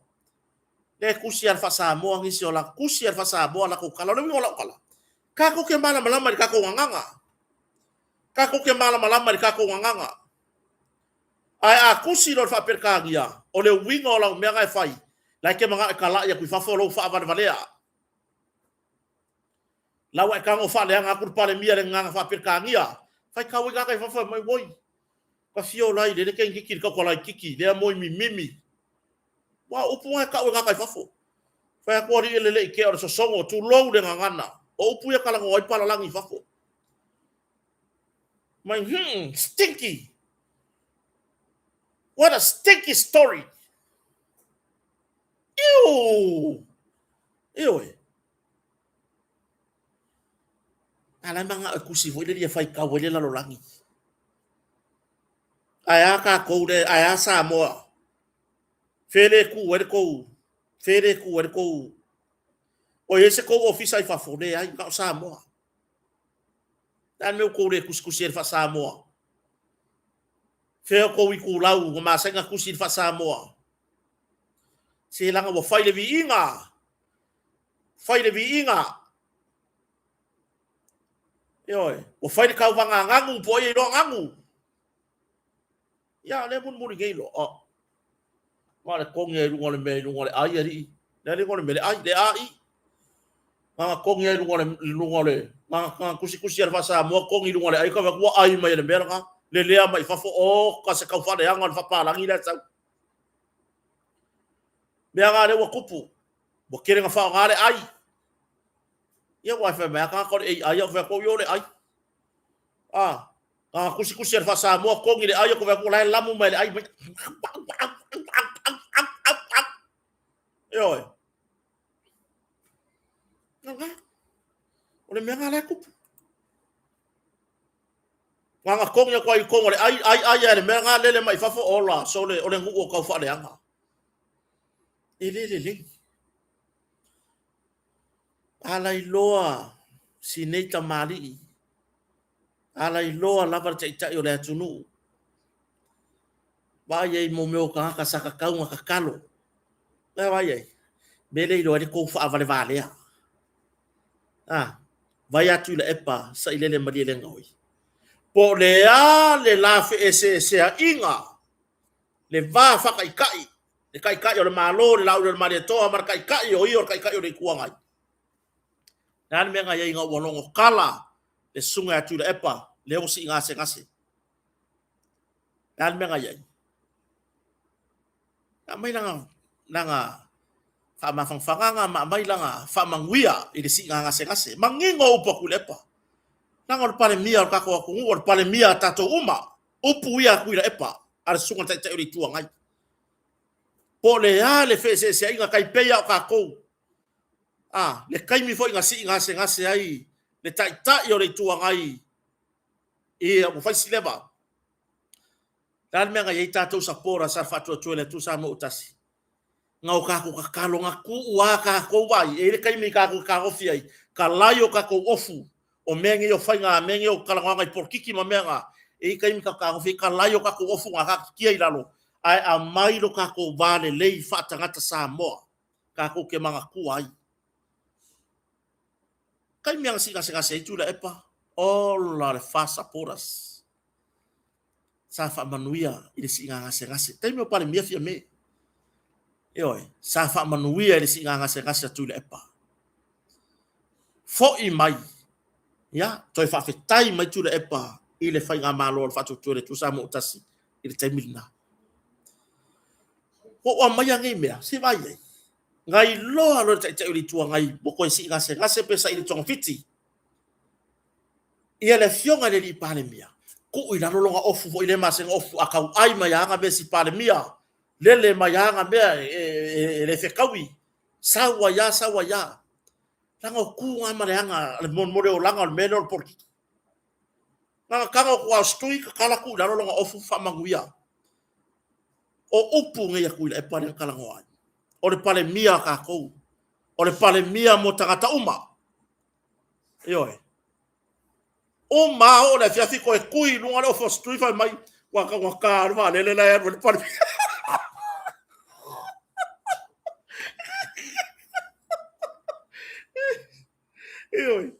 Lea e tusi lava i le faa-Samoa nisi o latou, tusi lava i le faa-Samoa latou tala. O le uiga o lau tala, tatou te malamalama i le tatou gagana. Tatou te malamalama i le tatou gagana. Ae a tusi loa i le faa-Peretania, o le uiga o lau mea na e fai, la e te manao e talai atu i fafo lou faavalevalea. La ua e tago faaleaga atu le Palemia i le gagana faa-Peretania, faitau ai tagata i fafo fai mai, oi, ka fio lai lele kenekiki le tauta laititi, lea moi mimimi. Ua o upu na e tau e tagata i fafo. Fai atu alii e lelei tea o le sosogo, tulou le gagana. O upu ia talanoa ai palalagi i fafo. Mai, stinky! What a stinky story! Ew! Ioe. A la e manao e tusi foi lele ia faitau ai le lalolagi. Ae a tatou le, ae a Samoa. Fea le tu ai le tou, fea le tu ai le tou, o i ai se tou ofisa i fafo? Leai, na o Samoa. Le a le mea ua tou le tusitusi ai i le faa-Samoa? Fea o tou itulau ua masani ona tusi i le faa-Samoa? Se leaga ua fai le viiga, fai le viiga. Ioe, ua fai le tauvaga a Nanu, po o ai e iloa Nanu. Ia, o lea e mulimuli nei loa. Oh. Na o le togi lava i luga o le mea i luga o le ai, alii. Le a le igoa o le mea, le ai, le AI. Na ona togi lava i luga o le, luga o le, na ona tusitusi lava i le faa-Samoa, togi i luga o le ai, tau atu ua ai mai e le mea lena. Lelea mai i fafo, oka se taufaaleaga o le faapalagi la e sau. Mea na lea ua tupu, ua tele na faaaoga le ai. Ia aua e fai mai lava tagata o le AI, au fai atu au ia o le ai. Ah, na tusitusi a le faa-Samoa, togi le ai, atu la e lamu mai le ai mai. Ioe. O le mea na la e tupu. Na ona togi atu ai i totonu o le ai, ai, ai a le mea na lele mai fafo, ola, sole, o le nuu o taufaaleaga. E le lelei. Alailoa si nei tamalii, alailoa lava le taitai o le atunuu. Vaai ai mo mea o tagata sa tatau ona tatalo. Vaai ai, mea le iloa ai le tou faavalevalea. Ah, vai atu i Laepa sailele Malielegaoi. Po o le a le la feeseeseaiga, le va faataitai, le taitai o le Malo, le Laauli o le Malietoa ma le taitai o ia o le taitai o le Itu Agai. Le a le mea na i ai ina ua logo tala le susuga ia Tuilaepa lea ua sii gasegase? Le a le mea na i ai? Aumai lana, lana faamafanafanaga ma aumai lana faamanuia i le siiga gasegase. Manino upu a Tuilaepa. Leaga o le Palemia o le tatou atunuu, o le Palemia a tatou uma. Upu ia a Tuilaepa a le susuga i le Taitai o le Itu Agai. Po o le a le feeseeseaiga tai pei lava o tatou. A, le taimi foi na sii gasegase ai le Taitai o le Itu Agai, ia ua fai si leva. Le a le mea na i ai tatou supporters a le Faatuatua i le Atua Samoa ua Tasi? Na o tatou tatalo, na tuu a tatou vaai, e i ai le taimi tatou te taofi ai, talai o tatou ofu o mea nei o faiga, mea nei o talanoaga i polokiki ma mea na, e i ai taimi tatou taofi ai, talai o tatou ofu na taatitia i lalo, ae aumai lo tatou va lelei faatagata Samoa tatou te manatua ai. Taimi lava na sii gasegase ai Tuilaepa, ola le FAST supporters. Sa faamanuia i le siiga gasegase. Taimi o Palemia Fiame. Ioe, sa faamanuia i le siiga gasegase a Tuilaepa. Foi mai, ia, toe faafetai mai Tuilaepa i le faigamalo a le Faatuatua i le Atua Samoa ua Tasi i le taimi lena. Ua ou aumaia nei mea, se i vaai ai. Na iloa loa e le Taitai o le Itu Agai ua toe sii gasegase pe saili togafiti. Ia le afioga i le alii Palemia, tuu i lalo lona ofu foi lea masega ofu, a tau ai mai lava ana mea si Palemia, lele mai lava ana mea e le fetaui, sau ai lava, sau ai lava. Leaga o tu na ma le aga, mo le olaga o le mea lea o le polokiki. Na ona tago atu lava o Stui, tatala tuu i lalo lona ofu, faamanuia. O upu nei a Tuilaepa lea na talanoa ai. O le Palemia a tatou. O le Palemia mo tagata uma. Ioe. Uma a oo le afiafi toe tui i luga le ofu o Stui fai mai, ua taugata le vaalele la e alu ai le Palemia. Ioe.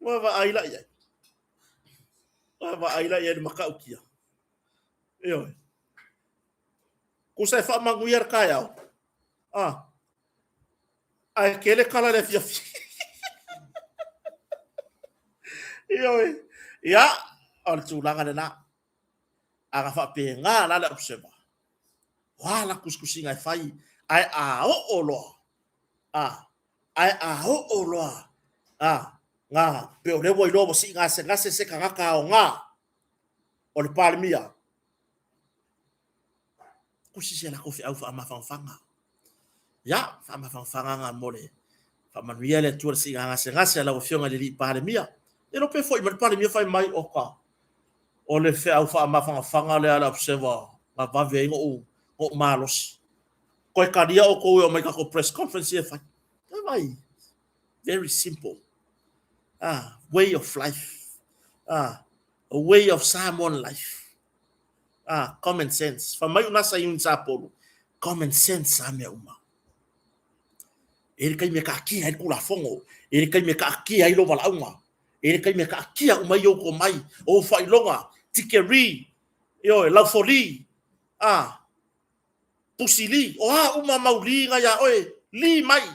Ua vaai la i ai. Ua vaai la i ai le matautia. Ioe. Tusa e faamanuia le taeao. Ah. Ae tele tala i le afiafi. Ioe. Ia, o le tulaga lena. A na faapena la le observer, o a la tusitusiga e fai Ae a oo loa, a, ae a oo loa, a, ga, pe o lea ua iloa ua sii gasegase se tagata aoga o le Palemia, tusi si a latou feau faamafanafana. Ia, faamafanafanaga mo le faamanuia le Atua i le siiga gasegase a lau Afioga i le Alii Palemia. E iloa pe foi mai le Palemia fai mai, oka, o le feau faamafanafana lea a le Observer na vave ai noʻu malosi. Toe talia outou e omai i tatou press conference ia e fai. E vai, very simple. Ah, way of life. Ah, a way of Samoan life. Ah, common sense. Fai mai una sa iun sa polu. Common sense a mea uma. E le taimi e kaatia ai le Tulafono, e le taimi e kaatia ai lou valaauga, e le taimi e kaatia uma ai ou tomai, ou faailoga, tikeri, ioe, laufoli, ah, pusili, o a uma mau li na iā oe, li mai.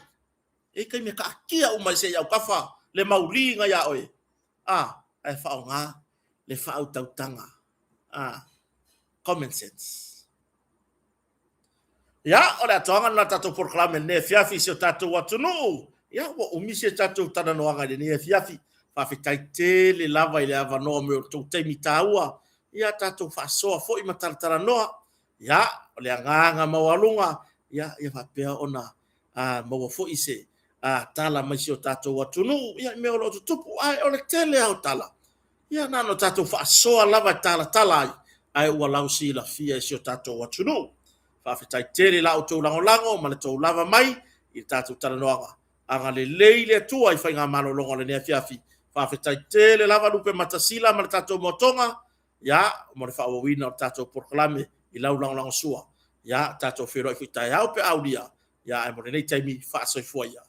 E i taimi e kaatia uma ai se i autafa le mau li na iā oe, ah, ae faaaoga le faautautaga, ah, common sense. Ia, o le atoaga lena o le tatou polokalame i lenei afiafi i si o tatou atunuu. Ia, ua umi si a tatou talanoaga i lenei afiafi. Faafetai tele lava i le avanoa mai o le tou taimi taua. Ia, tatou faasoa foi ma talatalanoa. Ia, o le agaga maualuga, ia, ia faapea ona a, maua foi se a, tala mai si o tatou atunuu, ia, i mea o lo o tutupu. Ae o le tele lava o tala, Ia na ona tatou faasoa lava e talatala ai, ae ua lausilafia e si o tatou atunuu. Faafetai tele i la outou lagolago ma le tou lava mai i le tatou talanoaga. Agalelei le Atua i faigamalologa o lenei afiafi. Faafetai tele lava Lupe Matasila ma le tatou moatoga, ia, mo le faaauauina o le tatou polokalame i lau lagolagosua. Ia, tatou feiloai foi taeao pe a aulia, ia, ae mo lenei taimi, faasoifua ia.